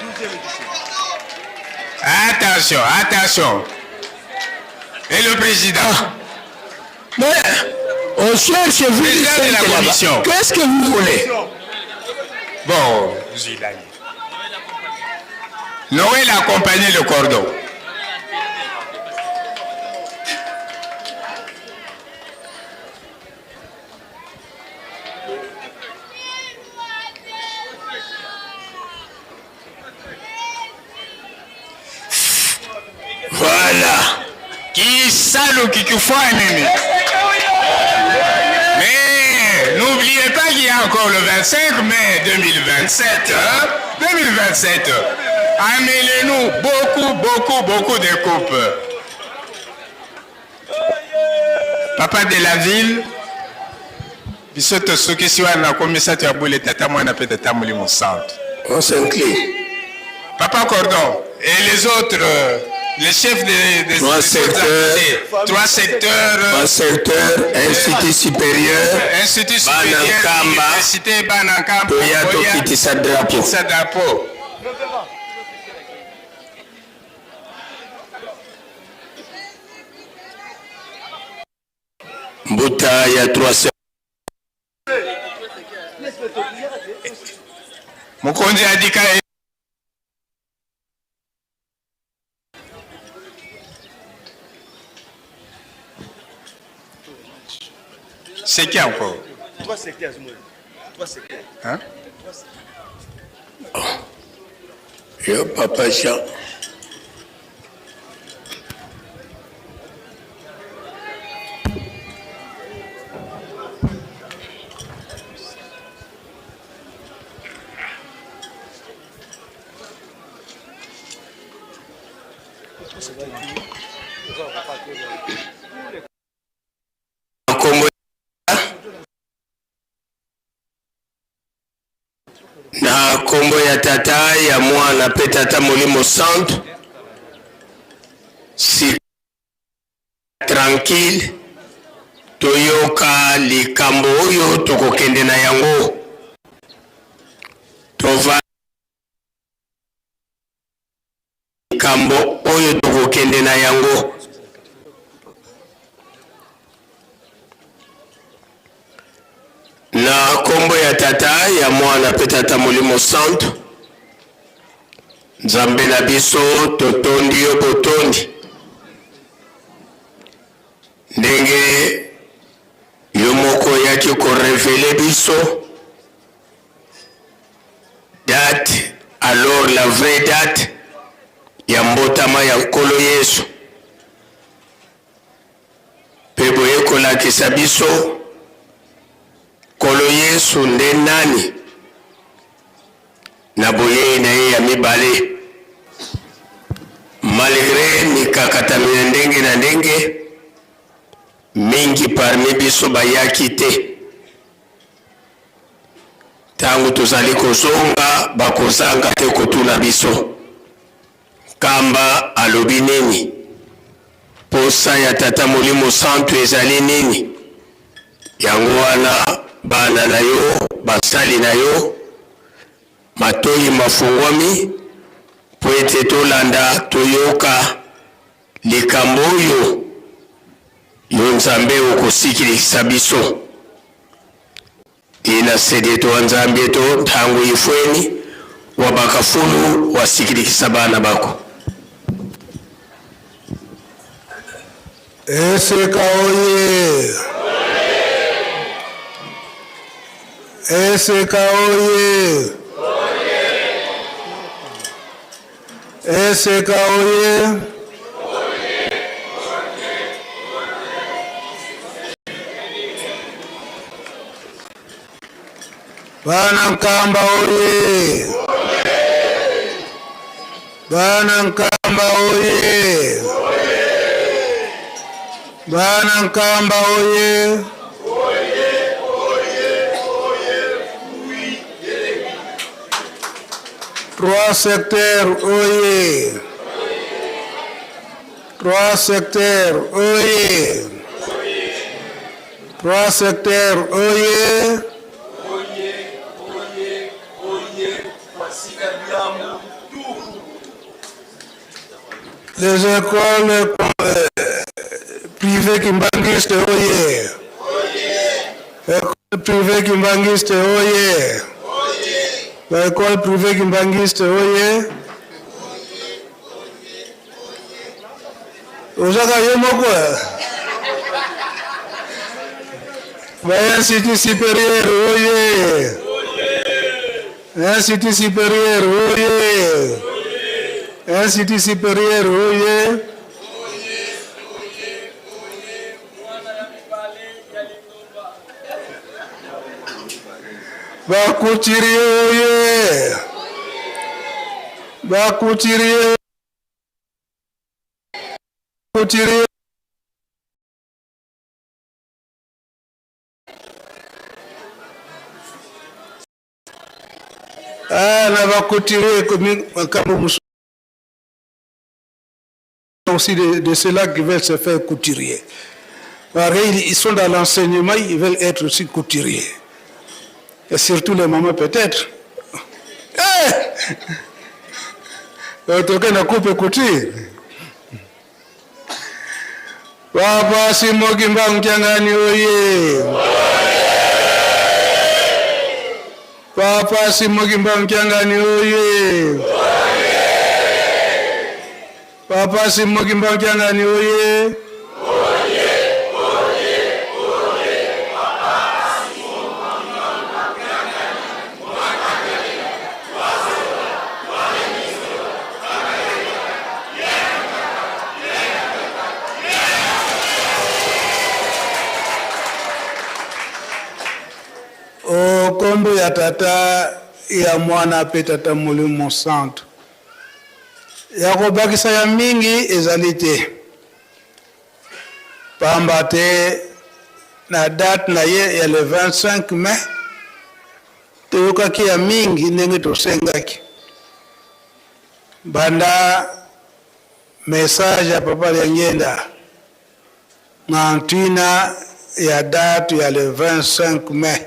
12e édition. Attention, attention. Et le président. Mais on cherche vous Président de la commission. Qu'est-ce que vous voulez Bon, Zidane. Noël a accompagné le cordon. Voilà. Kisalu kikufua nini? Mais n'oubliez pas qu'il y a encore le 25 mai 2027. Hein? 2027. Amenez-nous beaucoup, beaucoup, beaucoup de coupes. Papa de la ville, biso tosukisi wana komisato ya bule tata mwana mpe tata molimo santu. On s'incline. Papa Cordon et les autres, euh, les chefs des, des Trois des secteurs. autres entités, trois secteurs, Trois secteurs, institut supérieur, institut supérieur, Banankamba, université Banankamba, Toya tokitisa drapeau. tokitisa drapeau. Mbuta ya 3 Mokonzi adika C'est qui encore Trois secteurs, Azmoul. Trois secteurs. Hein? Trois secteurs. Yo papa Jean. Kombo na kombo ya tata ya mwana mpe tata molimo santu si tranquille toyoka likambo oyo tokokende na yango tova Likambo oyo tokokende na yango. Na kombo ya Tata, ya Mwana mpe Tata Molimo Santu, Nzambe na biso, totondi yo botondi ndenge yo moko oyaki korevele biso Date alors la vraie date ya mbotama ya Nkolo Yesu, mpe boye kolakisa biso Nkolo Yesu nde nani na boyei na ye ya mibale. Malgre mikakatano ya ndenge na ndenge, mingi parmi biso bayaki te. Ntango tozali kozonga, bakozanga te kotuna biso, Nkamba alobi nini? Mposa ya Tata Molimo Santu ezali nini? Yango wana, bana na yo, basali na yo, matoyi mafungwami mpo ete tolanda, toyoka likambo oyo yo Nzambe okosikilikisa biso. Ina sedeto wa Nzambi eto ntango ifweni wa bakafulu wasikilikisa bana bako. Eseka oye! Eseka oye! Eseka oye! Bana Nkamba oye! Bana Nkamba oye! Bana Nkamba oye! Trois secteurs oye! Trois secteurs oye! Trois secteurs oye! Les écoles euh, privées kimbanguistes oye! École privée kimbanguiste oye! École privée kimbanguiste oye! Ozaka yo moko eh? Ba institut supérieur oye! Institut supérieur oye! Institut supérieur oye! Ba couturier oye! Ba couturier couturier Ah, na ba couturier ekomi makambo mosusu aussi de, de ceux-là qui veulent se faire couturier. Pareil, ils sont dans l'enseignement, ils veulent être aussi couturiers. Et surtout les mamans peut-être. Eh! Tokenda coupe couture. Papa Simon Kimbangu Kiangani oye. Papa Simon Kimbangu Kiangani oye. Papa Simon Kimbangu Kiangani oye. Nkombo ya Tata, ya Mwana mpe Tata Molimo Mosantu. Ya kobakisa ya mingi ezali te, pamba te na date na ye ya le 25 mai toyokaki ya mingi ndenge tosengaki banda message ya Papa Diangienda na ntina ya date ya le 25 mai.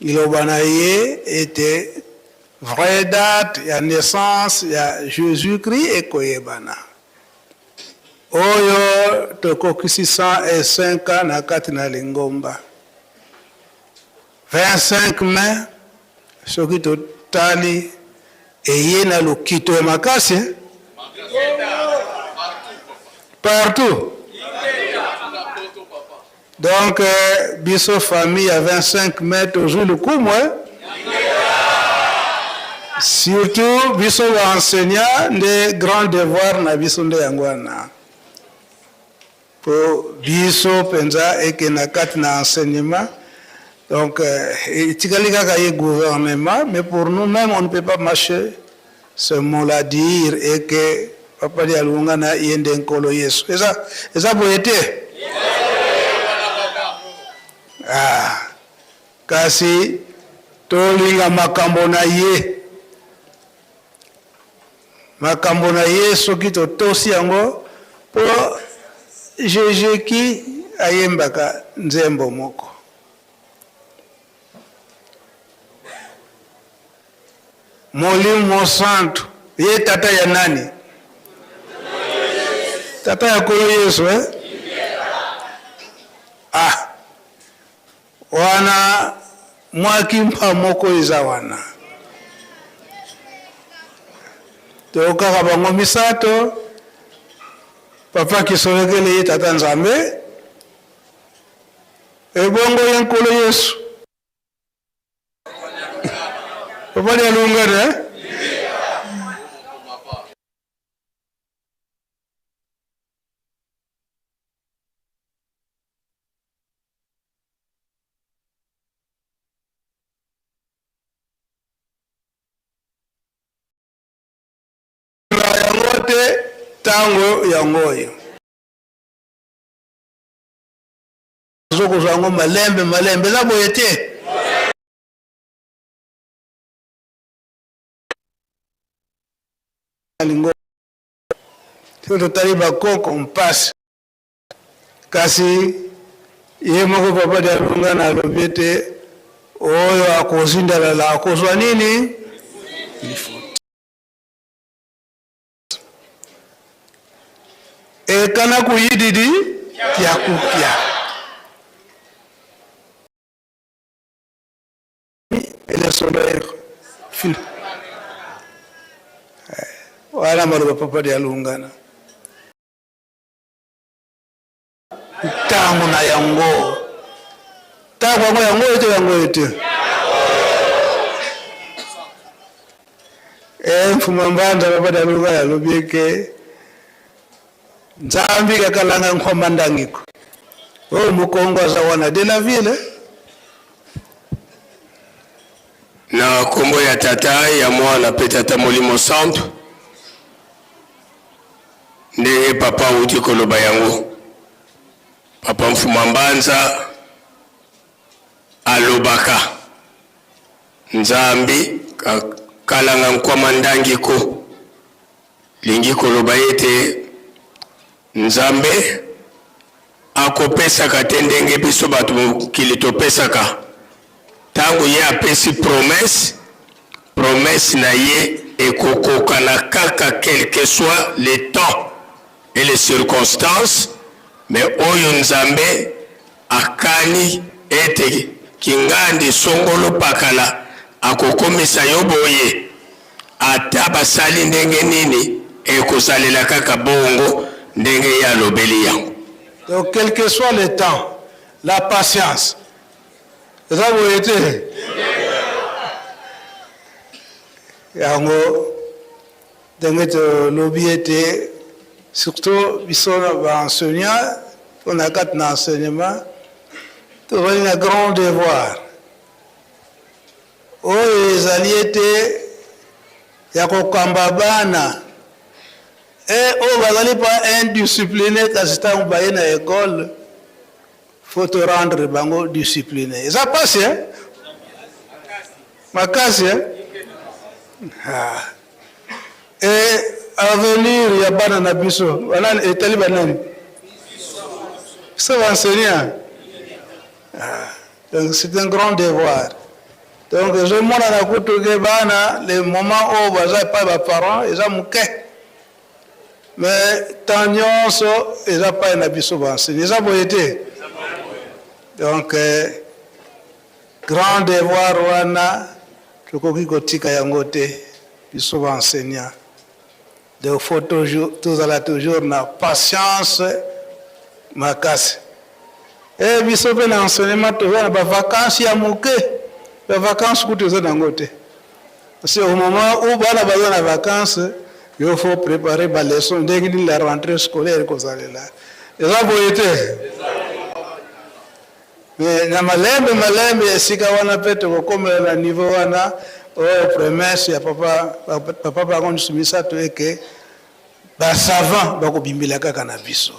Liloba na ye ete vraie date ya naissance ya Jesus-Christ ekoyebana. Oyo tokokisi 105 ans na kati na lingomba. 25 mai soki totali eye na lokito ya makasi eh? Partout. Donc biso famille ya 25 mai tozui lokumu eh? Surtout biso ba enseignants nde grand devoir na biso nde yango wana. Po biso penza ekenda kati na enseignement donc etikali kaka ye gouvernement mais pour nous meme on ne peut pas marcher ce mot là dire et que papa Dialungana ye nde Nkolo Yesu. Eza eza boye te? Ah, kasi tolinga makambo na ye, makambo na ye soki totosi yango, po Jejeki ayembaka nzembo moko. Molimo Mosantu ye tata ya nani? Tata ya Nkolo Yesu eh? Ah, wana mwa kimpa moko eza wana. Toyokaka bango misato, Papa Kisolokele ye tata Nzambe, ebongo ye Nkolo Yesu. Papa Dialungana eh? Yango te tango yango oyo. Ozokozwa yango malembe malembe, eza boye te? Lingo soki totali bakoko mpasi, kasi ye moko Papa Dialungana alobi ete oyo akozindalala akozwa nini? Ekana kuyididi kiakupia wana maloba Papa Dialungana ntango na yango ntango yango yango ete yango ete e mfuma mbanza Papa Dialungana alobi eke Nzambi kakalanga nkhoma ndangiko oyo mukongo aza wana de la ville. Na kombo ya Tata, ya Mwana pe Tata Molimo Santu, ndenge papa awuti koloba yango, papa Mfuma Mbanza alobaka Nzambi kakalanga nkwama ndangiko. Lingi koloba ete Nzambe akopesaka te ndenge biso bato mokili topesaka. Tango ye apesi promesse, promesse na ye ekokokana kaka quelque soit le temps et les circonstances, mais oyo Nzambe akani ete kingandi songolo pakala akokomisa yo boye, Ata basali ndenge nini, ekozalela kaka bongo ndenge ye alobeli yango. Donc quelque soit le temps, la patience. Eza boye te? Yango ndenge tolobi ete surtout biso na ba enseignants to na kati na enseignement tozali na grand devoir. Oyo ezali ete ya kokamba bana e oyo bazali pa indiscipline, kasi ntango baye na ekole faut to rendre bango discipline. Eza pasi eh? Makasi eh? Ah. E avenir ya bana na biso banani etali banani? Biso ba enseignant. Ah. Donc c'est un grand devoir. Donc ezomonana kutu ke bana le moment oyo baza epai ba parents eza moke, mais temps nyonso eza pai na biso ba enseignant, eza boye te? Donc eh, grand devoir wana tokoki kotika yango te biso ba enseignant. Donc faut toujours tozala toujours na patience makasi. Eh biso pe na enseignement toza na ba vacances ya moke, ba vacances kutu eza nango te. Parce que au moment où bana baza na vacances, yo faut préparer ba leçons ndenge nini la rentrée scolaire ekozalela. Eza boye te? Mais na malembe malembe esika wana pe tokokomela na niveau wana oyo promesse ya papa papa bango nyonso misato eke ba savant bakobimbela kaka na biso.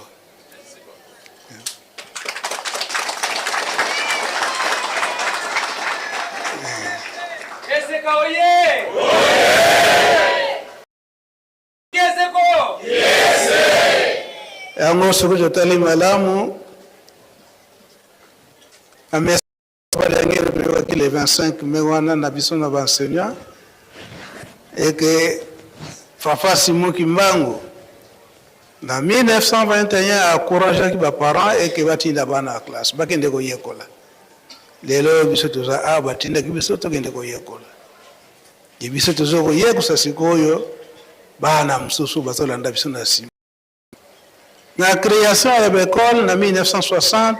Eseka oye! Yango soki totali malamu na message toyokaki le 25 mai wana na biso na ba enseignants eke Papa Simon Kimbangu na 1921 encourageaki ba parents eke batinda bana ya classe bakende koyekola. Lelo biso toza awa batindaki biso tokende koyekola. Ye biso tozo koyekosa sikoyo bana mosusu bazolanda biso na nsima. Na creation ya ba ecole na 1960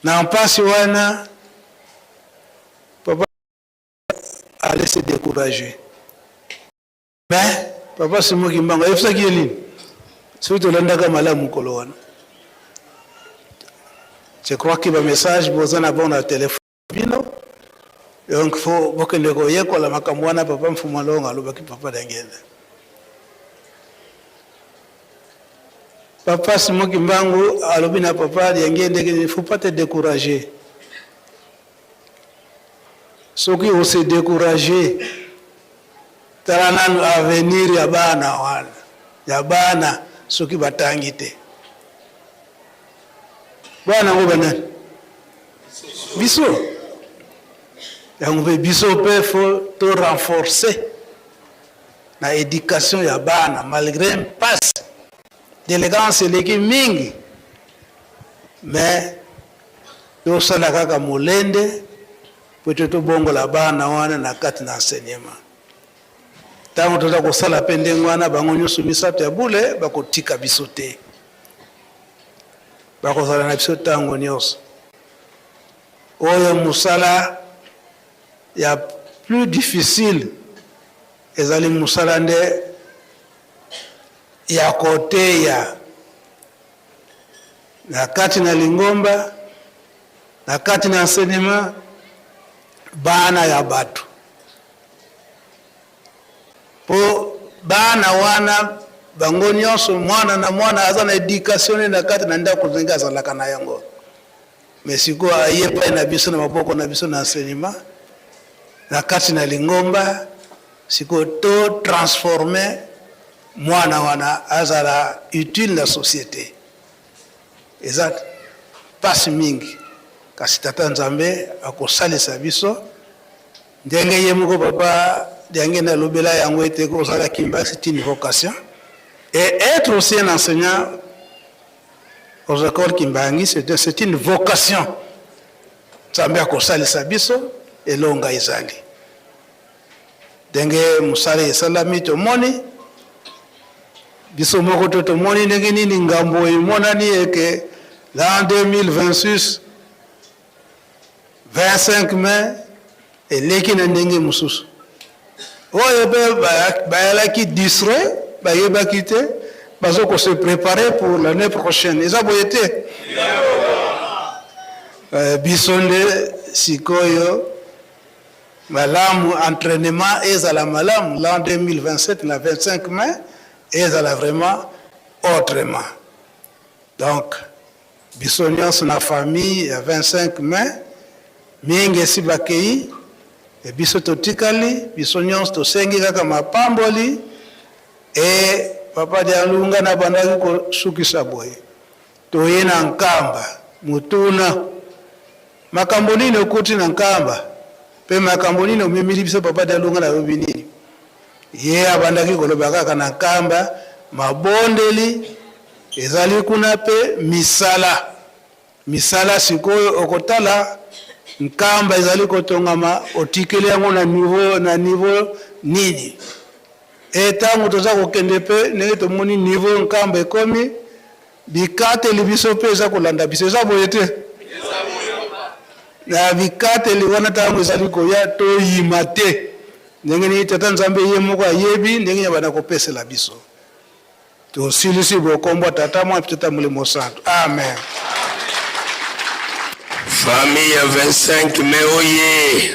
na mpasi wana papa allait se décourager. Mais papa Simon Kimbangu ayebisaki ye nini? Soki tolandaka malamu mokolo wana, je crois que ba message boza na bango na telefone bino, donc faut bokende koyekola makambo wana. Papa Mfumu Alonga alobaki papa Dangenda. Papa Simon Kimbangu alobi na papa Diangende que il faut pas te décourager. Soki o se décourager, tala nanu avenir ya bana wana, ya bana soki batangi te. Bana yango banani? Biso. Yango mpe biso mpe faut to renforcer na education ya bana malgré mpasi d'élégance eleki mingi, mais tosala kaka molende po ete tobongola bana wana na kati na enseignement. Ntango toza kosala mpe ndenge wana, bango nyonso misato ya bule bakotika biso te, bakozala na biso ntango nyonso. Oyo mosala ya plus difficile ezali mosala nde ya koteya na kati na lingomba, na kati na enseignement, bana ya bato, po bana wana bango nyonso mwana na mwana aza na education ne na kati na ndako ndenge azalaka na yango. Mais sikoyo aye epai na biso na maboko na biso na enseignement na kati na lingomba, sikoyo to transformer mwana wana azala utile na societe. Eza pasi mingi, kasi Tata Nzambe akosalisa biso ndenge ye moko papa Diangenda alobela yango ete kozala Kimba c'est une vocation et être aussi un enseignant aux écoles Kimbangi c'est une vocation. Nzambe akosalisa biso, elonga ezali ndenge mosala esalami. Tomoni biso moko to tomoni ndenge nini ngambo emonani eke l'an 2026 25 mai eleki na ndenge mosusu. Oyo mpe bayalaki distrait, bayebaki te, bazo ko se préparer pour l'année prochaine. Eza boye te? Biso nde sikoyo. Malamu entrainement ezala malamu l'an 2027 na 25 mai ezala vraiment autrement. Donc biso nionso na famille ya 25 mai mingi esi bakeyi et biso totikali biso nionso tosengi kaka mapamboli et papa Dialunga nabandaki kosukisa boye toye na Nkamba motuna Makambo nini okuti na Nkamba pe makambo nini omemili biso papa Dialunga nalobi nini? Ye abandaki koloba kaka na Nkamba mabondeli ezali kuna pe misala misala sikoyo okotala Nkamba ezali kotongama otikeli yango na niveau na niveau nini? E tango toza kokende pe ndenge tomoni niveau Nkamba ekomi Bikateli biso mpe eza kolanda biso, eza boye te? Na bikateli wana ntango ezali koya, toyima te. Ndenge nini Tata Nzambe ye moko ayebi ndenge ya banda kopesela biso. Tosilisi bokombo Tata Mwana mpe Tata Molimo Santu. Amen. Famille ya 25 mai oye!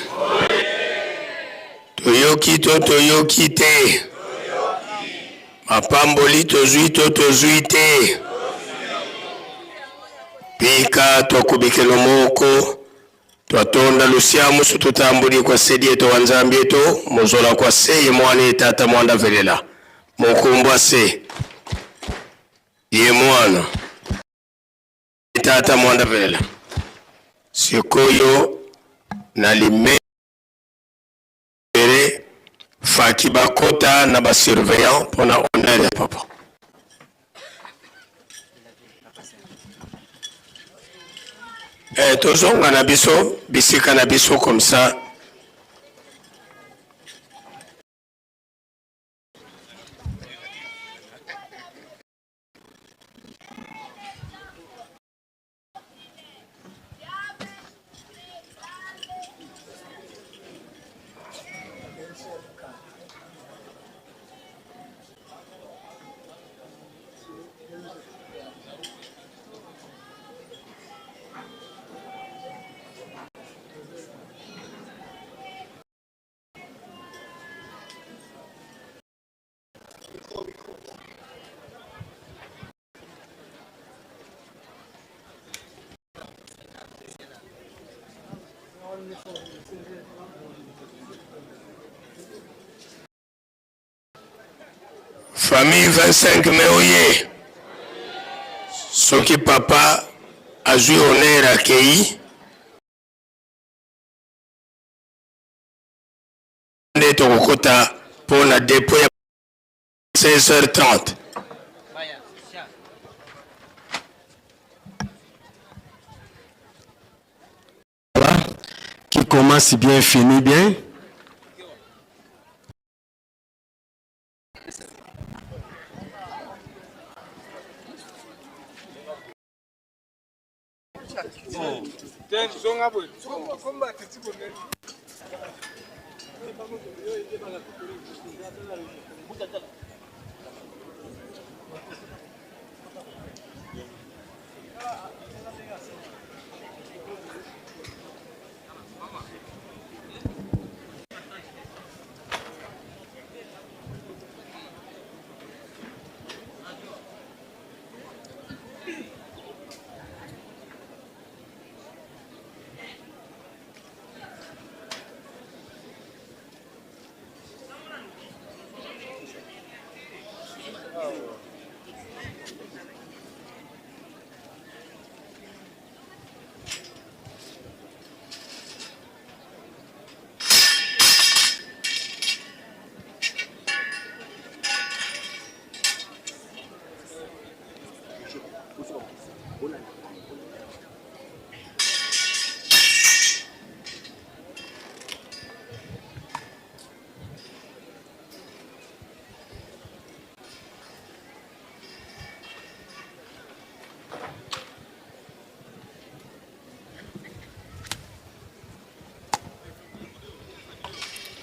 Toyoki to toyoki te? Mapamboli tozwi to tozwi te? Pika twakubikelo moko twatonda lusiamusu tutambuli kwa sedi eto wa Nzambi eto mozola kwa se ye mwana ye tata mwanda velela mokumbwa se ye mwana ye tata mwanda velela sikoyo na lime Pere faki bakota na ba surveillant pona honneur ya papa. Eh, tozonga na biso bisika na biso comme ça. Famille 25 mai oye soki papa azwi honneur akei nde tokokota mpo na depot ya 16h30. Voilà, qui commence bien finit bien.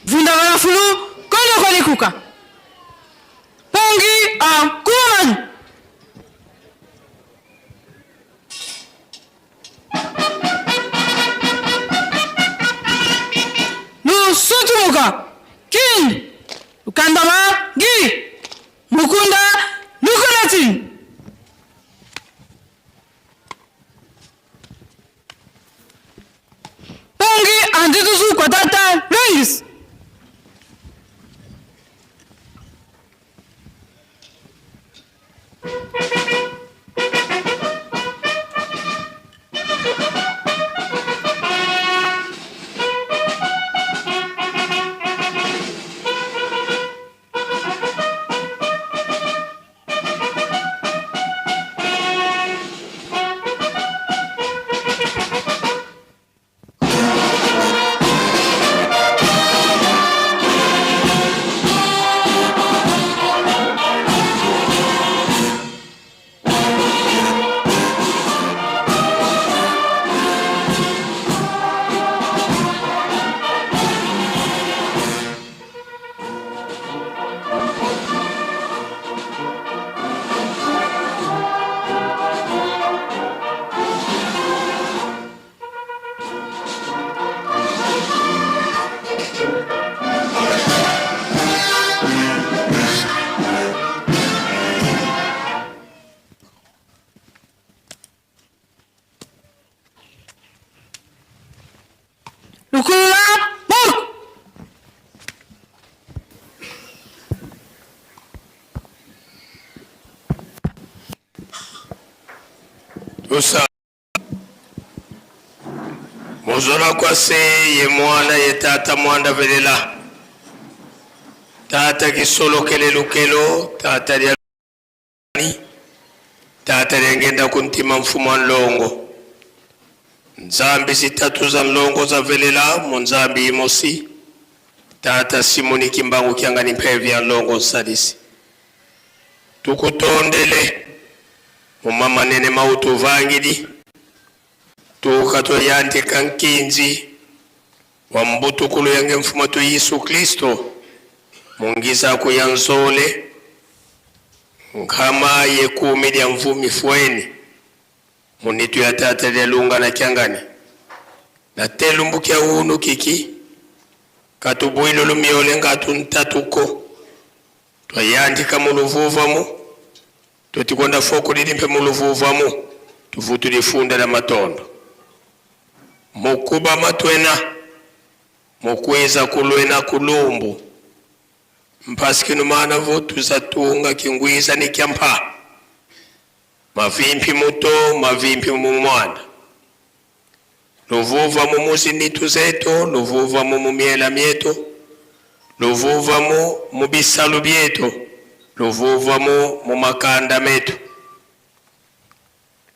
Vunda fulu kondo kolikuka Pongi a Kuman. Nous. Luka King Lukandama Gi Mukunda Lukulati. Pungi Anditusu Kwatata Lungis. Lukula Buk. Tosa Mozola kwase ye mwana ye tata mwanda velela tata kisolokele lukelo tata lya tata lyangenda kuntima mfumo wa nlongo nzambi zitatu za nlongo zavelela mu nzambi imosi tata simoni kimbangu kiangani mpevi ya nlongo nsalisi tukutondele muma manene mautuvangidi tuka toyandika nkinzi wa mbutukulu yange mfumo tu Yesu Kristo mungiza ya nzole nkama yekumi lya mvumi fweni munitu ya tata lya lunga na kyangani na telumbukia unu kiki katubwilo lumyole ngatu ntatuko twayandika muluvuvamu totikonda foko lilimpe muluvuvamu tuvutu lifunda la matondo mukuba matwena mukweza kulwena kulumbu mpasikinu mana vo tuzatunga kingwiza ni kyampa mavimpi muto mavimpi mumwana luvuva mumuzi zetu luvuva mumumiela myetu luvuva mu mubisalu byetu luvuva mu mumakanda metu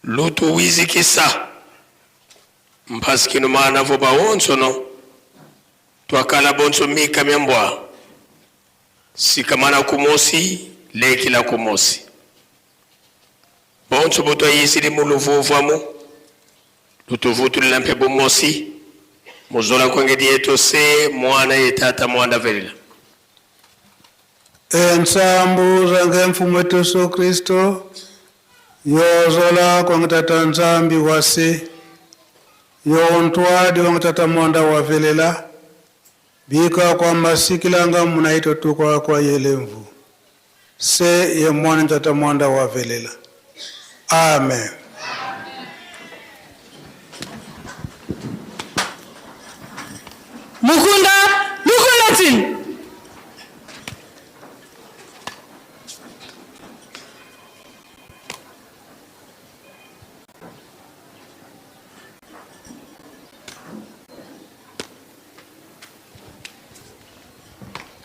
lutuwizikisa mpasikinu mana vo bawonsono twakala bonso mika myambwa sikamana kumosi lekila kumosi bonso botwayisili muluvuvamu lutuvutulila mpe bumosi muzola kwengedi yetu se mwana ye tata mwana velila Ensambu zange mfumo wetu Yesu Kristo yozola kwange tata Nzambi wase yontwadi wange tata mwanda wavelela bika kwa masikilanga munaito tukwa kwa yelemvu se ye mwana tata mwanda wavelela amen. Mukunda Lukulatin.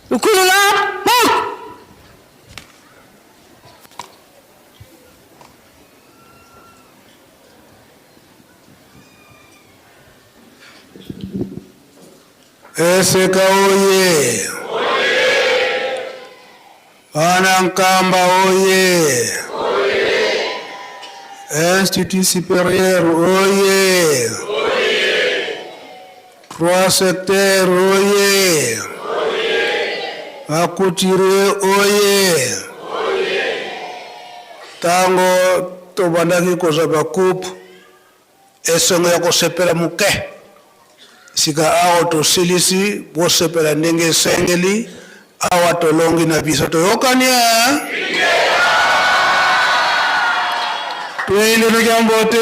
Lukulula Buk. Eseka oye! Bana Nkamba oye! Institut supérieur oye! Trois secteurs oye! Bacouturier oye! Tango tobandaki kozwa bacoupe esengo ya kosepela moke. Sika awa tosilisi, bosepela ndenge esengeli. Awa tolongi na biso, toyokani eh? Twende tokia mbote.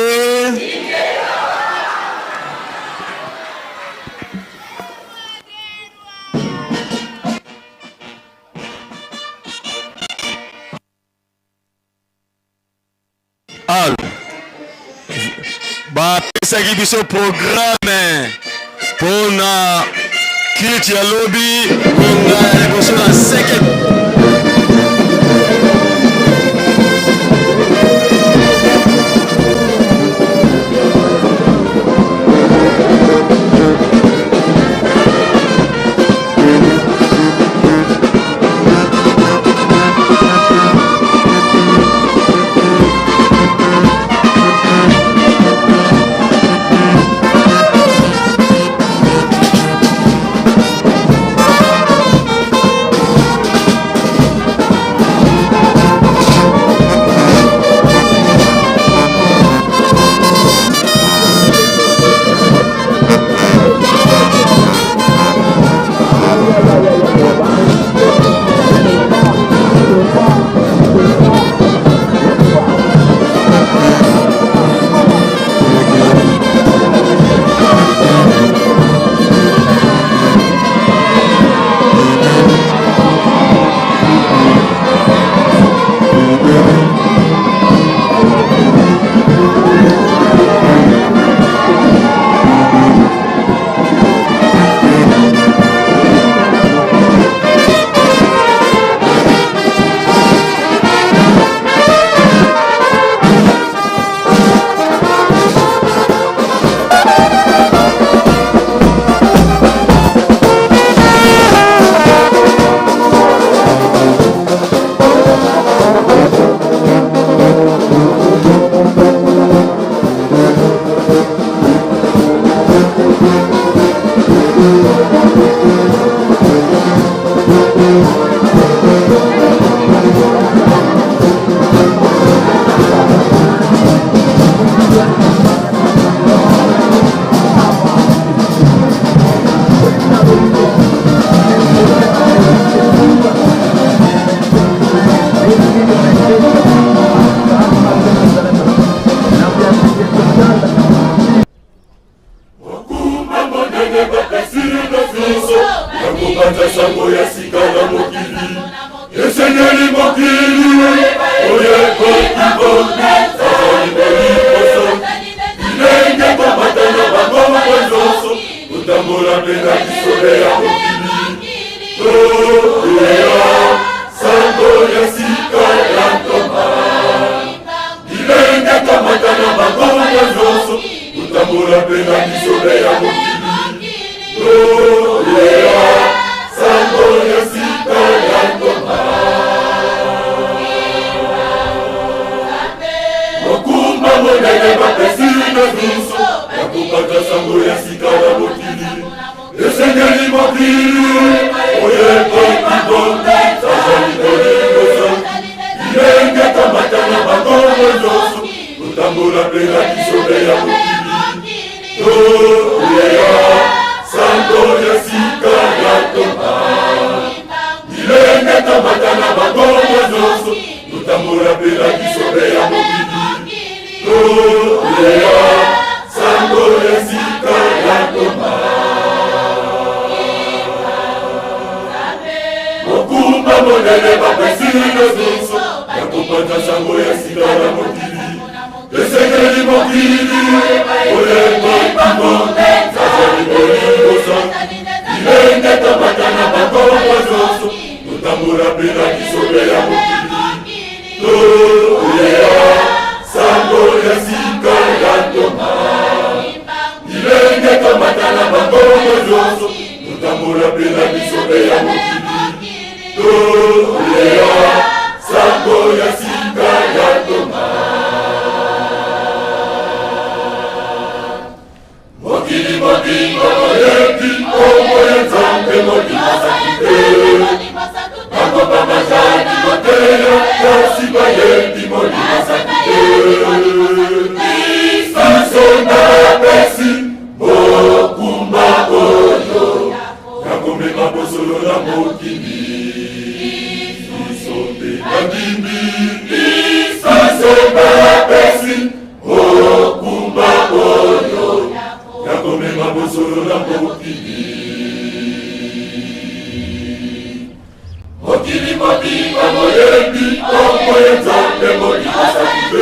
Alo bapesaki biso programme mpona culte ya lobi ngonga ya liboso na seke. bosolo na mokili. Biso nde bandimi, biso bapesi mokumba oyo ya komema bosolo na mokili. Mokili mobimba moyebi nkombo ya Nzambe Molimo Santu te.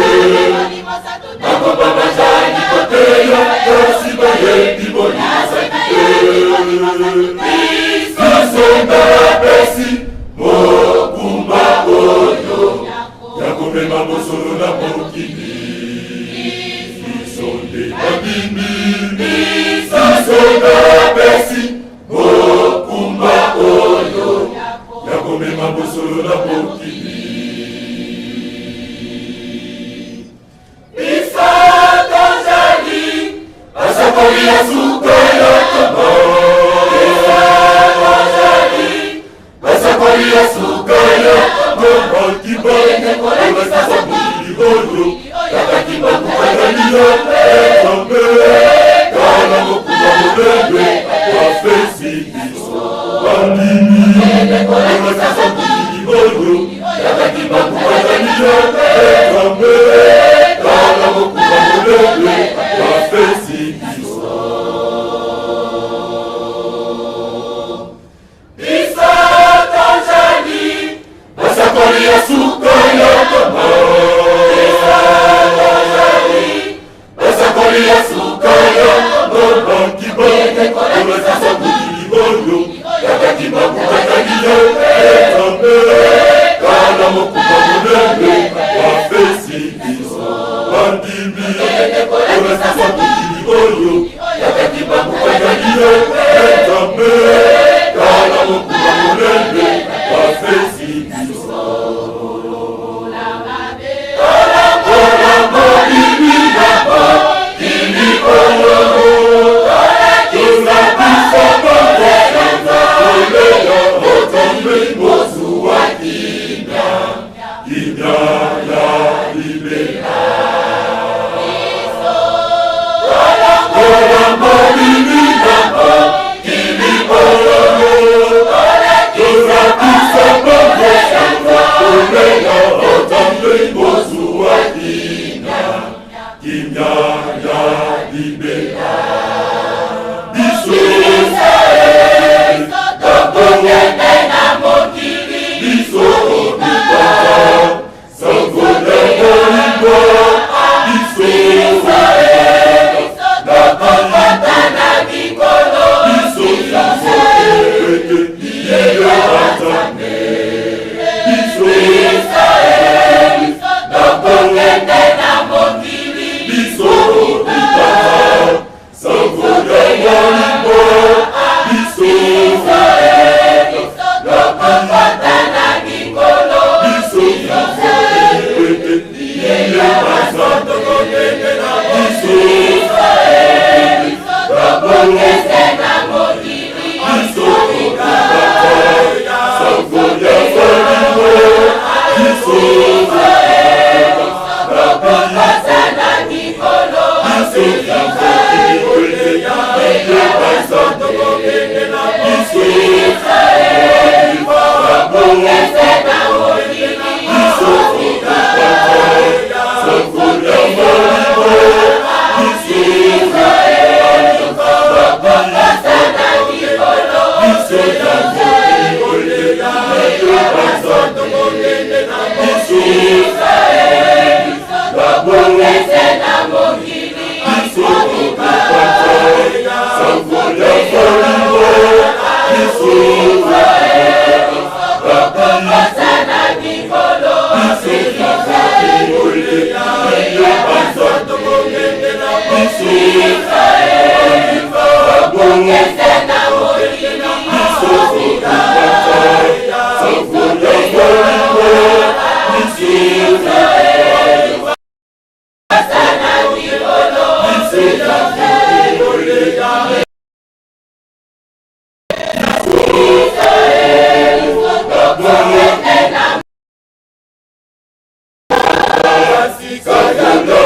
Bango bazali koteya kasi bayebi Molimo Santu te. Biso bapesi mokumba oyo ya komema bosolo na mokili. Biso nde bandimi, biso bapesi mokumba oyo ya komema bosolo na mokili. Biso tozali basakoli ya suka ya ntongo. Biso tozali basakoli ya suka ya ntongo. Kimbangu mokili oyo kaka Kimbangu azali ya Nzambe. Tala mokumba monene bapesi biso bandimi. Kolakisa mokili oyo kaka Kimbangu azali ya Nzambe. Tala mokumba monene bapesi biso. Biso tozali basakoli ya suka ya ntongo. Biso tozali basakoli ya suka ya ntongo. Kimbangu kolakisa mokili oyo kaka Kimbangu azali ya Nzambe. Tala mokumba monene bapesi biso bandimi. Kolakisa mokili oyo kaka Kimbangu azali ya Nzambe. Tala mokumba monene bapesi biso. Tala molimi na mokili oyo tolakisa biso koleya otombi mozuwa kimia, kimia ya libela. Tala molimi na mokili oyo tolakisa biso koleya otombi mozuwa kimia, kimia ya libela. Biso tokokende na mokili, biso bikaka sango ya bolingo, biso tokokota na likolo, biso liloba Nzambe, biso tokokende na mokili, biso bikaka sango ya bolingo, biso tokokota na likolo, biso liloba Nzambe, biso tokokende na mokili, biso bikaka sango ya bolingo, biso tokokota na likolo, biso liloba Nzambe, biso tokokende na mokili, biso bikaka sango ya bolingo, biso tokokota na likolo, biso liloba Nzambe, biso tokokende na mokili, biso bikaka sango ya bolingo, biso tokokota na likolo, biso liloba Nzambe, biso tokokende na mokili, biso bikaka sango ya bolingo, biso na likolo, biso tokokende na